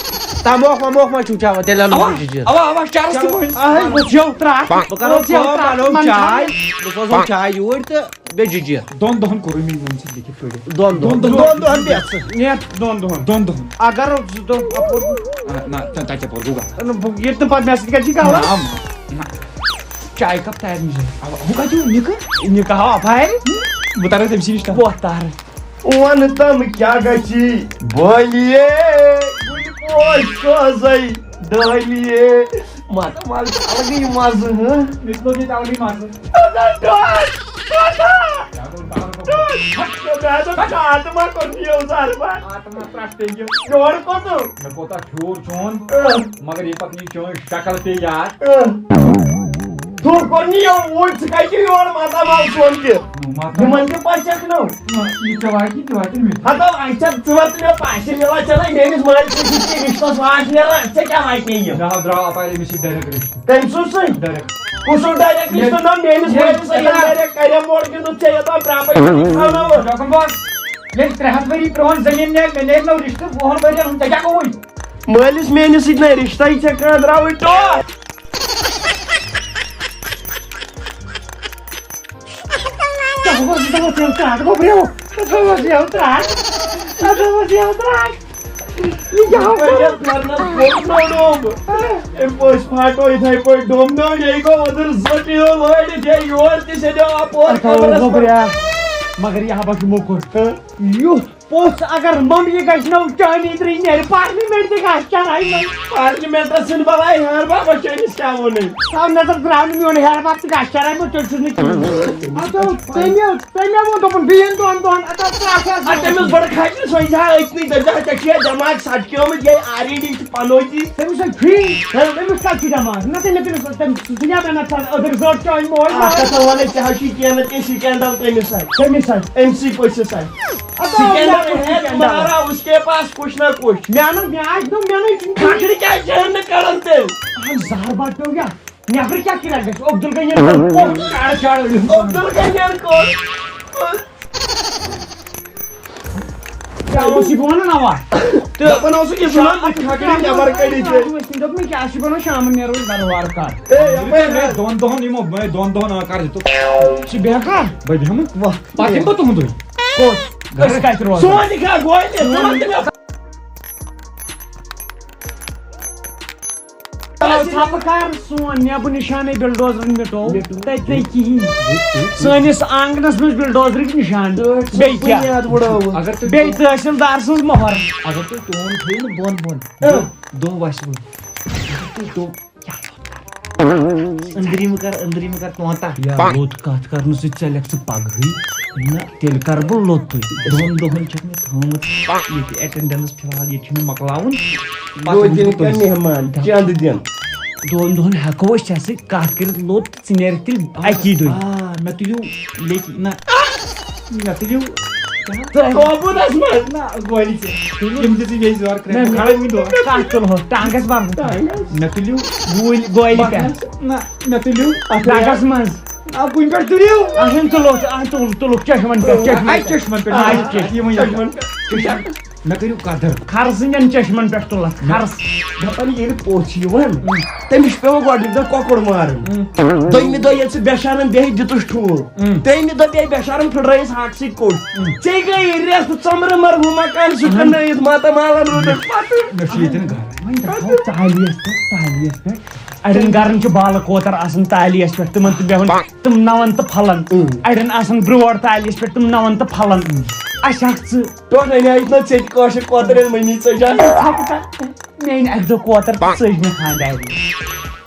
تَموکھ وَموکھ ما چھُو چٮ۪وان؟ تیٚلہِ اَنو اَوا، بہٕ جِجِر۔ اَوا، اَوا، چرس تہِ مٔنٛزۍ۔ اَہَے، بہٕ چٮ۪و ترٛٹھ۔ بہٕ کَرو بہٕ چٮ۪و کٲم، ترٛٹھ، اَنو من چاے، چھُنہٕ۔ بہٕ سوزو چاے یوٗرۍ تہٕ بیٚیہِ جِجِر۔ دۄن دۄہَن کوٚرُے مےٚ یِمَن سۭتۍ لیکھِتھ پٔرِتھ۔ دۄن دۄہَن۔ دۄن دۄہَن بیٚہہ ژٕ۔ نیر دۄن دۄہَن۔ دۄن دۄہَن۔ اگر زٕ دۄہ اَپور۔ آ، نہ، تَتہِ، تَتہِ اَپور گوٚو غلط۔ نہ، بہٕ، ییٚتہِ نہٕ پَتہٕ مےٚ سۭتۍ گژھِ غلط۔ نہ، نہ۔ چاے کپ تیار مِزاج۔ اوا، ہُہ کتہِ اوٚن نِکہٕ؟ نِکہٕ ہاو اپارِ۔ بہٕ ترٕ تٔمۍ سٕے نِش تام۔ وۄتھ ترٕ۔ وَن تَم کیٛاہ گژھی بٲلیے، گُلۍ پوش سوزَے ڈٲلیے۔ ماتامال چھُ الگٕے مَزٕ، ہہ؟ مےٚ تہِ لوٚگ ییٚتہِ الگٕے مَزٕ۔ ٹوٹھ، ٹوٹھ، ٹوٹھ۔ مےٚ دوٚپ، کانٛہہ تہِ ما کوٚر یہِ زَرٕ ما؟ آ، تِم ما ترٛٹھ پیٚیہِ۔ یورٕ کوٚت؟ مےٚ کوٗتاہ پھیوٗر چون، اۭں۔ مگر یہِ پَتہٕ یہِ چٲنۍ شکل پیٚیہِ یاد۔ اۭں۔ دُر کوٚر نہٕ یہِ اوٗرۍ، ژٕ کَتہِ چھُ یور ماتامال سون تہِ؟ نو، ماتامال۔ یِمَن تہِ پَژھٮ۪کھ نو۔ نہ، یہِ ژےٚ واتہِ، تہِ واتہِ مےٚ۔ ہَتو، اَسہِ چھا ژٕ وَن تہٕ مےٚ پَژھِ مِلان چھَنہ میٛٲنِس مٲلۍ سٕنٛدِ سۭتۍ رِشتَس واش نیران، ژےٚ کیٛاہ واتہِ یہِ؟ مےٚ حظ درٛاو اَپارِ أمِس سۭتۍ direct رِشتہٕ۔ تٔمۍ سُنٛد سۭتۍ؟ Direct۔ کُس اوس direct رِشتہٕ؟ نہ، میٛٲنِس مٲلِس سۭتۍ ییٚلہِ direct کَرِ مورٕ کِنہٕ ژےٚ یوٚتام ترٛاوَے تھاوناوَن؟ ڈاکٹر باس، ییٚلہِ ترٛےٚ ہَتھ ؤری پرٛون زٔمیٖن نیرِ، مےٚ نیرِ نہٕ رِشتہٕ وُہَن ؤرۍیَن ہُنٛد، ژےٚ کیٛاہ گوٚوُے؟ مٲلِس میٛٲنِس سۭتۍ نہ رِشتَے ژےٚ کانٛہہ درٛاوٕے ٹوٹھ۔ ژےٚ گوٚو زٕ دۄہ تیٚلہِ ترٛٹھ، گوٚبریو۔ ژےٚ گوٚو زٕ دۄہ ترٛٹھ۔ ژےٚ گوٚو زٕ دۄہ ترٛٹھ۔ یہِ کیٛاہ یِتھ پٲٹھۍ یَتھ گرنَس گوٚو نوٚو ڈوٚم۔ أمۍ پٔژھۍ پھاٹو یِتھَے پٲٹھۍ ڈوٚم۔ نوٚو یے گوٚو أدٕر زٔٹۍ ہیوٗ لٲرِتھ، یے یور تہِ سیٚدیو اَپور اَتھ کمرَس گوٚو منٛز۔ بوٚبریا، مگر یہِ ہا چھُ موٚکُر۔ ہہ؟ یُتھ پوٚژھ اگر ممبیہِ گژھِ نو چٲنی درٕے نیرِ، پارلیمنٹ تہِ گژھِ چرٲے منٛز۔ پارلیمنٹس ژھٕن بلاے ہیہر بابا چٲنِس کیٛاہ ووٚنُے؟ تھاو نظر درٛاو نہٕ میون ہیہر باب تہِ گژھِ چرٲے منٛز، تیٚلہِ چھُس نہٕ کِہیٖنۍ۔ اَدٕ تٔمۍ، تٔمۍ ووٚن دوٚپُن بیٚیِن دۄن دۄہن، اَدٕ ترٛٹھ حظ۔ اَدٕ تٔمِس بڑٕ کھجرس وۄنۍ زِ ہا أتنٕے دٔپۍ زِ ہا ژےٚ چھُیا دٮ۪ماغ سٹکیومُت، یے آر این ڈی چھِ پنوتی۔ تٔمِس ہے فری، تٔمِس کَتہِ چھُ دٮ۪ماغ؟ نہ تٔمِس، تٔمِس، تٔمِس، سُہ چھُ یَتھ اَنان ژھَن أدٕر زٔٹ چٲنۍ موج اَکھ ماج۔ کَتھ وَنَے ژےٚ ہا چھُے کینٛہہ نَتہٕ کینٛہہ سِکینڈَل تٔمِس سۭتۍ۔ کٔمِس سۭتۍ؟ أمۍ سٕے پٔژھِس سۭتۍ۔ اَدٕ سِکینڈَل کیٛاہ ہے، سِکینڈَل؟ تُمہارا اس کے پاس کچھ نہ کچھ۔ مےٚ نہٕ، مےٚ آسہِ نہٕ، مےٚ نہٕ چھُنہٕ کھکھرِ کیٛازِ چھِ ہَن نہٕ کَڑان تیٚلہِ؟ اَہَن زہر بَٹو یا نیٚبرٕ کیٛاہ کِرَکھ گژھِ؟ عبدالغنی کوٚر چاڑ چاڑ۔ عبدالغنی کوٚر۔ کیٛاہ اوس یہِ بہٕ وَنہٕ نا وَ؟ تہٕ دَپان اوسُکھ یہِ ژھٕنان تُہۍ کھکھرِ نٮ۪بر کٔڑِتھ تہِ۔ دوٚپمَے کیٛاہ چھِ وَنان شامَن نیرو أسۍ گَرٕ وارٕ کارٕ۔ اے، یَپٲرۍ ہے، ہے، دۄن دۄہَن یِمو، ہے، دۄن دۄہَن آ، کَر دِتُکھ۔ ژٕ بیٚہکھا؟ بہٕ بیٚہمہٕ۔ وَ۔ پَتہٕ یِمہٕ بہٕ تُہُنٛدُے۔ کوٚت؟ أسۍ کَتہِ روزو؟ سون تہِ کھا گوے تہِ، ژٕ وَن تہِ مےٚ۔ ژھۄپہٕ کر سون نیبہٕ نشانے بلڈوزرن مٹو۔ مٹو۔ تتہِ نے کہین۔ سٲنِس آنگنس منٛز بلڈوزرٕکۍ نشان۔ تہٕ بیٚیہِ کیٛاہ؟ بنیاد وُڑٲوٕن۔ اگر تُہۍ بیٚیہِ تحصیلدار سٕنٛز مۄہر۔ اگر تُہۍ ٹون تھٲیِو نہٕ بۄن بۄن، اۭں۔ دۄہ وسہِ وۄنۍ۔ اگر تُہۍ دۄہ کیٛاہ لوٚت کر؟ أنٛدرِم کر، أنٛدرِم کر تونٛتا۔ یا لوٚت کتھ کرنہٕ سۭتۍ ژلکھ ژٕ پگہٕے۔ نہ، تیٚلہِ کر بہٕ لوٚتُے۔ دۄن دۄہن چھکھ مےٚ تھٲومٕژ ییٚتہِ attendance فی الحال، ییٚتہِ چھُ مےٚ مۄکلاوُن۔ پتہٕ دۄہ وٕچھٕ دِن بہٕ کانٛہہ تۄہہِ۔ مہمان، چندٕ دِن۔ دۄن دۄہن ہٮ۪کو أسۍ ژےٚ سۭتۍ کتھ کٔرِتھ، لوٚت ژٕ نیرکھ تیٚلہِ اکی دۄہہِ۔ آ، مےٚ تُلِو لیٚکہِ، نہ، مےٚ تُلِو۔ توبوٗدس منٛز۔ نہ، گولی ژےٚ۔ یِم دِژٕے مےٚ زورٕ کرٛٮ۪کھ۔ نہ، بہٕ کھڑا وٕنہِ دۄہس۔ کتھ تُلہوس؟ ٹانٛگس برہوس؟ ٹانٛگس۔ مےٚ تُلِو۔ گولی، گولی پٮ۪ٹھ۔ نہ، مےٚ تُلِو۔ نگس منٛز۔ آ، کُنہِ پٮ۪ٹھ تُلِو۔ اہن تُلُکھ، اہن تُل-، تُلُکھ چشمن پٮ۪ٹھ، چشمن اہن پٮ۪ٹھ۔ چشمن پٮ۪ٹھ۔ اہن چشمن۔ یِمن، یِمن۔ چشمن۔ مےٚ کٔرِو قدر۔ خرٕ سٕنٛدٮ۪ن چشمن پٮ۪ٹھ تُلتھ، خرٕ۔ دَپان ییٚلہِ پوٚژھ چھُ یِوان، تٔمِس چھُ پٮ۪وان گۄڈٕنِکۍ دۄہ کۄکُر مارُن۔ دوٚیمہِ دۄہ ییٚلہِ سُہ بٮ۪شارن بیٚہہِ، دیُتُس ٹھوٗل۔ ترٛیٚیمہِ دۄہ بیٚہہِ بٮ۪شارن پھٕٹرٲیِس ہاکہٕ سۭتۍ کوٚٹ۔ ژےٚ گٔیے رٮ۪تھ ژۄمرٕ مر ہُمہ کان سُہ کٕنٲیِتھ ماتامالن روٗدُکھ پتہٕ۔ مےٚ چھُ ییٚتٮ۪ن گرٕ۔ وۄنۍ دَپہو تالیس پٮ۪ٹھ، تالیس پٮ۪ٹھ۔ اَڑٮ۪ن گرن چھِ بالہٕ کوتر آسان تالیس پٮ۪ٹھ، تِمن تہِ بیٚہوان تِم نَوَن تہٕ پھلَن۔ اَڑٮ۪ن آسان برٛوڈ تالیس پٮ۪ٹھ تِم نَوَن تہٕ پھلَن۔ اَسہِ اَکھ ژٕ۔ ٹوٹھ اَنے اَتہِ نہ ژےٚ تہِ کٲشِر کوتر ییٚلہِ مٔمی ژٔج آسہِ۔ ژھۄپہٕ کَر۔ مےٚ أنۍ اَکہِ دۄہ کوتر تہٕ ژٔج مےٚ خانٛدارنہِ۔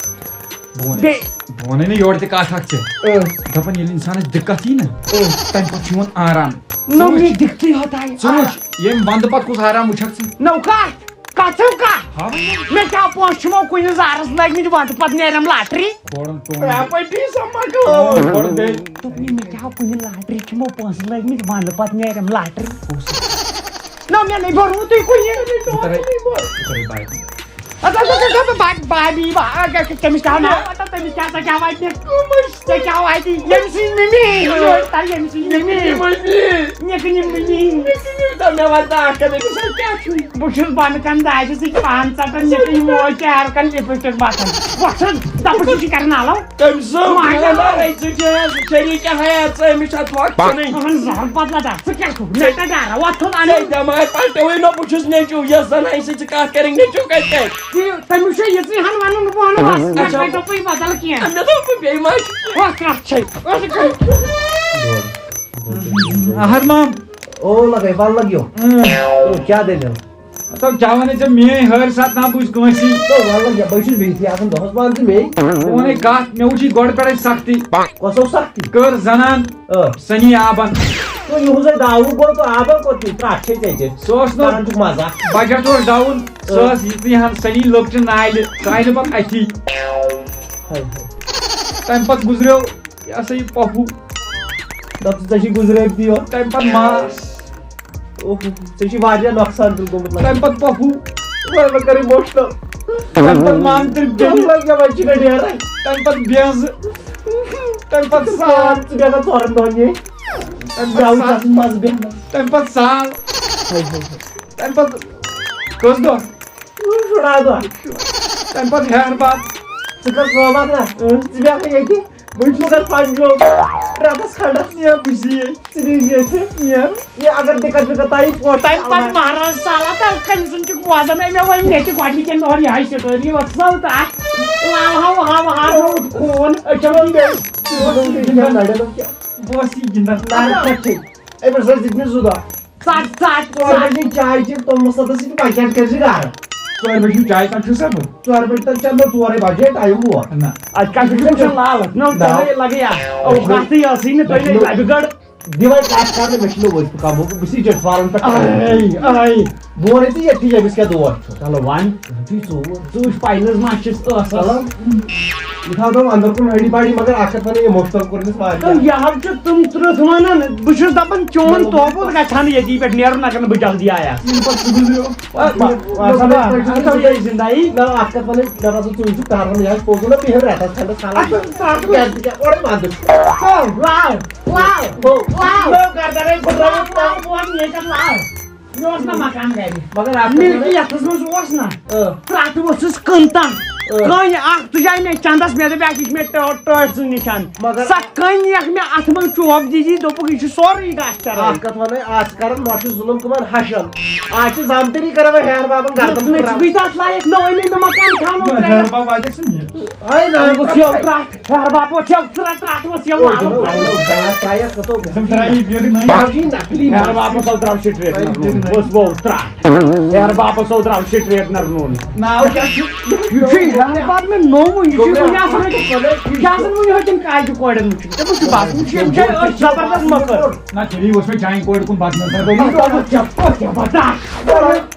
بہٕ وَنے، بیٚیہِ بہٕ وَنے نہ یورٕ تہِ کَتھ اَکھ ژےٚ۔ اۭں۔ دَپان ییٚلہِ اِنسانَس دِقت یی نہ، اۭں۔ تَمہِ پَتہٕ چھُ یِوان آرام۔ نہ، ژٕ وٕچھ، مےٚ دِقتٕے ہوتاے۔ ژٕ وٕچھ، ییٚمہِ وَندٕ پَتہٕ کُس آرام وٕچھَکھ ژٕ؟ نہ کَتھ۔ کَتھو کَتھ؟ ہاوٕے نہٕ۔ مےٚ کیٛاہ پونٛسہٕ چھُمو کُنہِ زارس لٲگمٕتۍ، وَنٛدٕ پَتہٕ نیرٮ۪م لاٹری۔ کھولُن ٹوٗنٛگ۔ پراپرٹی سۄ مۄکلٲو۔ کھولُن بیٚیہِ۔ دوٚپمَے، مےٚ کیٛاہ کُنہِ لاٹری چھُمو پونٛسہٕ لٲگمٕتۍ، وَنٛدٕ پَتہٕ نیرٮ۪م لاٹری۔ نہ، مےٚ نَے بوٚرمُتُے کُنہِ۔ بہٕ کَرے، بہٕ کَرے بایِک۔ اَدٕ، اَدٕ، اَدٕ، اَدٕ، بہٕ، بہٕ، بہٕ، بہٕ، اَدٕ، تٔمِس کیٛاہ ناو؟ اَدٕ، تٔمِس کیٛاہ، ژےٚ کیٛاہ وَتہِ؟ ژےٚ کیٛاہ وَتہِ؟ ییٚمہِ سٕنٛز مِمی۔ یورٕ تَل ییٚمہِ سٕنٛز مِمی۔ مِمی۔ نِکہٕ نِمنی۔ مےٚ وَن تہٕ اَکھ کَتھ، أمِس سۭتۍ کیٛاہ چھُے؟ بہٕ چھُس بۄنہٕ کَنہِ داجہِ سۭتۍ پَن ژَٹان، یہِ تہِ یِمو چارٕ کَنہِ لِپسٹِک مَتھان۔ وۄتھ ژٕ، دَپُس یہِ چھُ کَران آلو۔ تٔمۍ سٕنٛز ماجہِ خانٛدار آلو۔ أکۍ سۭتۍ چھِ حظ شریٖکہ حیات ژٕ، أمِس چھا تھۄکھ اَہَن ژھٕنٕنۍ؟ زَہر بدلہٕ دَر، ژٕ کیٛاہ چھُکھ؟ مےٚ کَتہِ ڈَرا؟ وۄتھ تھوٚد اَنُن۔ ژےٚ دٮ۪ماغ پَلٹیوٕے نہ، بہٕ چھُس نیٚچوٗ، یۄس زَنانہِ سۭتۍ ژٕ کَتھ کَرٕنۍ، نیٚچوٗ کَتہِ کَرِ؟ تہِ، تٔمِس چھُ یِژٕے ہَن وَنُن، بہٕ وَنہٕ بَس، مےٚ اچھا۔ کَتہِ دوٚپُے بدل کینٛہہ۔ مےٚ دوٚپ، بیٚیہِ ما چھُ کینٛہہ؟ ہۄتھ کَتھ چھے۔ احد مام۔ او لگے، ول لگیو۔ اۭں۔ او، کیٛاہ دٔلیٖل؟ مطلب، کیٛاہ وَنَے ژےٚ، میٛٲنۍ ہٲرۍ سَتھ نہ بوٗز کٲنٛسی۔ تو ول لگیا، بہٕ چھُس بِہتھٕے آسان دۄہَس، وَن ژٕ مے۔ بہٕ وَنَے کَتھ، مےٚ وٕچھ یہِ گۄڈٕ پٮ۪ٹھَے سختی۔ کۄسو سختی؟ کٔر زَنان آ۔ سنی آبَن۔ تو یِہُنٛزے داوُک گوٚو، تو آبَن کوٚت یہِ ترٛٹھ چھے ژےٚ تہِ۔ سُہ اوس نہٕ کران چھُکھ مزاق۔ بجٹ اوس ڈاوُن، سُہ آ۔ ٲس یِژٕے ہَن سنی لۄکچہِ نالہِ، سُہ آیہِ نہٕ پَتہٕ اَتھی۔ ہاے ہاے۔ تَمہِ پَتہٕ گُزریو یہِ ہسا یہِ پۄپھوٗ۔ دَپ ژٕ، ژےٚ چھُے گُزرٲومٕتۍ یوت۔ تَمہِ پَتہٕ ماس۔ اوہ، ژےٚ چھُے واریاہ نۄقصان تیٚلہِ گوٚمُت لگان۔ تَمہِ پَتہٕ پۄپھوٗ۔ وۄنۍ، وۄنۍ کَرٕ emotional۔ تَمہِ پَتہٕ مامہٕ تیٚلہِ بیٚنہِ۔ مطلب، کیٛاہ وۄنۍ چھُ مےٚ نیران؟ تَمہِ پَتہٕ بیٚنزٕ۔ تَمہِ پَتہٕ سال۔ ژٕ بیٚہکھ ژورَن دۄہَن یے۔ تَمہِ پَتہٕ جاوٕے سال۔ چھَس منٛز بیٚہنَس۔ تَمہِ پَتہٕ سال۔ ہاے، ہاے، ہاے۔ تَمہِ پَتہٕ کٔژ دۄہ؟ شُراہ دۄہ۔ تَمہِ پَتہٕ ہیہَر باب۔ ژٕ کر کٲم اکھ نا، ژٕ بیٚہہ ییٚتی، بہٕ چھُس گژھان پنجوب رٮ۪تَس کھنٛڈَس۔ نیر بہٕ چھُس ییٚتہِ۔ ژٕ بیٚہہ ییٚتہِ، نیر۔ یہِ اگر دِقت وِقت آیہِ، پوٹھ تَمہِ پَتہٕ مہراز سالا تہٕ کٔمۍ سُنٛد چھُکھ بوزان؟ مےٚ ووٚن مےٚ تہِ گۄڈٕنِکٮ۪ن دۄہَن یِہوٚے story، ٲسٕس نہ تہٕ اَتھ لاوہا وہا وہا روٗد خوٗن۔ أچھو بیٚیہِ۔ بہٕ اوسُس یہِ گِنٛدان۔ بہٕ اوسُس یہِ گِنٛدان۔ لَرِ پٮ۪ٹھٕے۔ أمِس ٲسۍ دِتمٕتۍ زٕ دۄہ۔ ژَٹ، ژَٹ، ژور ژَٹ۔ بجے چاے چیٚتھ، توٚملَس سۭتۍ ٲسۍ یِم پاکیٹ کٔرۍ زِ گرٕ۔ ژورِ بجہِ ہُنٛد چاے تام چھُ سا بہٕ؟ ژورِ بجہِ تام چیٚتھ مےٚ ژورے بجے، ٹایم ووت۔ نہ۔ اَتہِ کَتہِ چھُ وٕچھان لالَس؟ نہ، نہ۔ تۄہے لَگے اَتھ۔ او، کَتھٕے ٲسٕے نہٕ، تۄہے مےٚ چھُ لَبہِ گڑ۔ دِوَے کَتھ کَرنہٕ، مےٚ چھُنہٕ ؤتھۍ پَکان، بہٕ، بہٕ چھُس یہِ جَٹفالَن پٮ۪ٹھ کَران۔ اَے، اَے۔ بہٕ وَنے ژےٚ ییٚتھی، ییٚمِس کیٛاہ دود چھُ۔ چلو وَن۔ یِتھُے ژوٗر۔ ژٕ وٕچھ پایلَس ما چھِس ٲسَس۔ چلو۔ یہِ تھاو تِم اندر کُن ہڑی بڑی، مگر اکھ کتھ ونہٕ، یہِ مۄختل کوٚر أمِس واریاہ۔ تہٕ یہِ حظ چھُ تِم ترٕٛہ ونان، بہٕ چھُس دپان چون مطلب توبہٕ گژھِ ہا نہٕ ییٚتی پٮ۪ٹھ نیرُن اگر نہٕ بہٕ جلدی آیس۔ ییٚمہِ پتہٕ سُہ گُزریو۔ آ، بہ-، بہ-، باسان بہ-، یِتھ پٲٹھۍ چھُ بہ-، سُہ بیٚیہِ زندگی۔ نہ، اکھ کتھ ونہٕ، مےٚ باسان ژٕ وٕچھُکھ تران، یہِ آسہِ پوٚز ونان، بِہِو رٮ۪تس کھنٛڈس خلق۔ اچھا، ترٛٹھ۔ گرِ تہِ کیٛاہ، اورے ونٛدٕ چھُ۔ لاو، لاو، لاو، ہو۔ لاو۔ لاو، گردن ہے پھٕٹرٲوِتھ۔ لاو، لاو، بہٕ وَنہٕ ییٚتٮ۪تھ لاو۔ مےٚ اوس نہ مکان گرِ۔ مگر اکھ مِلکہِ کتھ یتھ منٛز اوس نہ۔ اۭں۔ ترٛٹھ ؤژھٕس کٕنتن۔ اۭں۔ کٔنۍ اکھ تُجاے مےٚ چندس، مےٚ دوٚپ، اَتھ یہِ چھِ مےٚ ٹٲ-، ٹٲٹھۍ زٕ نِشان۔ مگر سۄ کٔنۍ یکھ مےٚ اتھٕ منٛز چوب دِجی، دوٚپُکھ، یہِ چھُ سورُے گاسہٕ چرٲے۔ اکھ کتھ ونے، آز چھِ کران نۄشہِ ظُلُم کٕمن ہشن۔ آز چھِ زامتٕری کران وۄنۍ ہیہر بابن گردن نہ، نہ، پھٕٹراوان۔ بہٕ تہِ اتھ لایق، نہ، وۄنۍ مےٚ مکان تھاونوو ترٛٹھ۔ ہیہر بابا واتہِ سُہ یہِ۔ ہے، نہ، وۄنۍ گوٚژھ یہِ ترٛٹھ۔ ہیہر بابا چھِ ژٕ رٹھ، رٹھ وَس یہِ او، لالہٕ۔ جِناب، گاش آیَس کَتو گژھِ۔ تِم ترٛایی بیٖڑ نٔے۔ یہِ حظ چھِ نقلی ہیہر مَس۔ بابا صٲب درٛاو سٹریٹنر نوٗن۔ بوز بو، ترٛٹھ۔ ہیہر بابا صٲب درٛاو سٹریٹنر نوٗن۔ ناو کیٛاہ چھُ؟ یہِ چھُ ہیہر باب مےٚ نوٚو، یہِ چھُ وٕنہِ آسان، یہِ چھُ آسان وٕنہِ ییٚتٮ۪ن کاجہِ کورٮ۪ن وٕچھُن۔ ژےٚ کُس چھُ باسان؟ یہِ چھُ، یہِ چھُ زبردست مۄکٕر۔ نہ، تیٚلہِ اوس مےٚ چانہِ کورِ کُن بدنظر۔ اَتھ کیٛاہ، اَتھ کیٛاہ، اَتھ کیٛاہ برداش؟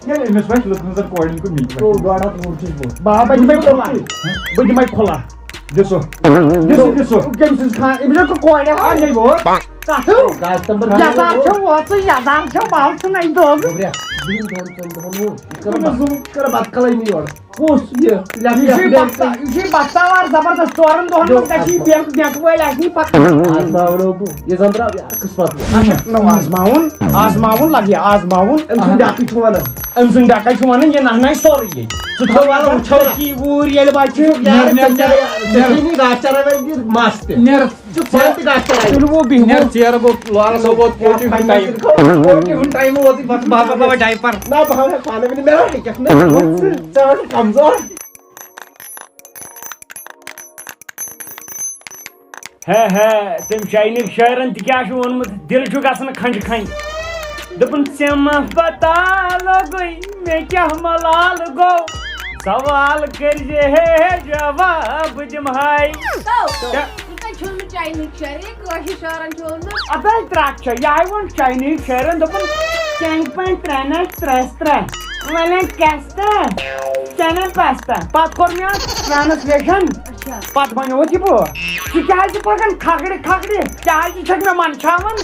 ییٚلہِ أمِس وَتھِ لُکہٕ ہٕنٛزن کورٮ۪ن کُن مِتھ۔ او، ڈۄڈ ہَتھ وُہ چھُس بہٕ۔ بابا، بہٕ دِمے کھُلا۔ بہٕ دِمے کھُلا۔ دِ سُہ۔ دِ سُہ، دِ سُہ۔ کٔمۍ سٕنٛز خان-، أمِس چھا کورِ؟ آ، یے ووت۔ کَتھ؟ گاسہٕ تَمبَر۔ یَزار چھُ ووت، ژٕ یَزار چھُ، بہٕ چھُ نَے دۄگ۔ گوٚبریا، بِہِو دۄن ژۄن دۄہَن ہُہ۔ یہِ کَرو بَتہٕ، یہِ کَرو بَتہٕ کَلٲے مےٚ یورٕ۔ کُس یہِ؟ یہِ چھُے بختا-، یہِ چھُے بختاوار زبردست، ژورن دۄہن منٛز گژھِ یہِ بینک، بینک وٲلۍ آسہِ نہٕ پتہٕ۔ آزماوو بہٕ، یہِ زن درٛاو یار قٕسمت۔ اچھا، نو آزماوُن، آزماوُن لگہِ، آزماوُن۔ أمۍ سُنٛد ڈاکٹر چھُ ونان۔ أمۍ سُنٛد ڈاکٹر چھُ ونان، یہِ نہنایہِ سورُے ییٚتہِ۔ ژٕ تھوٚو وَلہٕ وٕچھو۔ ژےٚ کی ووٗر ییٚلہِ بچہِ۔ نیر، نیر، نیر، نیر۔ ژےٚ چھُے نہٕ گاسہٕ چرٲوۍ مس تہِ۔ نیر۔ ژٕ پانہٕ تہِ گاسہٕ چرٲوۍ۔ تُلہٕ وو بِہِو۔ نیر، ژیر گوٚو، لال صٲب ووت، کوچہِ ہُنٛد ٹایم۔ کوچہِ ہُنٛد ٹایم ووت، بس بہٕ بدلاوٕ ڈایپر۔ نہ، بہٕ ہاوہا پانہٕ ؤنۍ، مےٚ رٹھ کیٛاہ؟ نہ، ژٕ، ژٕ ہاو کمزور۔ ہے ہے، تٔمۍ چاینٕکۍ شٲعرن تہِ کیٛاہ چھُ ووٚنمُت؟ دِل چھُ گژھان کھنٛجہِ کھنٛجہِ۔ دوٚپُن، "ژےٚ ما پتہ لوٚگُے مےٚ کیٛاہ ملال گوٚو؟ سوال کٔرۍ زِ ہے جواب دِمہٕ ہاے۔" تو، تو، کیٛاہ؟ یہِ کَتہِ چھُ اوٚنمُت چاینٕکۍ شٲعر؟ یہِ کٲشِر شٲعرن چھُ اوٚنمُت۔ اَدٕ حظ ترٛٹھ چھےٚ، یہِ آیہِ ووٚن چاینٕکۍ شٲعرن، دوٚپُن، "چنٛگہِ پٲٹھۍ ترٛےٚ نَچھ ترٛٮ۪س ترٛےٚ، وَلٮ۪ن کیٛاہ ترٛےٚ، چنٛدن پستہ۔" پتہٕ کوٚر مےٚ اَتھ ٹرانسلیشن۔ اچھا۔ پتہٕ بنیووُتھ یہِ بہٕ۔ ژٕ کیٛازِ پکان کھکھرِ کھکھرِ؟ کیٛازِ چھکھ مےٚ منٛدچھاوان؟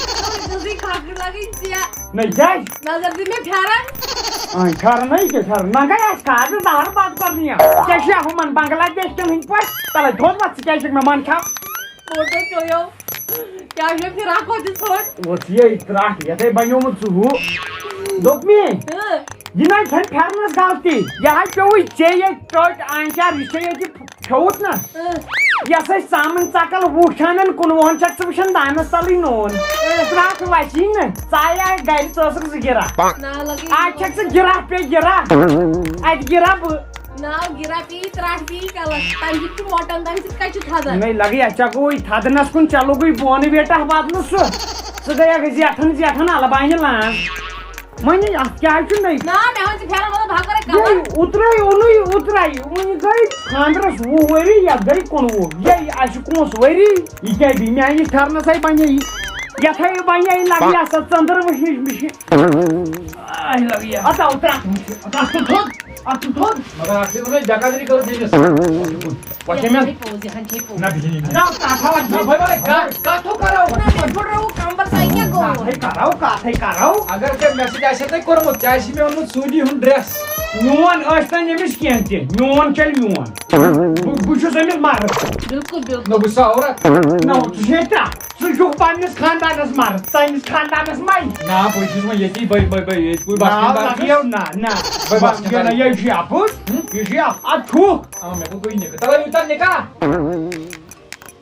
تُہۍ کھکھرِ لگٕنۍ ژےٚ۔ نہ کیٛازِ؟ نظر دِ مےٚ پھٮ۪رن۔ آ، پھٮ۪رن ہے کیٛاہ پھٮ۪رن؟ نہ گٔے اَسہِ کھادٕ زہر بتہٕ کرنہِ۔ ژےٚ چھِ ہُمن بنگلہ دیش کٮ۪ن ہٕنٛدۍ پٲٹھۍ؟ تلے تھوٚد وۄتھ، ژٕ کیٛازِ چھکھ مےٚ منٛدچھاوان؟ فوٹو پیوٚو۔ کیٛاہ چھُ فراق ہوتہِ ژھوٚٹ؟ وۄتھ یے ترٛٹھ، یتھے بنیومُت ژٕ ہُہ۔ دوٚپ مے، اۭں۔ یہِ نہ چھَنہٕ پھٮ۪رنَس غلطی، یہِ حظ پیوٚوُے ژےٚ ییٚتہِ ٹٔٹۍ آنچار، یُس ژےٚ ییٚتہِ کھیوٚوُتھ نہ۔ اۭں۔ یۄس أسۍ ژامَن ژَکَل وُہ چھِ اَنان، کُنوُہَن چھَکھ ژٕ وٕچھان دانَس تَلٕے نوٗن۔ اۭں۔ ترٛٹھ وَسی نہٕ، ژایہِ آے گَرِ، ژٕ ٲسٕکھ زٕ گِرا۔ نہ لگے۔ آز چھَکھ ژٕ گِرا پے گِرا۔ اَتہِ گِرا بہٕ۔ ناو گِرا پی، ترٛٹھ پی، کَلَس۔ تَمہِ سۭتۍ چھُ موٹان، تَمہِ سۭتۍ کَتہِ چھُ تھَدان؟ نَے لَگے، اَسہِ چھا گوٚو یہِ تھَدنَس کُن، ژےٚ لوٚگُے بونہٕ ویٹا بدلہٕ سُہ۔ ژٕ گٔیَکھ زیٹھان زیٹھان اَلہٕ بانہِ لانٛژ۔ وۄنۍ اَتھ کیٛازِ چھُ نَے؟ نہ، مےٚ وَن ژٕ پھٮ۪رَن وَلہٕ بہٕ ہا کَرَے کَوَر۔ یے اوترَے اوٚنُے، اوترَے۔ وۄنۍ گٔے خانٛدرَس وُہ ؤری، یَتھ گٔے کُنوُہ۔ یے اَسہِ کُس ؤری؟ یہِ کیٛاہ بیٚیہِ میٛانہِ پھٮ۪رنَس ہے بَنے یہِ۔ یَتھ ہے بَنے یہِ لَگہِ یَتھ سا ژٔنٛدٕر وٕچھنٕچ مِشہِ۔ آے لَگہِ یَتھ۔ اَتھ آو ترٛٹھ مُشہِ۔ اَتھ آو تھوٚد۔ اَتھ چھُ تھوٚد۔ مگر اَتھ چھِ وَنان بے قدری کٔرٕتھ أمِس۔ وۄنۍ چھِ مےٚ۔ یہِ چھے پوٚز، یہِ ہن چھے پوٚز۔ نہ، بِہِو، بِہِو۔ نہ، کَتھ ہا وَنہٕ۔ نہ، وۄنۍ وَنَے، کَتھ، کَتھ ہُہ کَرو؟ نہ، نہ، پھُٹرٲوُکھ کَمبَر، تۄہہِ کیٛاہ گوٚو؟ کَتھٕے کَرو، کَتھٕے کَرو۔ اگر ژےٚ message آسہِ ہے تۄہہِ کوٚرمُت، ژےٚ آسی مےٚ اوٚنمُت سعودی ہُنٛد dress۔ میون ٲسۍ تَن أمِس کینٛہہ تہِ، میون چَلہِ میون۔ بہٕ، بہٕ چھُس أمِس مرد۔ بِلکُل، بِلکُل۔ نہ، بہٕ چھُس عورت۔ نہ، ژٕ چھُے ترٛٹھ۔ ژٕ چھُکھ پننِس خاندانس مرد، سٲنِس خاندانس مَے۔ نہ، بہٕ چھُس وۄنۍ ییٚتی، بہٕ، بہٕ، بہٕ ییٚتہِ کُے بسکیٖن نہ، دار چھُس۔ لگیو، نہ، نہ۔ بہٕ بسکیٖن دار۔ نہ، یہِ چھُ اَپُز، ہُم؟ یہِ چھُ اَپُز۔ اَدٕ چھُکھ۔ آ، مےٚ کوٚر گوٚو یہِ نِکاح۔ تَلے یوٗتاہ نِکاح۔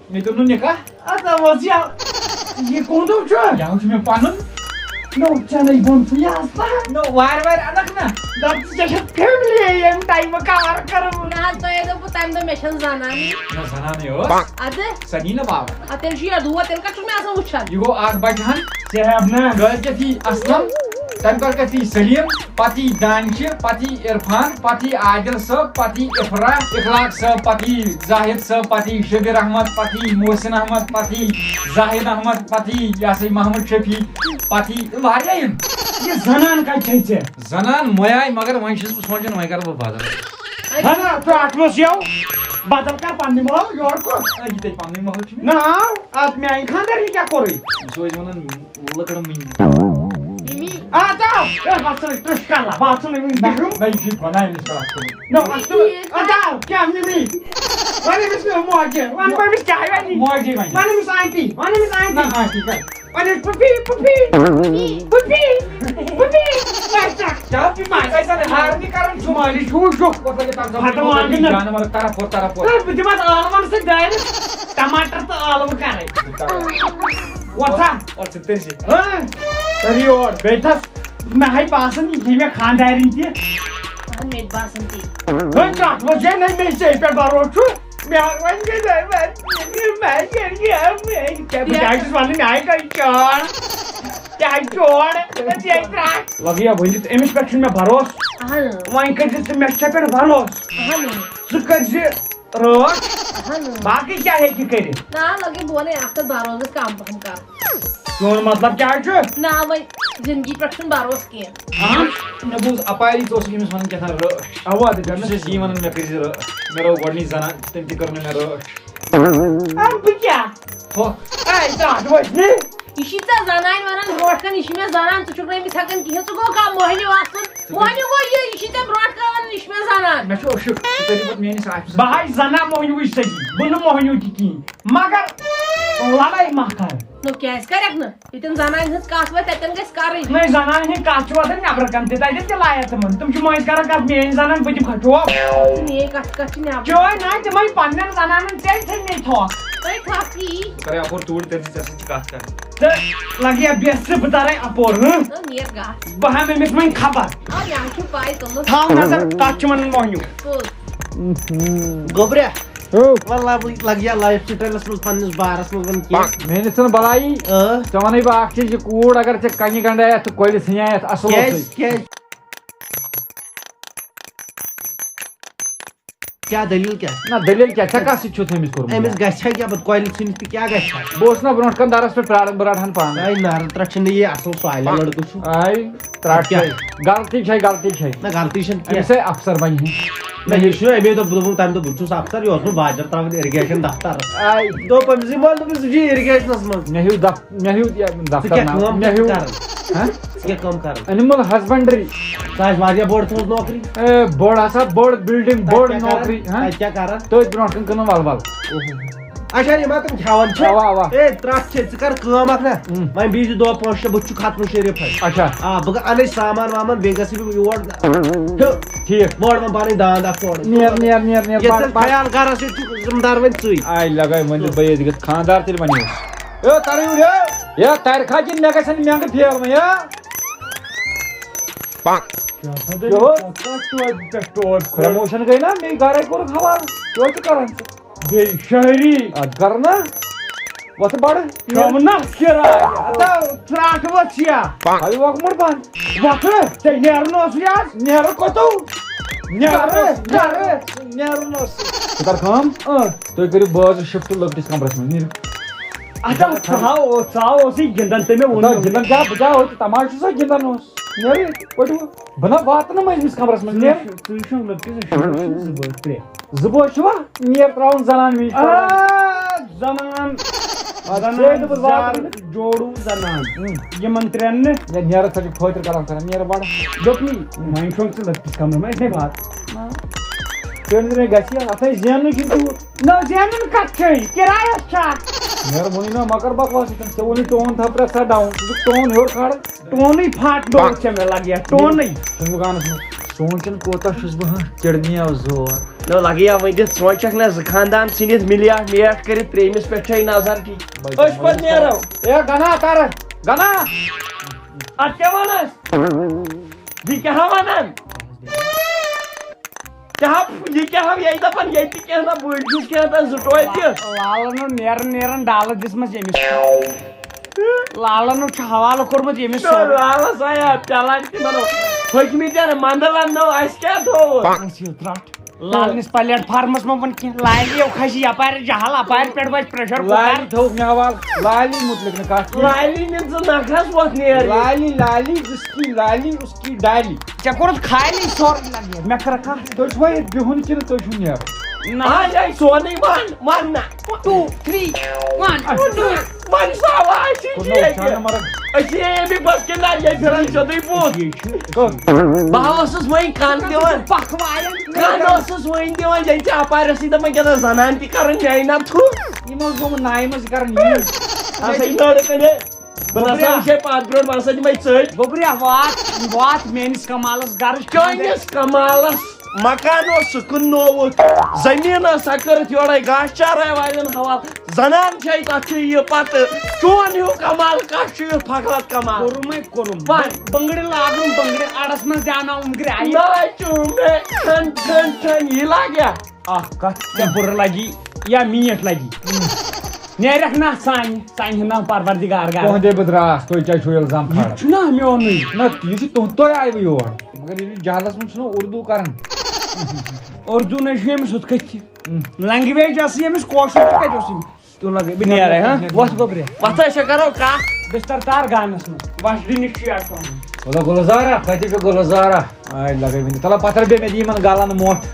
مےٚ دوٚپ نہٕ نِکاح۔ اَدٕ اوس یہِ، یہِ کُنٛدُم چھُ۔ یہِ حظ چھُ مےٚ پَنُن۔ نو، ژےٚ نَے ووٚن ژٕ یہِ آز تام۔ نو، وارٕ وارٕ اَنَکھ نہ۔ دَپ ژٕ ژےٚ چھَکھ family ییٚمہِ timeہٕ cover کٔرمٕژ۔ نہ حظ، تۄہے دوٚپوُ تَمہِ دۄہ مےٚ چھَنہٕ زنانٕے۔ نہ، زنانٕے ٲس۔ اَدٕ؟ سۄ نی نہ واپس۔ اَدٕ تیٚلہِ چھُ یہِ دُعا، تیٚلہِ کَتہِ چھُکھ مےٚ آسان وٕچھان؟ یہِ گوٚو اَکھ بَچہٕ ہَن۔ ژےٚ ہٮ۪ب نہ۔ کٲلۍ کٮ۪تھ یی اَسلَم، تَمہِ پَتہٕ کَتھ یی سٔلیٖم، پَتہٕ یی دانشہِ، پَتہٕ یی عرفان، پَتہٕ یی عادِل صٲب، پَتہٕ یی اِفرا، اِخلاق صٲب، پَتہٕ یی زاہد صٲب، پَتہٕ یی شبیر احمد، پَتہٕ یی محسن احمد، پَتہٕ یی زاہد احمد، پَتہٕ یی یہِ ہسا یہِ محمد شفیع، پَتہٕ یی واریاہ یِم۔ یہِ زنان کَتہِ چھے ژےٚ؟ زنان مۄیاے، مگر وۄنۍ چھُس بہٕ سونٛچان وۄنۍ کَرٕ بہٕ بدل۔ ہنا، ژٕ اَتھ منٛز یَو، بدل کَر پننہِ محلہٕ یورٕ کُن۔ آ، یہِ تَتہِ پننُے محلہٕ چھُ مےٚ۔ نہ، اَتھ میٛانہِ خانٛدارنہِ کیٛاہ کوٚرُے؟ سُہ ٲسۍ وَنان لٔکٕر مٔنٛگِو۔ مِمی۔ آ، ژاو۔ اے، بس ژٕ، تُہۍ چھِو کران، بس ژٕ، مِمی، نہ، بِہِو۔ نہ، یہِ چھُے گۄناہ أمِس کران کٲم۔ نہ، بس ژٕ، آ، ژاو، کیٛاہ مِمی؟ وَن أمِس مےٚ موجہِ، وَن بہٕ أمِس کیٛاہ وَنہِ؟ موجی وَنہِ۔ وَن أمِس آنٹی، وَن أمِس آنٹی۔ نہ، آنٹی کَتہِ؟ وَن أمِس پُپی، پُپی، پُپی، پُپی۔ بس ژٕ۔ کیٛاہ پُپی؟ ژٕ ٲسۍ زَن ہارنہِ کران چھُکھ۔ مٲلِس چھُکھ۔ کوٚت لَگہِ تَتھ زَن؟ بَٹہٕ وانٛگَن۔ جانوَر طرف ہور، طرف ہور۔ ہے، بہٕ دِمہٕ اَتھ ٲلوَن سۭتۍ دٲرِتھ، ٹماٹر تہٕ ٲلوٕ کَرٕنۍ۔ بہٕ تَرٕ۔ وۄتھ سا۔ اَتھ چھِ تٔرۍ زِ۔ ہاں؟ سٲری یور، بیٚیہِ تھَس۔ مےٚ ہاے باسان، یہِ چھےٚ مےٚ خانٛدارِنۍ تہِ۔ اَہَن، مےٚ تہِ باسان تی۔ وۄنۍ کَتھ منٛز چھےٚ نہٕ مےٚ ژےٚ پٮ۪ٹھ بھروسہٕ چھُ؟ مےٚ ہا وۄنۍ گٔے نہٕ وۄنۍ، مےٚ کیٛاہ، مےٚ کیٛاہ، بہٕ کیٛاہ چھُس وَنان، مےٚ ہاے کَرِ چاڑ۔ کیٛاہ چوڑ؟ ژےٚ ترٛٹھ۔ لَگیا ؤنِتھ، أمِس پٮ۪ٹھ چھُنہٕ مےٚ بھروسہٕ۔ اَہَن۔ وۄنۍ کٔرۍ زِ ژٕ مےٚ چھےٚ پٮ۪ٹھ بھروسہٕ۔ اَہَن۔ ژٕ کٔرۍ زِ رٲچھ۔ اہن۔ باقٕے کیٛاہ ہیٚکہِ کٔرِتھ؟ نہ، لگے بہٕ وَنَے اَکھ کَتھ، بھروسہٕ گژھِ کَم پَہَم کَرُن۔ چون مطلب کیٛاہ چھُ؟ نہ، وۄنۍ زِندگی پٮ۪ٹھ چھُنہٕ بھروسہٕ کینٛہہ۔ اہن۔ مےٚ بوٗز اَپاری ژٕ اوسُکھ أمِس وَنان کیٛاہ تام رٲچھ۔ اَوا، تہِ بہٕ چھُس یی وَنان مےٚ کٔرۍ زِ رٲچھ۔ مےٚ رٲو گۄڈٕنِچ زَنان، تٔمۍ تہِ کٔر نہٕ مےٚ رٲچھ۔ اَدٕ بہٕ کیٛاہ؟ ہۄ۔ اے، ژٕ اَتھ وٕچھ نہٕ۔ یہِ چھِ ژےٚ زنانہِ ونان برونٛٹھ کَنہِ، یہِ چھِ مےٚ زنان، ژٕ چھُکھ نہٕ أمِس ہٮ۪کان کِہیٖنۍ، ژٕ گوٚو کانٛہہ مۄہنیو آسُن؟ مۄہنیو گوٚو یہِ، یہِ چھِ ژےٚ برونٛٹھ کَنہِ ونان، یہِ چھِ مےٚ زنان۔ مےٚ چھُ اوشُک، ژٕ کٔرِو پَتہٕ میٛٲنِس آفِسَس۔ بہٕ ہاے زنان مۄہنیوٕے سۭتی، بہٕ نہٕ مۄہنیو تہِ کِہیٖنۍ، مگر لڑٲے ما کَر۔ نو کیٛازِ کَرٮ۪کھ نہٕ؟ ییٚتٮ۪ن زنانہِ ہٕنٛز کَتھ واتہِ، تَتٮ۪ن گژھِ کَرٕنۍ۔ نہ، زنانہِ ہٕنٛز کَتھ چھِ واتان نٮ۪برٕ کَنہِ تہِ، تَتٮ۪ن تہِ لایَکھ تِمَن۔ تِم چھِ مٔنٛزۍ کَران کَتھ، میٛٲنۍ زنان بہٕ دِمہٕ کھٹوپ۔ ژٕ نِیے کَتھ، کَتھ چھِ نٮ۪برٕ۔ چٲنۍ نہ، تِمَے پنٛنٮ۪ن زنانَن ژےٚ ژھٕنۍ مےٚ تھۄکھ۔ تۄہہِ تھۄکھ یی۔ ژٕ کَرے اَپور توٗرۍ تٔرۍ زِ، ژےٚ سۭتۍ چھِ کَتھ کَرٕنۍ۔ تہٕ لَگہِ ہا بیٚسہٕ، بہٕ تَرَے اَپور، ہٕنٛہ؟ نہ، نیر گژھ۔ بہٕ ہٮ۪مہٕ أمِس وۄنۍ خبر۔ آ، مےٚ چھُ پَے تِمَن۔ تھاو نظر، کَتھ چھِ وَنان مۄہنیوٗ۔ کُس؟ گوٚبریا۔ ہو۔ وَلہٕ لَگ-، لَگہِ ہا لایِف سِٹایلَس منٛز پنٛنِس بارَس منٛز وَن کینٛہہ۔ مےٚ نِس چھَنہٕ بَلایی۔ آ۔ ژےٚ وَنَے بہٕ اَکھ چیٖز، یہِ کوٗر اگر ژےٚ کَنہِ گَنٛڈایَتھ تہٕ کۄلہِ ژھٕنیٛایَتھ اَصٕل کیٛازِ؟ اوسُے۔ کیٛازِ؟ کیٛاہ دٔلیٖل کیٛاہ؟ نہ، دٔلیٖل کیٛاہ؟ ژےٚ کَس سۭتۍ چھُتھ أمِس کوٚرمُت أمِس یار؟ گژھِ ہا کیٛاہ پَتہٕ کۄلہِ ژھٕنِتھ تہِ کیٛاہ گژھِ ہا؟ بہٕ اوسُس نہ برونٛٹھ کَنہِ دَرَس پٮ۪ٹھ پرٛاران، بہٕ رَٹہٕ ہَن پانَے۔ آے نارٕ ترٛٹھ چھِنہٕ یہِ اَصٕل سُہ آیلینٛڈ لٔڑکہٕ چھُ۔ آے ترٛٹھ کیٛاہ؟ چھے، غلطی چھے، غلطی چھے۔ نہ غلطی چھَنہٕ أمِس کینٛہہ۔ ہے اَفسَر بَنہِ ہے۔ نہ یہِ چھُ اَمے دۄہ دوٚپمُت تَمہِ دۄہ بہٕ چھُس اَفسَر، یہِ اوس مےٚ باجَر ترٛاوان اِرِگیشَن دَفتَرَس۔ آے۔ دوٚپ أمِس یہِ وَن دوٚپمَس یہِ چھُ اِرِگیشنَس منٛز۔ مےٚ ہیوٚت دَف-، مےٚ ہیوٚت یہِ ژٕ دَفتَر کیٛاہ ناو، کٲم مےٚ کیٛاہ ہیوٚت۔ کَران؟ ہہ؟ ژٕ کیٛاہ کٲم کَران؟ Animal husbandry۔ سُہ آسہِ واریاہ بٔڑ تُہٕنٛز نوکری۔ اے، بٔڑ ہسا، بٔڑ building، تَتہِ بٔڑ کیٛاہ کَران؟ نوکری، ہہ؟ تَتہِ کیٛاہ کَران؟ تٔتھۍ برونٛٹھ کَنہِ کٕنان وَلہٕ وَلہٕ۔ اوہو۔ اچھا، یِم ہا تِم کھٮ۪وان چھِ۔ اَوا، اَوا۔ اے، ترٛٹھ چھے، ژٕ کَر کٲم اَکھ نا۔ ہُم۔ وۄنۍ بیٚیہِ زٕ دۄہ پانٛژھ شےٚ، بہٕ تہِ چھُس ختمہٕ شریٖفَے۔ اچھا۔ آ، بہٕ اَنَے سامان وامان، بیٚیہِ گژھٕ بہٕ یور۔ ٹھیٖک۔ وۄڑ وۄنۍ پَنٕنۍ دانٛد اَکھ تورٕ۔ نیر، نیر، نیر، نیر، ییٚتہِ بَڑ، بَڑ۔ خیال گَرَس ییٚتہِ چھُ ذِمہٕ دار وۄنۍ ژٕے۔ آے لَگے وۄنۍ، بہٕ ییٚتہِ گژھٕ خانٛدار تیٚلہِ وۄنۍ یوٚس۔ اے، تَرٕ یوٗرۍ، اے۔ اے، تَرِ کھا کِنہٕ مےٚ گژھن مٮ۪نٛگہٕ پھیرنہِ، اے؟ کیٛاہ سا دٔلیٖل؟ یوٚہَے۔ ژٕ کَتھ ٹوپہِ پٮ۪ٹھ ٹوپھ کھوٚت؟ Promotion گٔے نا، مےٚ گَرَے کوٚرُکھ حوالہٕ۔ یورٕ تہِ کَران ژٕ۔ بیٚیہِ شٲعری۔ اَدٕ کَر نا۔ وۄتھٕ بَڑٕ۔ شامہٕ نَس کِراے۔ اَدٕ ترٛٹھ وۄتھ چھِ یا۔ ہاے وۄکھ مُڑ بَنٛد۔ وۄتھٕ۔ ژےٚ نیرُن اوسُے آز۔ نیرُن کوٚتو؟ نیرُن گَرٕ، اوس۔ گَرٕ۔ نیرُن اوس۔ ژٕ کَر کٲم۔ اۭں۔ تُہۍ کٔرِو بازٕ shift لۄکٹِس کَمرَس منٛز۔ نیٖرِو۔ اَدٕ ژٕ ہاو، ژٕ ہاو اوسُے گِنٛدان، تٔمۍ ووٚن اَدٕ نہٕ۔ گِنٛدان کیٛاہ؟ بہٕ کیٛاہ اوسُس؟ تَماشہٕ چھُسا گِنٛدان اوس؟ نیرٕ ییٚتہِ، پٔٹِو۔ بہٕ نہ واتہٕ نہٕ وۄنۍ أمِس کَمرَس منٛز، نیر۔ ژٕ وٕچھ لٔڑکہٕ زٕ شُرۍ چھِ زٕ بٲژ ترٛےٚ۔ زٕ بٲژ چھِوا؟ نیر ترٛاوُن زَنان وِنٛج آ، پَران۔ زَنان، اَدٕ زَنان ژےٚ دوٚپُتھ واتہٕ زیادٕ نہٕ۔ جوڑوٗ زَنان۔ اۭں۔ یِمَن ترٛٮ۪ن نہٕ۔ یا نیرٕ ژٕ چھُکھ فٲطر کَران کَران، نیر بَڑٕ۔ دوٚپمَے، وۄنۍ چھُنہٕ ژٕ لٔڑکَس کَمرَس منٛز، أسۍ نے واتہٕ۔ آ۔ تیٚلہِ نہٕ مےٚ گژھِ یہِ، اَتھ ہے زیننُے چھُنہٕ تیوٗت۔ نہ زینُن کَتھ چھے، کِرایَس چھا؟ مےٚ ووٚنُے نا مَکَر بَکواس ییٚتٮ۪ن، ژےٚ ووٚنُے ٹون تھَپھ رَژھ ژَٹھ down، ژٕ چھُکھ ٹون ہیوٚر کھالان۔ ٹونٕے پھاٹ ڈوٚل ژےٚ مےٚ لَگہِ یَتھ، ٹونٕے۔ ژٕ چھُکھ گانَس منٛز۔ سونٛچَن کوٗتاہ چھُس بہٕ، ہاں، کِڑنی آو زور۔ نہ لَگہِ یا ؤنِتھ، سونٛچَکھ نہ زٕ خاندان ژھٕنِتھ مِلیاٹھ میٹھ کٔرِتھ ترٛیٚیِمِس پٮ۪ٹھ چھے نظر ٹھیٖک۔ أسۍ پَتہٕ نیرو۔ اے گَنا کَر، گَنا۔ اَتھ کیٛاہ وَنَس؟ یہِ کیٛاہ وَنان؟ کیٛاہ ہا، یہِ کیٛاہ ہا، یہِ دَپان ییٚتہِ کیٛاہ نہ بٔڑۍ چھُس کینٛہہ تہٕ زٕ ٹوپہِ۔ لالَن نیران نیران ڈالہٕ دِژمٕژ ییٚمِس۔ لالَن چھُ حوالہٕ کوٚرمُت ییٚمِس سورُے۔ لالَس آیا چلان تِمَن پھٔکمٕتٮ۪ن مَندَلَن نو اَسہِ کیٛاہ تھوٚوُت؟ اَسہِ یہِ ترٛٹھ۔ لالنِس پلیٹ فارمَس منٛز ووٚن کینٛہہ، لالی یو کھسہِ یَپارِ جہل، اَپارِ پٮ۪ٹھ وَسہِ pressure cooker۔ لالی تھوٚوُکھ مےٚ حوالہٕ، لالی مُتلِق نہٕ کَتھ کینٛہہ۔ لالی نِن ژٕ نَکھَس وۄتھ نیرِ۔ لالی، لالی، جس کی لالی، اس کی ڈالی۔ ژےٚ کوٚرُتھ خالی سورُے لگہِ، مےٚ کٔرٕکھ کَتھ۔ تُہۍ چھِوا ییٚتہِ بِہُن کِنہٕ تُہۍ چھِو نیرُن؟ نہ، آ، یہِ سونُے وَن، وَن نہ۔ Two, three, one, two۔ وَن سا، آواز چھِ کوٚرنو ییٚتہِ۔ وٕچھان نہٕ مگر۔ أسۍ چھِ اے بی بس کِنۍ نہ، ییٚتہِ پھِران سیوٚدُے بُتھ۔ ٹھیٖک چھُ۔ بہٕ ہا اوسُس وۄنۍ کَن دِوان۔ پکھ وایَن۔ کَن اوسُس وۄنۍ دِوان، ییٚتہِ چھِ اَپارِ ٲسٕے دَپان کیٛاہ تام زَنان تہِ کَرُن میٛانہِ نفرٕ۔ یِمو حظ گوٚمُت نایہِ منٛز یہِ کَرُن یی۔ اَسا یہِ لٔڑکہٕ نے۔ بہٕ نہ سا گوٚبریا۔ وٕچھے پَتھ برونٛٹھ، بہٕ ہسا دِمے ژٔٹۍ۔ گوٚبریا، وات، وات میٛٲنِس کمالَس گَرٕچ۔ چٲنِس کمالَس مکان اوس سُہ کٕننووُتھ، زٔمیٖن ٲس سۄ کٔرٕتھ یورَے گاسہٕ چارَے والٮ۪ن حوالہٕ۔ زنان چھے تتھ چھُ یہِ پتہٕ۔ چون ہیوٗ کمال کتھ چھُ یُتھ فقرت کمال؟ کوٚرُم ہے کوٚرُم۔ وَن۔ بنگڑِ لاگُن بنگڑِ اڑس منٛز دیاوناوُن گرٛایہِ۔ نہ چھُ مےٚ کھن کھن کھن یہِ لگیا۔ اکھ کتھ ژےٚ بُرٕ لگی یا میٖٹھ لگی۔ نیرکھ نہ سانہِ، سانہِ ہُنٛد ناو پروردگار گار۔ تُہُنٛدے بہٕ درٛاس، تُہۍ کیٛازِ چھُو الزام یہِ کھالان؟ چھُنہ میونُے۔ نہ، یہِ چھُ تُہُنٛد، تُہۍ آیوٕ یور۔ مگر ییٚلہِ جہلس منٛز چھُنہ اردو کران۔ اردو نہ چھُ ییٚمِس ہُتھ کٔنۍ تہِ۔ لنگویج ٲسٕے أمِس کٲشُر تہِ کَتہِ اوس أمِس؟ تُل لگے، بہٕ نیرے، ہاں؟ وۄتھ گوٚبرِ۔ وۄتھ أسۍ کَرو کَتھ۔ بِستَر تار گانَس منٛز۔ وَش ڈِنِچ چھُ یَتھ تھاوُن۔ وَلہٕ گُلزارا، کَتہِ چھُ گُلزارا؟ آے لگے وٕنہِ۔ تَلہ پَتھر بیٚیہِ مےٚ دِ یِمَن گَلَن مۄٹھ۔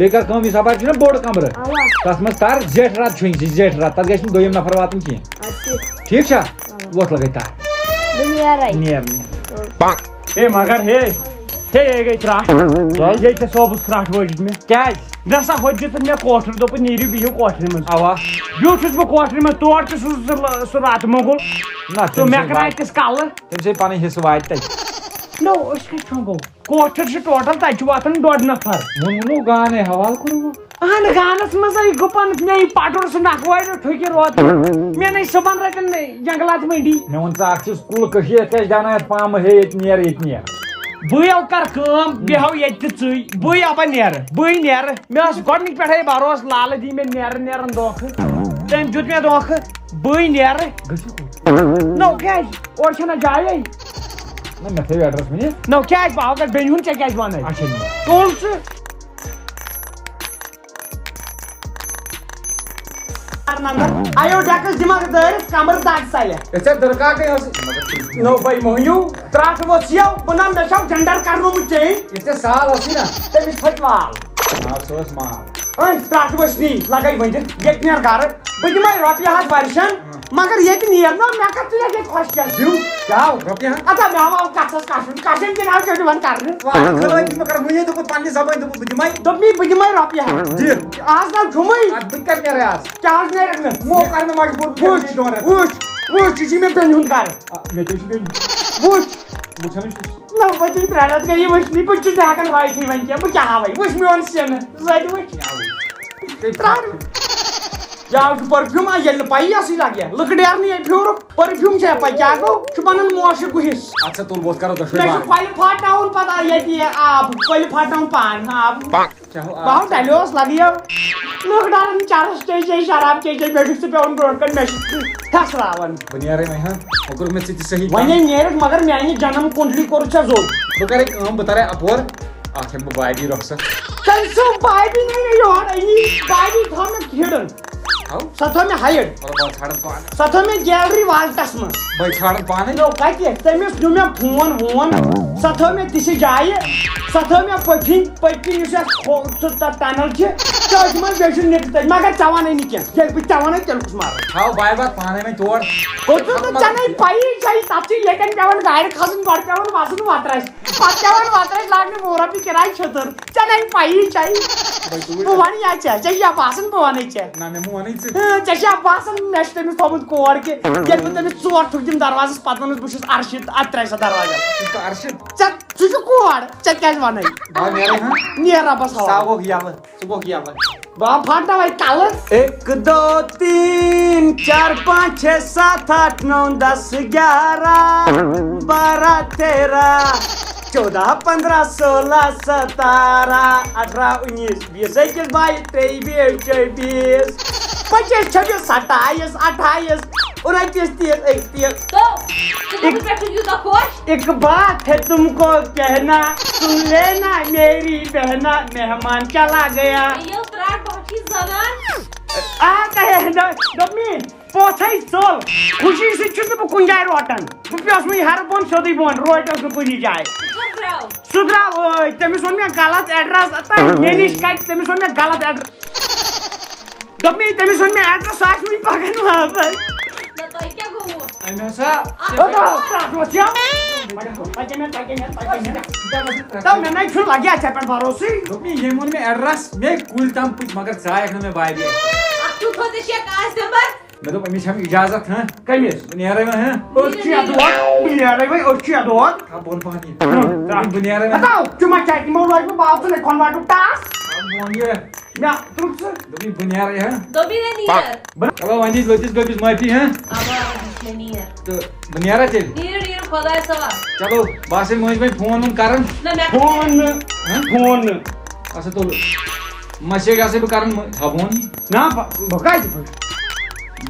بیٚیہِ کر کٲم، یُس اَپٲرۍ چھُنہ بوٚڑ کمرٕ، اَوا۔ تَتھ منٛز تر زیٹھِ راتھ چھُنۍ، زیٹھِ راتھ، تَتھ گژھِ نہٕ دوٚیِم نفر واتُن کینٛہہ۔ اَدٕ کیٛاہ؟ ٹھیٖک چھا؟ اَوا۔ وۄتھ لَگے تَتھ۔ بہٕ نیرَے۔ نیر، نیر۔ ہے مگر ہے، ہے، یے گٔے ترٛٹھ۔ کیٛازِ؟ ییٚتہِ تہِ صٲبُس ترٛٹھ وٲجِتھ مےٚ۔ کیٛازِ؟ مےٚ سا ہوٚتہِ دیُتُکھ مےٚ کوٹھر، دوٚپُن، "نیٖرِو بِہِو کوٹھرِ منٛز۔" اَوا۔ بیوٗٹھُس بہٕ کوٹھرِ منٛز، تورٕ تہِ سُہ، سُہ، سُہ راتہٕ مۄنٛگُل۔ نہ، تہٕ تٔمِس مےٚ ہے کَرے واتہِ، تِژھ کَلہٕ۔ تٔمِس ہے پَنٕنۍ حِصہٕ واتہِ تَتہِ۔ نو، أسۍ کَتہِ ژھۄنٛگو؟ کوٹھر چھُ ٹوٹل، تَتہِ چھُ واتان ڈۄڈ نفر۔ وۄنۍ ؤنِو گانے حوالہٕ کوٚرمُت۔ اہن گانس منٛز ہے گُپن مےٚ یہِ پٹُر سُہ نکھوارِ ٹھُکہِ روت۔ مےٚ نے صُبحن رٹن جنگلات منڈی۔ مےٚ ووٚن ژٕ اکھ چیٖز، کُل کٔشیٖر کیٛازِ دیٛاوناوتھ پامہٕ ہے ییٚتہِ نیر، ییٚتہِ نیر۔ بٕے ہو کر کٲم، بیٚیہِ ہو ییٚتہِ تہِ ژٕے۔ بٕے ہا بہٕ نیرٕ، بٕے نیرٕ۔ مےٚ اوس گۄڈنِکۍ پٮ۪ٹھے بھروسہٕ لالہٕ دی مےٚ نیرٕ نیرن دھوکھٕ۔ تٔمۍ دیُت مےٚ دھوکھٕ، بٕے نیرٕ۔ گٔژھِو کوٚت؟ نو کیٛازِ؟ اورٕ چھَنہ جایے۔ نہ، مےٚ تھٲیِو ایڈرس ؤنِتھ۔ نو کیٛازِ؟ بہٕ ہاو گژھٕ بیٚنہِ ہُنٛد، ژےٚ کیٛازِ وَنَے؟ اچھا، نیر۔ تُل ژٕ۔ آیو ڈیکس دِماغ دٲرِتھ، کمر دگ سالہِ۔ أسۍ ژےٚ دٕرکاکٕے ٲس۔ نو بھائی موہنیو، ترٛٹھ ؤژھ یو، بہٕ نہ مےٚ چھو جنڈر کرنومُت چینج۔ یُس ژےٚ سال ٲسی نا۔ تٔمِس پھٔٹۍ وال۔ آ، سُہ اوس مال۔ أنۍ ترٛٹھ ؤژھ نی، لگے ؤنِتھ، ییٚتہِ نیر گرٕ۔ بہٕ دِمے رۄپیہِ ہتھ ورشن، مگر ییٚتہِ نیر نہ، مےٚ کتھ ژٕ یتھ ییٚتہِ خۄش کیٛاہ؟ دِیِو، کیٛاہ آو؟ رۄپیہِ ہتھ؟ ادا مےٚ آو کتھس کشُن، کشُن تہِ نہ آو ژےٚ دِوان کرنہٕ۔ وارٕ خٲطرٕ دِمہٕ بہٕ کرٕ، وۄنۍ ییٚلہِ دوٚپُت پننہِ زبٲنۍ دوٚپُت بہٕ دِمے۔ دوٚپ مےٚ بہٕ دِمے رۄپیہِ ہتھ۔ دِ۔ آز نہ چھُمٕے۔ ادٕ بہٕ کتہِ نیرٕ آز؟ کیٛاہ آز نیرکھ نہٕ؟ مو کر مےٚ مجبوٗر، وٕچھ، دۄن رٮ۪تن۔ وٕچھ، وٕچھ، یہِ چھِ مےٚ بیٚنہِ ہُنٛد گرٕ۔ آ، مےٚ تہِ چھُ بیٚنہِ۔ وٕچھ۔ وٕچھ ہا، وٕچھ۔ نہ، وۄنۍ تُہۍ ترٛےٚ رٮ۪تھ گٔیہِ وٕچھنٕے، بہٕ چھُس نہٕ ہٮ۪کان وٲتتھٕے وۄنۍ کینٛہہ، بہٕ کیٛاہ ہاوَے؟ وٕچھ میون سِنہٕ، زَتہِ وٕچھ۔ کیٛاہ وٕچھ؟ ترٛٹھ۔ یہِ آو چھُ پٔرفیوٗم، آ، ییٚلہِ نہٕ پَیی ٲسٕے لَگہِ، لٔکٕر نیرنٕے یہِ پھیوٗرُکھ، پٔرفیوٗم چھا پَے کیٛاہ گوٚو؟ چھُ بَنان موشہِ گُہِس۔ اَدٕ سا تُل، بہٕ اوس کَران دۄشوَے مےٚ چھُ بار۔ کۄلہِ پھاٹناوُن پَتہٕ ییٚتہِ یہِ آب، کۄلہِ پھاٹناوُن پان، آب۔ چاہو بہٕ ہاو آب۔ ڈلیوس لگیو۔ لوٗکھ ڈالان چرس چے چے، شراب چے چے، مےٚ چھُکھ ژٕ پٮ۪وان برونٛٹھ کَنہِ، مےٚ چھُکھ ژٕ پھٮ۪سراوان۔ بہٕ نیرے وۄنۍ، ہا؟ وۄنۍ کوٚرُکھ مےٚ ژٕ تہِ صحیح وۄنۍ کَتھ۔ ہے نیرَکھ، مگر میانہِ جنم کنڈلی کوٚرُتھ ژےٚ زوٚد۔ بہٕ کَرے کٲم، بہٕ تَرے اَپور، اَتھ ہٮ۪مہٕ بہٕ بایبی رۄخصت۔ تٔمۍ سُنٛد بایبی نہٕ مےٚ یور أنی، بایبی تھٲو مےٚ ہِڈٕن۔ ہاو؟ سۄ تھٲو مےٚ ہایِڈ۔ مطلب، بہٕ ژھانٛڈَن پانہٕ۔ سۄ تھٲو مےٚ گیلری والٹَس منٛز۔ بہٕ ژھانٛڈَن پانَے۔ نو کَتہِ؟ تٔمِس نیوٗ مےٚ فون وون۔ سۄ تھٲو مےٚ تِژھِ جایہِ۔ سۄ تھٲو مےٚ پٔتھِنۍ، پٔتۍ کِنۍ یُس یَتھ ہو-، سُہ تَتھ ٹنل چھِ۔ تٔتھۍ منٛز بیٚیہِ چھُ نِکہٕ تٔتھۍ۔ مگر ژےٚ وَنَے نہٕ کینٛہہ۔ ییٚلہِ بہٕ ژےٚ وَنَے، تیٚلہِ کُس مارٕ؟ تھاو بایہِ باتھ پانَے وۄنۍ تور۔ کوٚت چھُکھ نہٕ ژےٚ نَے پَیی چھےٚ، تَتھ چھِ ییٚتٮ۪ن پٮ۪وان گاڑِ کھَسُن، گۄڈٕ پٮ۪وان وَسُن وَترَس۔ پَتہٕ پٮ۪وان وَترَس لاگنہِ وُہ رۄپیہِ کِراے چھٔتٕر۔ ژےٚ نَے پَیی چھےٚ۔ بہٕ تُلہٕ۔ بہٕ وَنہٕ یا ژےٚ، ژےٚ چھےٚ باسان بہٕ وَنَے ژےٚ۔ نہ، مےٚ مہٕ وَنٕے ژٕ۔ اۭں، ژےٚ چھےٚ باسان مےٚ چھُ تٔمِس تھوٚومُت کوڈ کہِ ییٚلہِ بہٕ تٔمِس ژور ٹھُکھ دِمہٕ دروازَس، پَتہٕ وَنَس بہٕ چھُس اَرشِد، اَتھ ترٛایہِ سا دروازَس۔ ژٕ چھُکھ اَرشِد؟ ژےٚ، ژٕ چھُکھ کوڈ، ژےٚ کیٛازِ وَنَے؟ بہٕ ہا نیرَے ہا۔ نیر رۄبَس حوالہٕ۔ سا گوٚو یَلہٕ، ژٕ گوٚکھ یَلہٕ۔ بہٕ ہا پھاٹناوَے کَلہٕ۔ ایک، دو، تین، چار، پانچ، چھ، سات، آٹھ، نو، دس، گیارہ، بارہ، تیرہ، چودہ، پندرہ، سولہ، ستارہ، اٹھارہ، انیس، بیس، اکیس، بائیس، تیئیس، چوبیس، پچیس، چھبیس، ستائیس، اٹھائیس، انتیس، تیس، اکتیس۔ تو، ژٕ کَمہِ پٮ۪ٹھ چھُکھ یوٗتاہ خۄش؟ ایک بات ہے تم کو کہنا، سن لینا میری بہنا، مہمان چلا گیا۔ ییٚلہِ ترٛٹھ بَہہ چھِ زَنان۔ آ، کہے ہے، دوٚپ مےٚ۔ پوٚژھے ژوٚل۔ خوشی سۭتۍ چھُس نہٕ بہٕ کُنہِ جایہِ روٹان۔ بہٕ پیوس وۄنۍ ہرٕ بۄن سیوٚدُے بۄن، روٹہِ اوس نہٕ کُنہِ جایہِ۔ سُہ درٛاو۔ سُہ درٛاو ٲدۍ۔ تٔمِس ووٚن مےٚ غلط ایڈرس۔ تہٕ مےٚ نِش کَتہِ؟ تٔمِس ووٚن مےٚ غلط ایڈرس۔ دوٚپ مےٚ، تٔمِس ووٚن مےٚ ایڈرس، سُہ آسہِ وۄنۍ پَکان واپس۔ نہ، تۄہہِ کیٛاہ گوٚوٕ؟ أمۍ ہسا۔ اَتھ اوس یہِ۔ پَکہِ مےٚ، پَکہِ مےٚ، پَکہِ مےٚ۔ دوٚپ مےٚ، نَے چھُنہٕ لَگہِ ہا ژےٚ پٮ۪ٹھ بھروسٕے۔ دوٚپ مےٚ، ییٚمۍ ووٚن مےٚ ایڈرس، مےٚ کُلۍ تام پُلۍ، مگر ژٕ آیَکھ نہٕ مےٚ وارِ۔ اَتھ کیُتھ تھوٚو ژےٚ شیخ آصف؟ مےٚ دوٚپ، أمِس چھَم اِجازت، ہہ؟ کٔمِس؟ بہٕ نیرَے وۄنۍ، ہہ؟ أسۍ چھِ یَتھ دۄہَن، بہٕ نیرَے وۄنۍ، أسۍ چھِ یَتھ دۄہَن۔ ہا، بۄن پَہَن یہِ۔ ہُم، بہٕ نیرَے وۄنۍ۔ ہَتاو، ژٕ ما چھَکھ تِمو لٲجمٕژ بال ژٕ نَے کھۄنہٕ واٹُک ٹاس؟ ہا، بہٕ وَنہٕ یہِ۔ مےٚ تُل ژٕ۔ دوٚپُے، بہٕ نیرَے، ہہ؟ دوٚپُے نا نیر۔ بہٕ، چلو، وۄنۍ دِس لٔٹِس گٔبِس معٲفی، ہہ؟ اَوا، اَوا، دِس مےٚ نیر۔ تہٕ بہٕ نیرا تیٚلہِ؟ نیٖرِو، نیٖرِو، خۄدایَس حوالہٕ۔ چلو، بہٕ آسَے مٔنٛزۍ مٔنٛزۍ فون وون کَران۔ نہ، مےٚ فون نہٕ، ہہ؟ فون نہٕ۔ اچھا، تُل۔ مسیج آسَے بہٕ کَران مٔ-، تھاو فون۔ نہ، بہٕ، بہٕ کَتہِ بہٕ؟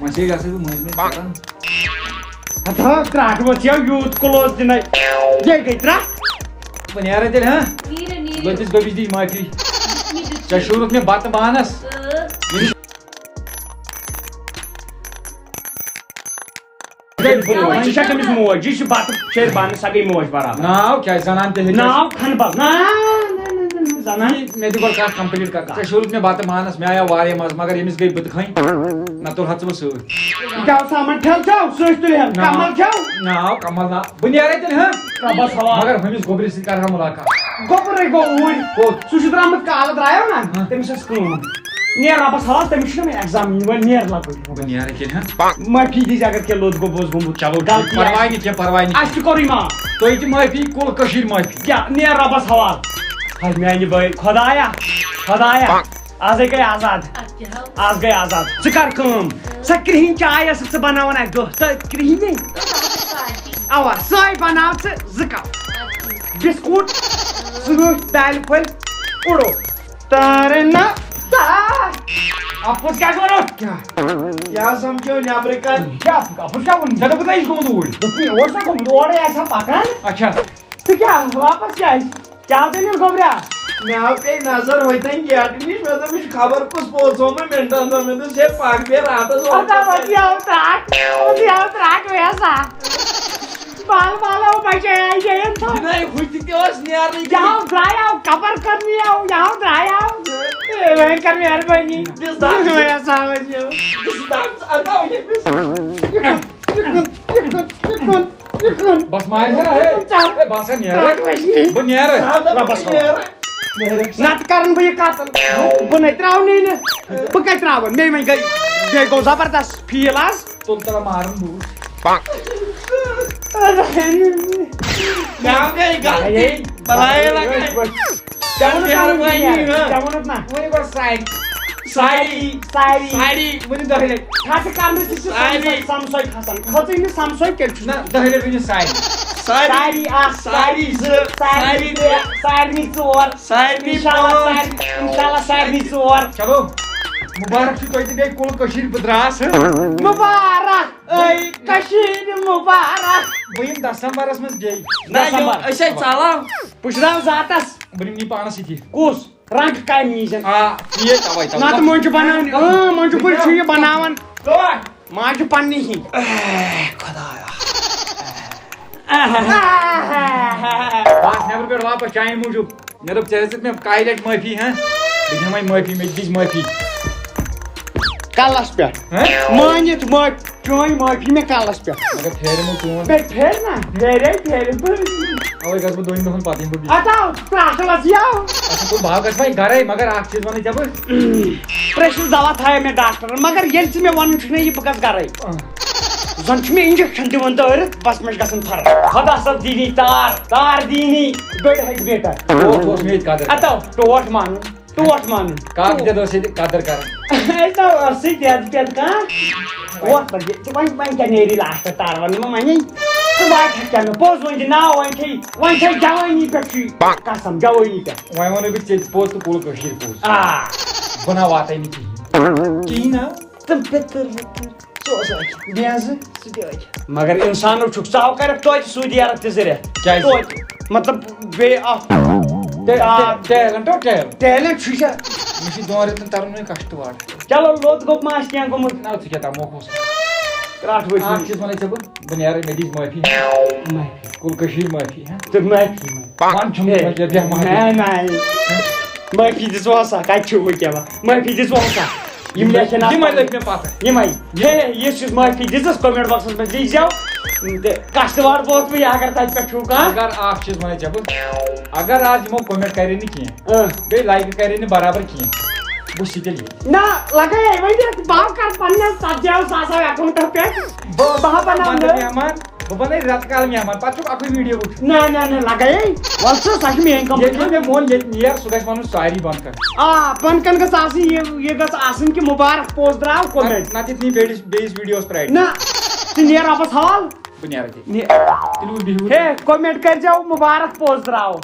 مسیج آسَے بہٕ مٔنٛزۍ مٔنٛزۍ کَران۔ ہتا، ترٛٹھ ؤژھ یَو یوٗت close دِنے۔ یے گٔے ترٛٹھ۔ بہٕ نیرا تیٚلہِ، ہہ؟ نیٖرِو، نیٖرِو۔ لٔٹِس گٔبِس دِچ معٲفی۔ مےٚ دیُت ژےٚ شوٗرُتھ مےٚ بَتہٕ بانَس۔ اۭں۔ بِلکُل، وۄنۍ چھِ سۄ تٔمِس موج، یہِ چھِ بَتہٕ شیرِ بانہٕ، سۄ گٔے موج برابر۔ ناو کیٛاہ؟ زنان تہِ ہیٚکہِ ناو کھنبل۔ نہ، نہ، نہ، نہ، نہ، مےٚ دِ گۄڈٕ کَتھ complete کَر۔ ژےٚ شوٗرُتھ مےٚ بَتہٕ مانَس، مےٚ آیو واریاہ مَزٕ، مگر ییٚمِس گٔے بٕتہٕ کھٔنۍ، نہ تُل ہَتھ ژٕ وۄنۍ سۭتۍ۔ یہِ کیٛاہ اوس سامان؟ ٹھیلہٕ چھا؟ سۭتۍ تُلہِ ہَم۔ نہ۔ کَمَل چھا؟ نہ، کَمَل نہ۔ بہٕ نیرَے تیٚلہِ، ہاں؟ رۄبَس حوالہٕ۔ مگر ہُمِس گوٚبرِس سۭتۍ کَرٕ ہا مُلاقات۔ گوٚبرٕے گوٚو اوٗرۍ۔ کوٚت؟ سُہ چھُ درٛامُت کالہٕ درٛایو نہ، ہاں۔ تٔمِس ٲس کٲم۔ نیر رۄبَس حوالہٕ، تٔمِس چھُنہ وۄنۍ exam، وۄنۍ نیر لۄکُٹ۔ بہٕ نیرٕ کِنہٕ ہا؟ معٲفی دیٖزِ اگر کینٛہہ لوٚت گوٚو، بوٚز گوٚمُت۔ چلو، غلطی پرواے آسہِ۔ نہٕ کینٛہہ، پرواے نہٕ اَسہِ تہِ کوٚرُے معاف۔ تُہۍ تہِ معٲفی، کُل کٔشیٖر معٲفی۔ کیٛاہ؟ نیر رۄبَس حوالہٕ۔ ہاے میٛانہِ بٲے، خۄدایا، خۄدایا، آزَے گٔے آزاد۔ اَدٕ کیٛاہ ہو؟ آز گٔے آزاد۔ ژٕ کر کٲم، سۄ کرٛہِنۍ چاے ٲسٕکھ ژٕ بناوان اَکہِ دۄہ، تہٕ کرٛہِنۍ نے؟ اَوا، سۄے بناو ژٕ زٕ کپ۔ بِسکوٗٹ، سۭتۍ دالہِ پھٔلۍ، اُڑو۔ تارے نہ۔ اَپُز کیٛاہ چھُ وَنان؟ کیٛاہ؟ کیٛاہ سَمکھیو نٮ۪برٕ کَنہِ؟ کیٛاہ؟ اَپُز کیٛاہ ووٚن؟ ژےٚ دوٚپُتھ نہ یہِ چھُ گوٚمُت اوٗرۍ۔ دوٚپُن یہِ اوس نا گوٚمُت اورَے، آسہِ ہا پَکان۔ اچھا۔ ژٕ کیٛاہ؟ واپَس کیٛازِ؟ کیٛاہ دٔلیٖل گوٚبرا؟ مےٚ آو پیٚیہِ نظر ہوٚتٮ۪ن گیٹہٕ نِش، مےٚ دوٚپ، یہِ چھُ خبر کُس پوٚژھ آمُت مِنٹَن دۄن۔ مےٚ دوٚپ، ہے، پَکھ بیٚیہِ راتَس اَدا، وۄتھ یہِ آو ترٛٹھ، یہِ آو ترٛٹھ، وۄنۍ ہسا۔ بال بالو بچے آئی جائے تھا۔ جناب، ہُتہِ تہِ اوس نیرنٕے۔ یہِ آو درٛایاو، کَپَر کَرنہِ آو، یہِ آو درٛایاو۔ اے، وۄنۍ کر مہربٲنی۔ دِس دَب۔ وۄنۍ ہسا وۄنۍ یہِ۔ دِس دَب، اَدا وۄنۍ ییٚمِس۔ بس مارِ ہا، ہے۔ ہے، بس ہا نیرٕ۔ بہٕ نیرٕ۔ رۄبَس حوالہٕ۔ نَتہٕ کَرَن بہٕ یہِ قتل۔ بہٕ نے ترٛاونٕے نہٕ۔ بہٕ کَتہِ ترٛاوَن؟ مےٚ وۄنۍ گٔے، مےٚ گوٚو زبردست feel آز۔ تُل تَلہٕ مارُن بوٗٹھ۔ مےٚ ہا گٔے غلطی۔ بَلاے لَگے۔ ژےٚ ووٚنُتھ نا وۄنۍ مہربٲنی، یہِ، ہا؟ ژےٚ ووٚنُتھ نا؟ وۄنۍ گۄڈٕ سارِ۔ ساری۔ ساری۔ ساری۔ ؤنِو دَہہِ لَٹہِ۔ کھسہٕ کرنہٕ تہِ چھِ ساری۔ سمسوے، سمسوے کھسان۔ کھژٕے نہٕ سمسوے، تیٚلہِ چھُنہٕ۔ نہ، دَہہِ لَٹہِ ؤنِو ساری۔ ساری اکھ، ساری زٕ، ساری ساری ترٛےٚ، ترٛےٚ۔ سارنٕے ژور۔ سارنٕے اِنشاءاللہ پانٛژھ۔ سارنٕے، اِنشاءاللہ سارنٕے ژور۔ چلو، مُبارک چھُ تۄہہِ تہِ بیٚیہِ کُل کٔشیٖر، بہٕ درٛاس۔ مُبارک، اے کٔشیٖر مُبارک۔ بہٕ یِمہٕ دسمبرس منٛز بیٚیہِ۔ نہ، یِم دسمبر۔ أسۍ ہے ژلو۔ پُشراو ذاتس۔ بہٕ نِمہٕ یہِ پانس سۭتی۔ کُس؟ رنٛگ کامہِ یی زن۔ آ، ٹھیٖک، توے، توے۔ نتہٕ مۄنٛجہِ بناونہِ، اۭں، مۄنٛجہِ کُلۍ چھُ یہِ بناوان۔ کٕہٕنۍ؟ ماجہِ پننہِ ہِنٛدۍ۔ اے، خۄدایا۔ بہٕ آس نٮ۪برٕ پٮ۪ٹھ واپس چانہِ موٗجوٗب۔ مےٚ دوٚپ، ژےٚ ہیٚژٕتھ مےٚ کاہہِ لٹہِ معٲفی، ہاں؟ بہٕ دِمے معٲفی، مےٚ تہِ دِژ معٲفی۔ کلس پٮ۪ٹھ۔ ہاں؟ مٲنِتھ معٲفی۔ چٲنۍ معٲفی مےٚ کلس پٮ۪ٹھ۔ مگر پھیرِ نہٕ چون۔ مےٚ پھیرِ نا؟ پھیرے، پھیرِ بہٕ۔ اوے گژھٕ بہٕ دۄن دۄہن پتہٕ یِمہٕ بہٕ بیٚیہِ۔ اَتھ آو ترٛٹھ لژھ یَو۔ اچھا، تُل، بہٕ ہا گژھٕ وۄنۍ گرے، مگر اکھ چیٖز وَنَے ژےٚ بہٕ۔ پرٛیشرُک دوا تھایے مےٚ ڈاکٹرن، مگر ییٚلہِ ژٕ مےٚ وَنان چھُکھ نا یہِ بہٕ گژھٕ گرے۔ آ۔ زَن چھُ مےٚ injection دِوان دٲرِتھ، بس مےٚ چھُ گژھان فرق۔ خۄدا صٲب دیٖنی تار، تار دیٖنی، بٔڑۍ ہٮ۪کہِ بیٹر۔ اوس، اوس مےٚ ییٚتہِ قدر۔ اَتو، ٹوٹھ مانُن۔ ٹوٹھ مانُن۔ کاک تہِ اوس ییٚتہِ قدر کران۔ اَسہِ نہ ٲسٕے دٮ۪د پٮ۪د کانٛہہ۔ وۄتھ پَتہٕ یہِ، ژٕ وۄنۍ، وۄنۍ کیٛاہ نیری لاسٹَس تارٕ وَنہٕ مےٚ وَنے؟ ژٕ واتہِ ہا کیٛاہ مےٚ پوٚز ؤنۍ دِ ناو، وۄنۍ چھے، وۄنۍ چھے جوٲنی پٮ۪ٹھ چھُے قسم، جوٲنی پٮ۪ٹھ۔ وۄنۍ وَنَے بہٕ ژےٚ تہِ پوٚز تہٕ کُل کٔشیٖر پوٚز۔ آ۔ بہٕ نہ واتَے نہٕ کِہیٖنۍ۔ کِہیٖنۍ نہ؟ تِم پِتٕر وِتٕر۔ سُہ اوس اَتہِ۔ بیٚیہِ حظ؟ سُہ تہِ اَتہِ۔ مگر اِنسانو چھُکھ ژاو کَرَکھ توتہِ سعودی عرب تہِ زٕ رٮ۪تھ۔ کیٛازِ؟ توتہِ۔ مطلب، بیٚیہِ اَکھ۔ ٹے-، آ۔ ٹے-، ٹیلنٹ، او ٹیلنٹ۔ ٹیلنٹ چھُے ژےٚ۔ مےٚ چھُ دۄن رٮ۪تَن تَرُن وۄنۍ کشتواڑ۔ چلو، لوٚت گوٚب ما آسہِ کینٛہہ گوٚمُت؟ نہ، ژٕ کیٛاہ تَموکھ اوس؟ ترٛٹھ ؤتھۍ اَکھ مٕتۍ۔ چیٖز وَنَے ژےٚ بہٕ، بہٕ نیرَے، مےٚ دِژ معٲفی۔ معٲفی۔ کُل کٔشیٖر معٲفی، ہہ؟ تہٕ معٲفی منٛگ۔ وَن چھُم ہے، یہِ بیٚہمہٕ ہا۔ نہ، نہ۔ معٲفی دِژ وۄنۍ سا، کَتہِ چھُ وۄنۍ کیٛاہ وَن؟ معٲفی دِژ وۄنۍ سا۔ یِم لیکھن اَتھ یِمَے پَتہٕ۔ لٔگۍ مےٚ پَتہ۔ یِمَے۔ ہے، یُس یُس معٲفی دِژٕس، comment boxَس منٛز لیٖکھزیو۔ تہٕ کَشتٕوار ووت مےٚ یہِ، اگر تَتہِ پٮ۪ٹھ چھُو کانٛہہ۔ اگر اَکھ چیٖز وَنے ژےٚ بہٕ، اگر آز یِمو comment کَرے نہٕ کینٛہہ، اۭں۔ بیٚیہِ like کَرے نہٕ برابر کینٛہہ، بہٕ چھُس تیٚلہِ یہِ۔ نہ، لَگے وۄنۍ یَتھ بہٕ کَرٕ پنٛنٮ۪ن ژتجی ہَو ساسو account-َس پٮ۪ٹھ۔ بہٕ بہٕ ہا بَناوٕ بَنہٕ نہٕ۔ مہمان، بہٕ بَنَے رٮ۪تہٕ کالہٕ مہمان، پَتہٕ چھُکھ اَکُے video وٕچھُن۔ نہ، نہ، نہ، لَگے۔ وَلہٕ سا، سۄ چھِ میٛٲنۍ کٲم۔ ییٚلہِ مےٚ ووٚن، ییٚتہِ نیر، سُہ گژھِ وَنُن ساری بنٛد کَر۔ آ، بۄنہٕ کَنہِ گٔژھ آسٕنۍ یہِ، یہِ گٔژھ آسٕنۍ کہِ مُبارک پوسٹ درٛاو comment۔ نہ، نَتہٕ یِتھ نہٕ بیٚیِس، بیٚیِس videoَس پرٛارِ۔ نہ، ژٕ نیر رۄبَس حوال۔ بہٕ نیرٕ تیٚلہِ۔ نیر۔ تیٚلہِ وۄنۍ بِہِو۔ ہے، comment کٔرۍزیو مُبارک پوسٹ درٛاو۔